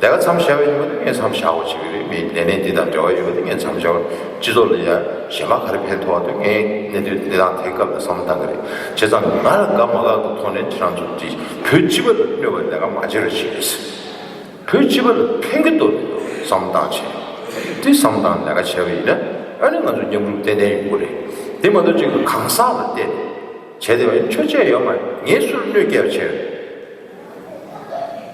ལས་ཀ་མཚམས་བཞག་པ་ཡིན་པ་དེ་ངས་མཚམས་བཞག་པ་བྱེད་ཀྱི་རེད། མི་ལས་གནས་འདི་དང་འབྲེལ་བ་ཡོད་པ་དེ་ངས་མཚམས་བཞག་པ། སྤྱི་ཚོགས་ལ་ཡ་གཞན་པ་ག་རེ་ཕན་ཐོགས་འདུག་ངས་གནས་དུས་འདི་དང་དེའི་སྐབས་ལ་བསམ་བློ་བཏང་གི་རེད། བྱས་ཙང་ང་ལ་དགའ་མ་དགའ་གི་ཐོག་ནས་ཁྱེད་རང་ཚོ་འདི་བོད་སྤྱི་པ་ལ་གནོད་པ་ལས་ཀ་མ་བྱེད་རོགས་བྱེད། བོད་སྤྱི་པ་ལ་ཕན་གི་འདུག་མི་འདུག་བསམ་བློ་བཏང་བྱས། དེ་བསམ་བློ་བཏང་ལས་ཀ་བྱས་པ་ཡིན་ན་ཨ་ནི་ང་ཚོ་མཉམ་རུབ་ཏན་ཏན་ཡོང་གི་རེད། དེ་མ་གཏོགས་ཅིག་གང་ཟག་ལ་བལྟས་བྱས་བསྡད་པ་ཡིན་ཆོས་བྱས་ཡོད་མ་རེད། ངས་སུར་གནོད་སྐྱེལ་བྱས།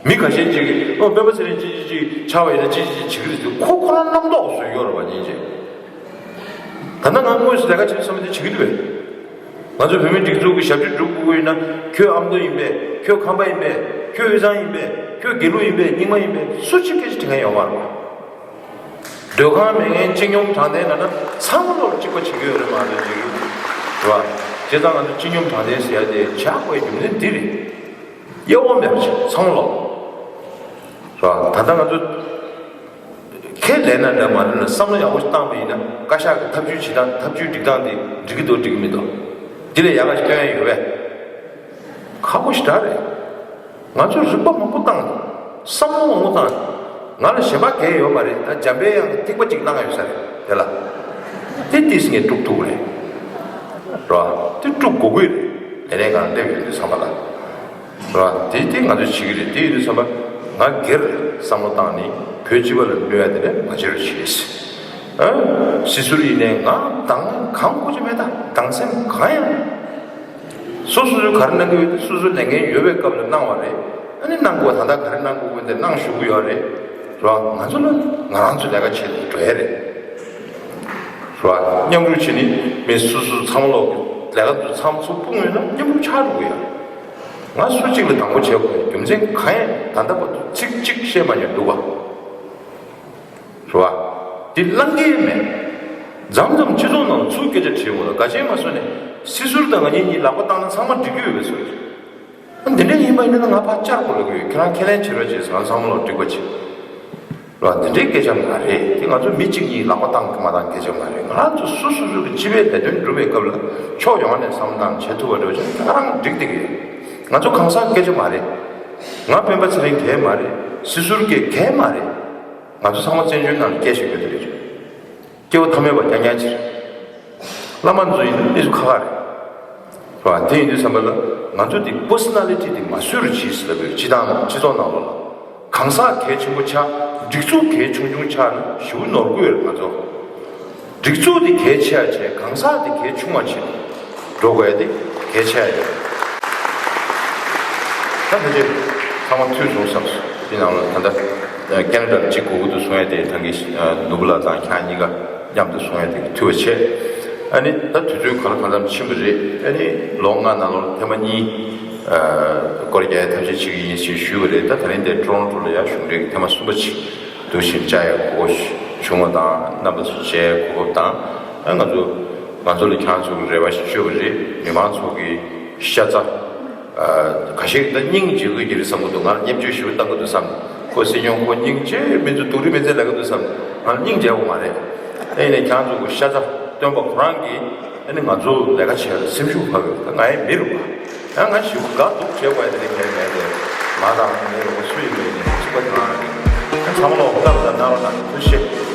མི་ཁ་ཤས་ཅིག་གིས་ཨོ་སྤེན་པ་ཚེ་རིང་ཅི་ཅི་ཅི་ཆགས་པ་ཡིན་ན་ཅི་ཅི་ཅི་བྱེད་ཀྱི་རེད་ཟེར། ཁོ་ཁོ་རང་རྣམ་རྟོག་བཟོས་ཡོད་རེད་བ། ཉིན་བྱེད། ད་ལྟ་ང་དངོས་སུ་ལས་ཀ་བྱེད་བསམ་པ་དེ་བྱེད་ཀྱི་འདུག་བས། ང་ཚོ་བོད་མིའི་སྒྲིག་འཛུགས་ཀྱི་ཞབས་ཕྱི་སྒྲུབ་དགོས་ཀྱི་ཡིན་ན་ཁྱོད་ཨ་མདོ་ཡིན་པས། ཁྱོད་ཁམས་པ་ཡིན་པས། ཁྱོད་དབུས་གཙང་ཡིན་པས། ཁྱོད་དགེ་ལུགས་ཡིན་པས། རྙིང་མ་ཡིན་པས། སུ་གཅིག་སྐད་ཆ་དྲི་མཁན་ཡོད་མ་རེད་བ། སྡོད་ཁང་མེད་མཁན་སྤྱི་སྙོམས་དྲང་བདེན་ལབ་ན་ཚང་མ་ལོག་གཅིག་པ་བྱེད་ཀྱི་ཡོད་རེད་མ་གཏོགས་ཅིག་རེད་བ། བྱས་ཙང་ང་ཚོ་སྤྱི་སྙོམས་དྲང་བདེན་ཟེར་ཡ་དེ་བྱ་དགོས་རྒྱུ་མཚན་འདི་རེད། གཡོ་བ་མེད་པ་བྱེད་ཚང་མ་ལོག་རེད་བ། ད་ལྟ་ང་ཚོ་ཁས་ལེན་ན་འདྲ་མ་ལེན་ན་བསམ་བློ་ཡག་པོ་ཞིག་བཏང་བ་ཡིན་ན་བཀའ་ཤག་གི་ཐབས་ཇུས་བྱེད་སྟངས་ཐབས་ཇུས་སྒྲིག་སྟངས་དེ་འགྲིག་གི་འདུག་འགྲིག་གི་མི་འདུག་འདི་ལས་ཡག་ག་ཞིག་སྟོན་ཡ་ཡོད་པས། ཁག་པོ་ཞེ་དྲག་རེད། ང་ཚོས་རིག་པ་མང་པོ་བཏང་། བསམ་བློ་མང་པོ་བཏང་། ང་ལ་གཞན་པ་གང་ཡང་ཡོད་མ་རེད། ད་འཇམ་པའི་དབྱངས་ཀྱི་ཐིགས་པ་གཅིག་བླངས་ཡོད་ས་རེད་དེ་ལ། དེ་ཏིས་ངས་དཀྲུག་ཐུབ་ཀྱི་རེད། རེད་བ། དེ་དཀྲུག་དགོས་ཀྱི་རེད། ལས་གནས་སྒང་སླེབས་ཡོད་དུས་ཙམ་པ་ལ། རེད་བ། དེ་དེ་ང་ཚོས་བྱེད་ཀྱི་རེད། དེ་ཡོད་དུས་ཙམ་པ་ང་སྒེར་བསམ་བློ་བཏང་ནས་བོད་སྤྱི་པ་ལ་གནོད་ཡ་དེ་ལས་མ་བྱེད་རོགས་བྱེད། ཨ། སྲིད་ཟུར་ཡིན་ནའི་ང་དང་གང་དགོས་ཀྱི་མེད། ད་དང་སེམས་གང་ཡང་། སོ་སོ་སོས་ག་རེ་གནང་གི་ཡོད་དེ་སོ་སོའི་ལས་འགན་ཡོད་པའི་སྐབས་ལ་གནང་བ་རེད། ཨ་ནི་གནང་དགོས་པ་ད་ལྟ་ག་རེ་གནང་དགོས་ཀྱི་དེ་གནང་བཞུགས་ཀྱི་ཡོད་རེད། རེད་བ། ང་ཚོ་ལ་ང་རང་ཚོའི་ལས་ཀ་བྱེད་དུ་འགྲོ་ཡ་རེད། རེད་བ། མཉམ་རུབ་བྱས་ནས་མི་སོ་སོ་ཚང་མ་ལོག་གི་ལས་ཀ་དེ་ཚང་མ་ཚུར་སྤུངས་ཡོད་ན་མཉམ་རུབ་ཆགས་འགྲོ་གི་ཡོད། ང་སུ་གཅིག་ལ་དང་པོ་བྱེད་དགོས་པའི་རྒྱུ་མཚན་གང་ཡང་ད་ལྟ་བར་དུ་ཚིག་གཅིག་བཤད་མ་མྱོང་འདུག་བ། རེད་བ། འདི་བླང་གི་མེད། མཚམས་མཚམས་སྤྱི་ཚོགས་ནང་ཚུར་སྐད་ཆ་དྲིས་འོང་ལ་དགའ་ཆེན་མ་བཟོ་ནས་སྲིད་ཟུར་དང་ང་གཉིས་གཉིས་ལག་པ་བཏང་ན་ཚང་མ་འགྲིག་གི་ཡོད་པའི་བཟོ་རེད། འདི་འདྲ་ཡིན་པ་ཡིན་ན་ང་ཕར་བཅར་དགོས་ལ་གི་ཡོད། ཁྱེད་རང་ཁས་ལེན་བྱེད་རོགས་བྱེད་ཟེར། ང་ཚང་མ་ལ་འགྲིག་པ་བྱེད། རེད་བ། འདི་འདྲའི་སྐད་ཆ་མ་རེད། དེ་ང་ཚོ་མི་གཅིག་གཉིས་ལག་པ་བཏང་གི་མ་བཏང་སྐད་ཆ་མ་རེད། ང་རང་ཚོ་སོ་སོ་སོ་གི་སྤྱི་པའི་ལས་དོན་སྒྲུབ་པའི་སྐབས་ལ་ཕྱོགས་ཡོངས་ནས་བསམ་བློ་བཏང་བྱེད་ཐུབ་པ་འགྲོ་ཆེད་ད་རང་འགྲིག་བསྡད་ཀྱི་ཡོད། ང་ཚོ་གང་ཟག་སྐད་ཆ་མ་རེད། ང་སྤེན་པ་ཚེ་རིང་གལ་མ་རེད། སྲིད་ཟུར་གྱི་གལ་མ་རེད། ང་ཚོ་ཚང་མ་བཙན་བྱོལ་ནང་ལ་སྐད་ཆ་ཡོད་དེ་རེད། སྐྱེ་བོ་ཐ་མལ་པ་རྐྱང་རྐྱང་ཅིག་རེད། བླ་མ་ཚོ་ཡིན་ན་གནས་ཚུལ་ཁག་ཁག་རེད། རེད་བ། དེ་ཡིན་དུས་ཙམ་པ་ལ་ང་ཚོ་འདི་པར་སོ་ན་ལི་ཊི་འདི་མ་བཟོས་རུ་བྱེད་ཟེར་ལབ་ཡོད། སྤྱི་བཏང་སྤྱི་ཚོགས་ནང་ལོགས་ལ། གང་ཟག་གལ་ཆེན་པོ་ཆགས། སྒྲིག་འཛུགས་གལ་ཆུང་ཆུང་ཆགས་ན་ཞེ་པོ་ནོར་འཁྲུལ་ཡོད་རེད། ང་ཚོ་སྒྲིག་འཛུགས་འདི་གལ་ཆེ་བ་བྱས། གང་ཟག་འདི་གལ་ཆུང་བ་བྱས་འགྲོ་དགོས་ཡ་འདི་གལ་ཆེ་བ་ཡོད། ད་ད་ཆ་ཚང་མ་འཐུས་སོང་བསམ་སོང་། དེ་ནང་ལ་ད་ལྟ་ཁེ་ན་ཌ་ལ་གཅིག་དགོས་ཀྱི་འདུག་གསུང་ཡ་དེ་ད་གིན་ནོར་བུ་ལགས་དང་ཁྱེད་གཉིས་ཀ་མཉམ་དུ་གསུང་ཡ་དེ་འཐུས་པ་བྱས། ཨ་ནི་ད་དུས་ཚོད་ག་ལ་གང་འཚམ་ཕྱིན་པ་རེད། ཨ་ནི་ལོ་ལྔ་ནང་ལོགས་ཐེངས་མ་གཉིས་སྐོར་རྒྱག་ཡ་ཐབས་ཤེས་བྱེད་ཀྱི་ཡིན་ཞེས་ཞུས་པ་རེད། ད་ད་རིང་དེ་ཊོ་རོན་ཊོ་ལ་ཡ་གཞུང་འབྲེལ་གྱི་ཐེངས་མ་གསུམ་པ་ཅིག་འདུག་བཞིན་བཅར་ཡ་གོ་སྐབས་བྱུང་བ་དང་། རྣམ་པ་ཚོ་མཇལ་ཡ་གོ་སྐབས་དང་། ཨ་ང་ཚོ་ང་ཚོ་ལ་ཁྱེད་རང་ཚོ་གི་རེ་བ་ཞིག་བཅོལ་བ་རེད། མི་མང་ཚོ་གི་ཤ་ཚ། ཁ་ཤས་ཀྱིས་ད་སྙིང་རྗེ་དགོས་ཀྱི་རེད་བསམ་གྱི་འདུག་ང་ལ་བརྙས་བཅོས་ཞེ་པོ་བཏང་གི་འདུག་བསམ། ཁོ་སྲིད་སྐྱོང་ཁོ་སྙིང་རྗེ་མི་འདུག་སྡུག་རུས་མི་འཛེམ་ལབ་ཀྱི་འདུག་བསམ། ང་ལ་སྙིང་རྗེ་བོ་མ་རེད། ཨེ་ཡིན་ནའི་ཁྱེད་རང་ཚོ་གི་ཤ་ཚ་སྟོན་པ་ཁོ་རང་གིས་ཨ་ནི་ང་ཚོ་ལས་ཀ་བྱེད་ཡ་ལ་སེམས་ཤུགས་འཕར་གི་རེད། ད་ང་ཡི་མི་རུ་བ། ཡང་ང་ཞེ་པོ་དགའ་སྡུག་བྱེད་དགོས་ཡ་དེ་རེད། ཁྱེད་ངས་དེ་ང་དང་ངའི་རོགས་པ་སུ་ཡིན་མིན་ནས་གཅིག་པ་དེ་རང་རེད། ཡང་ཚང་མ་ལོག་སྐབས་དང་གནང་རོགས་གནང་། ཐུགས་རྗེ་ཆེ།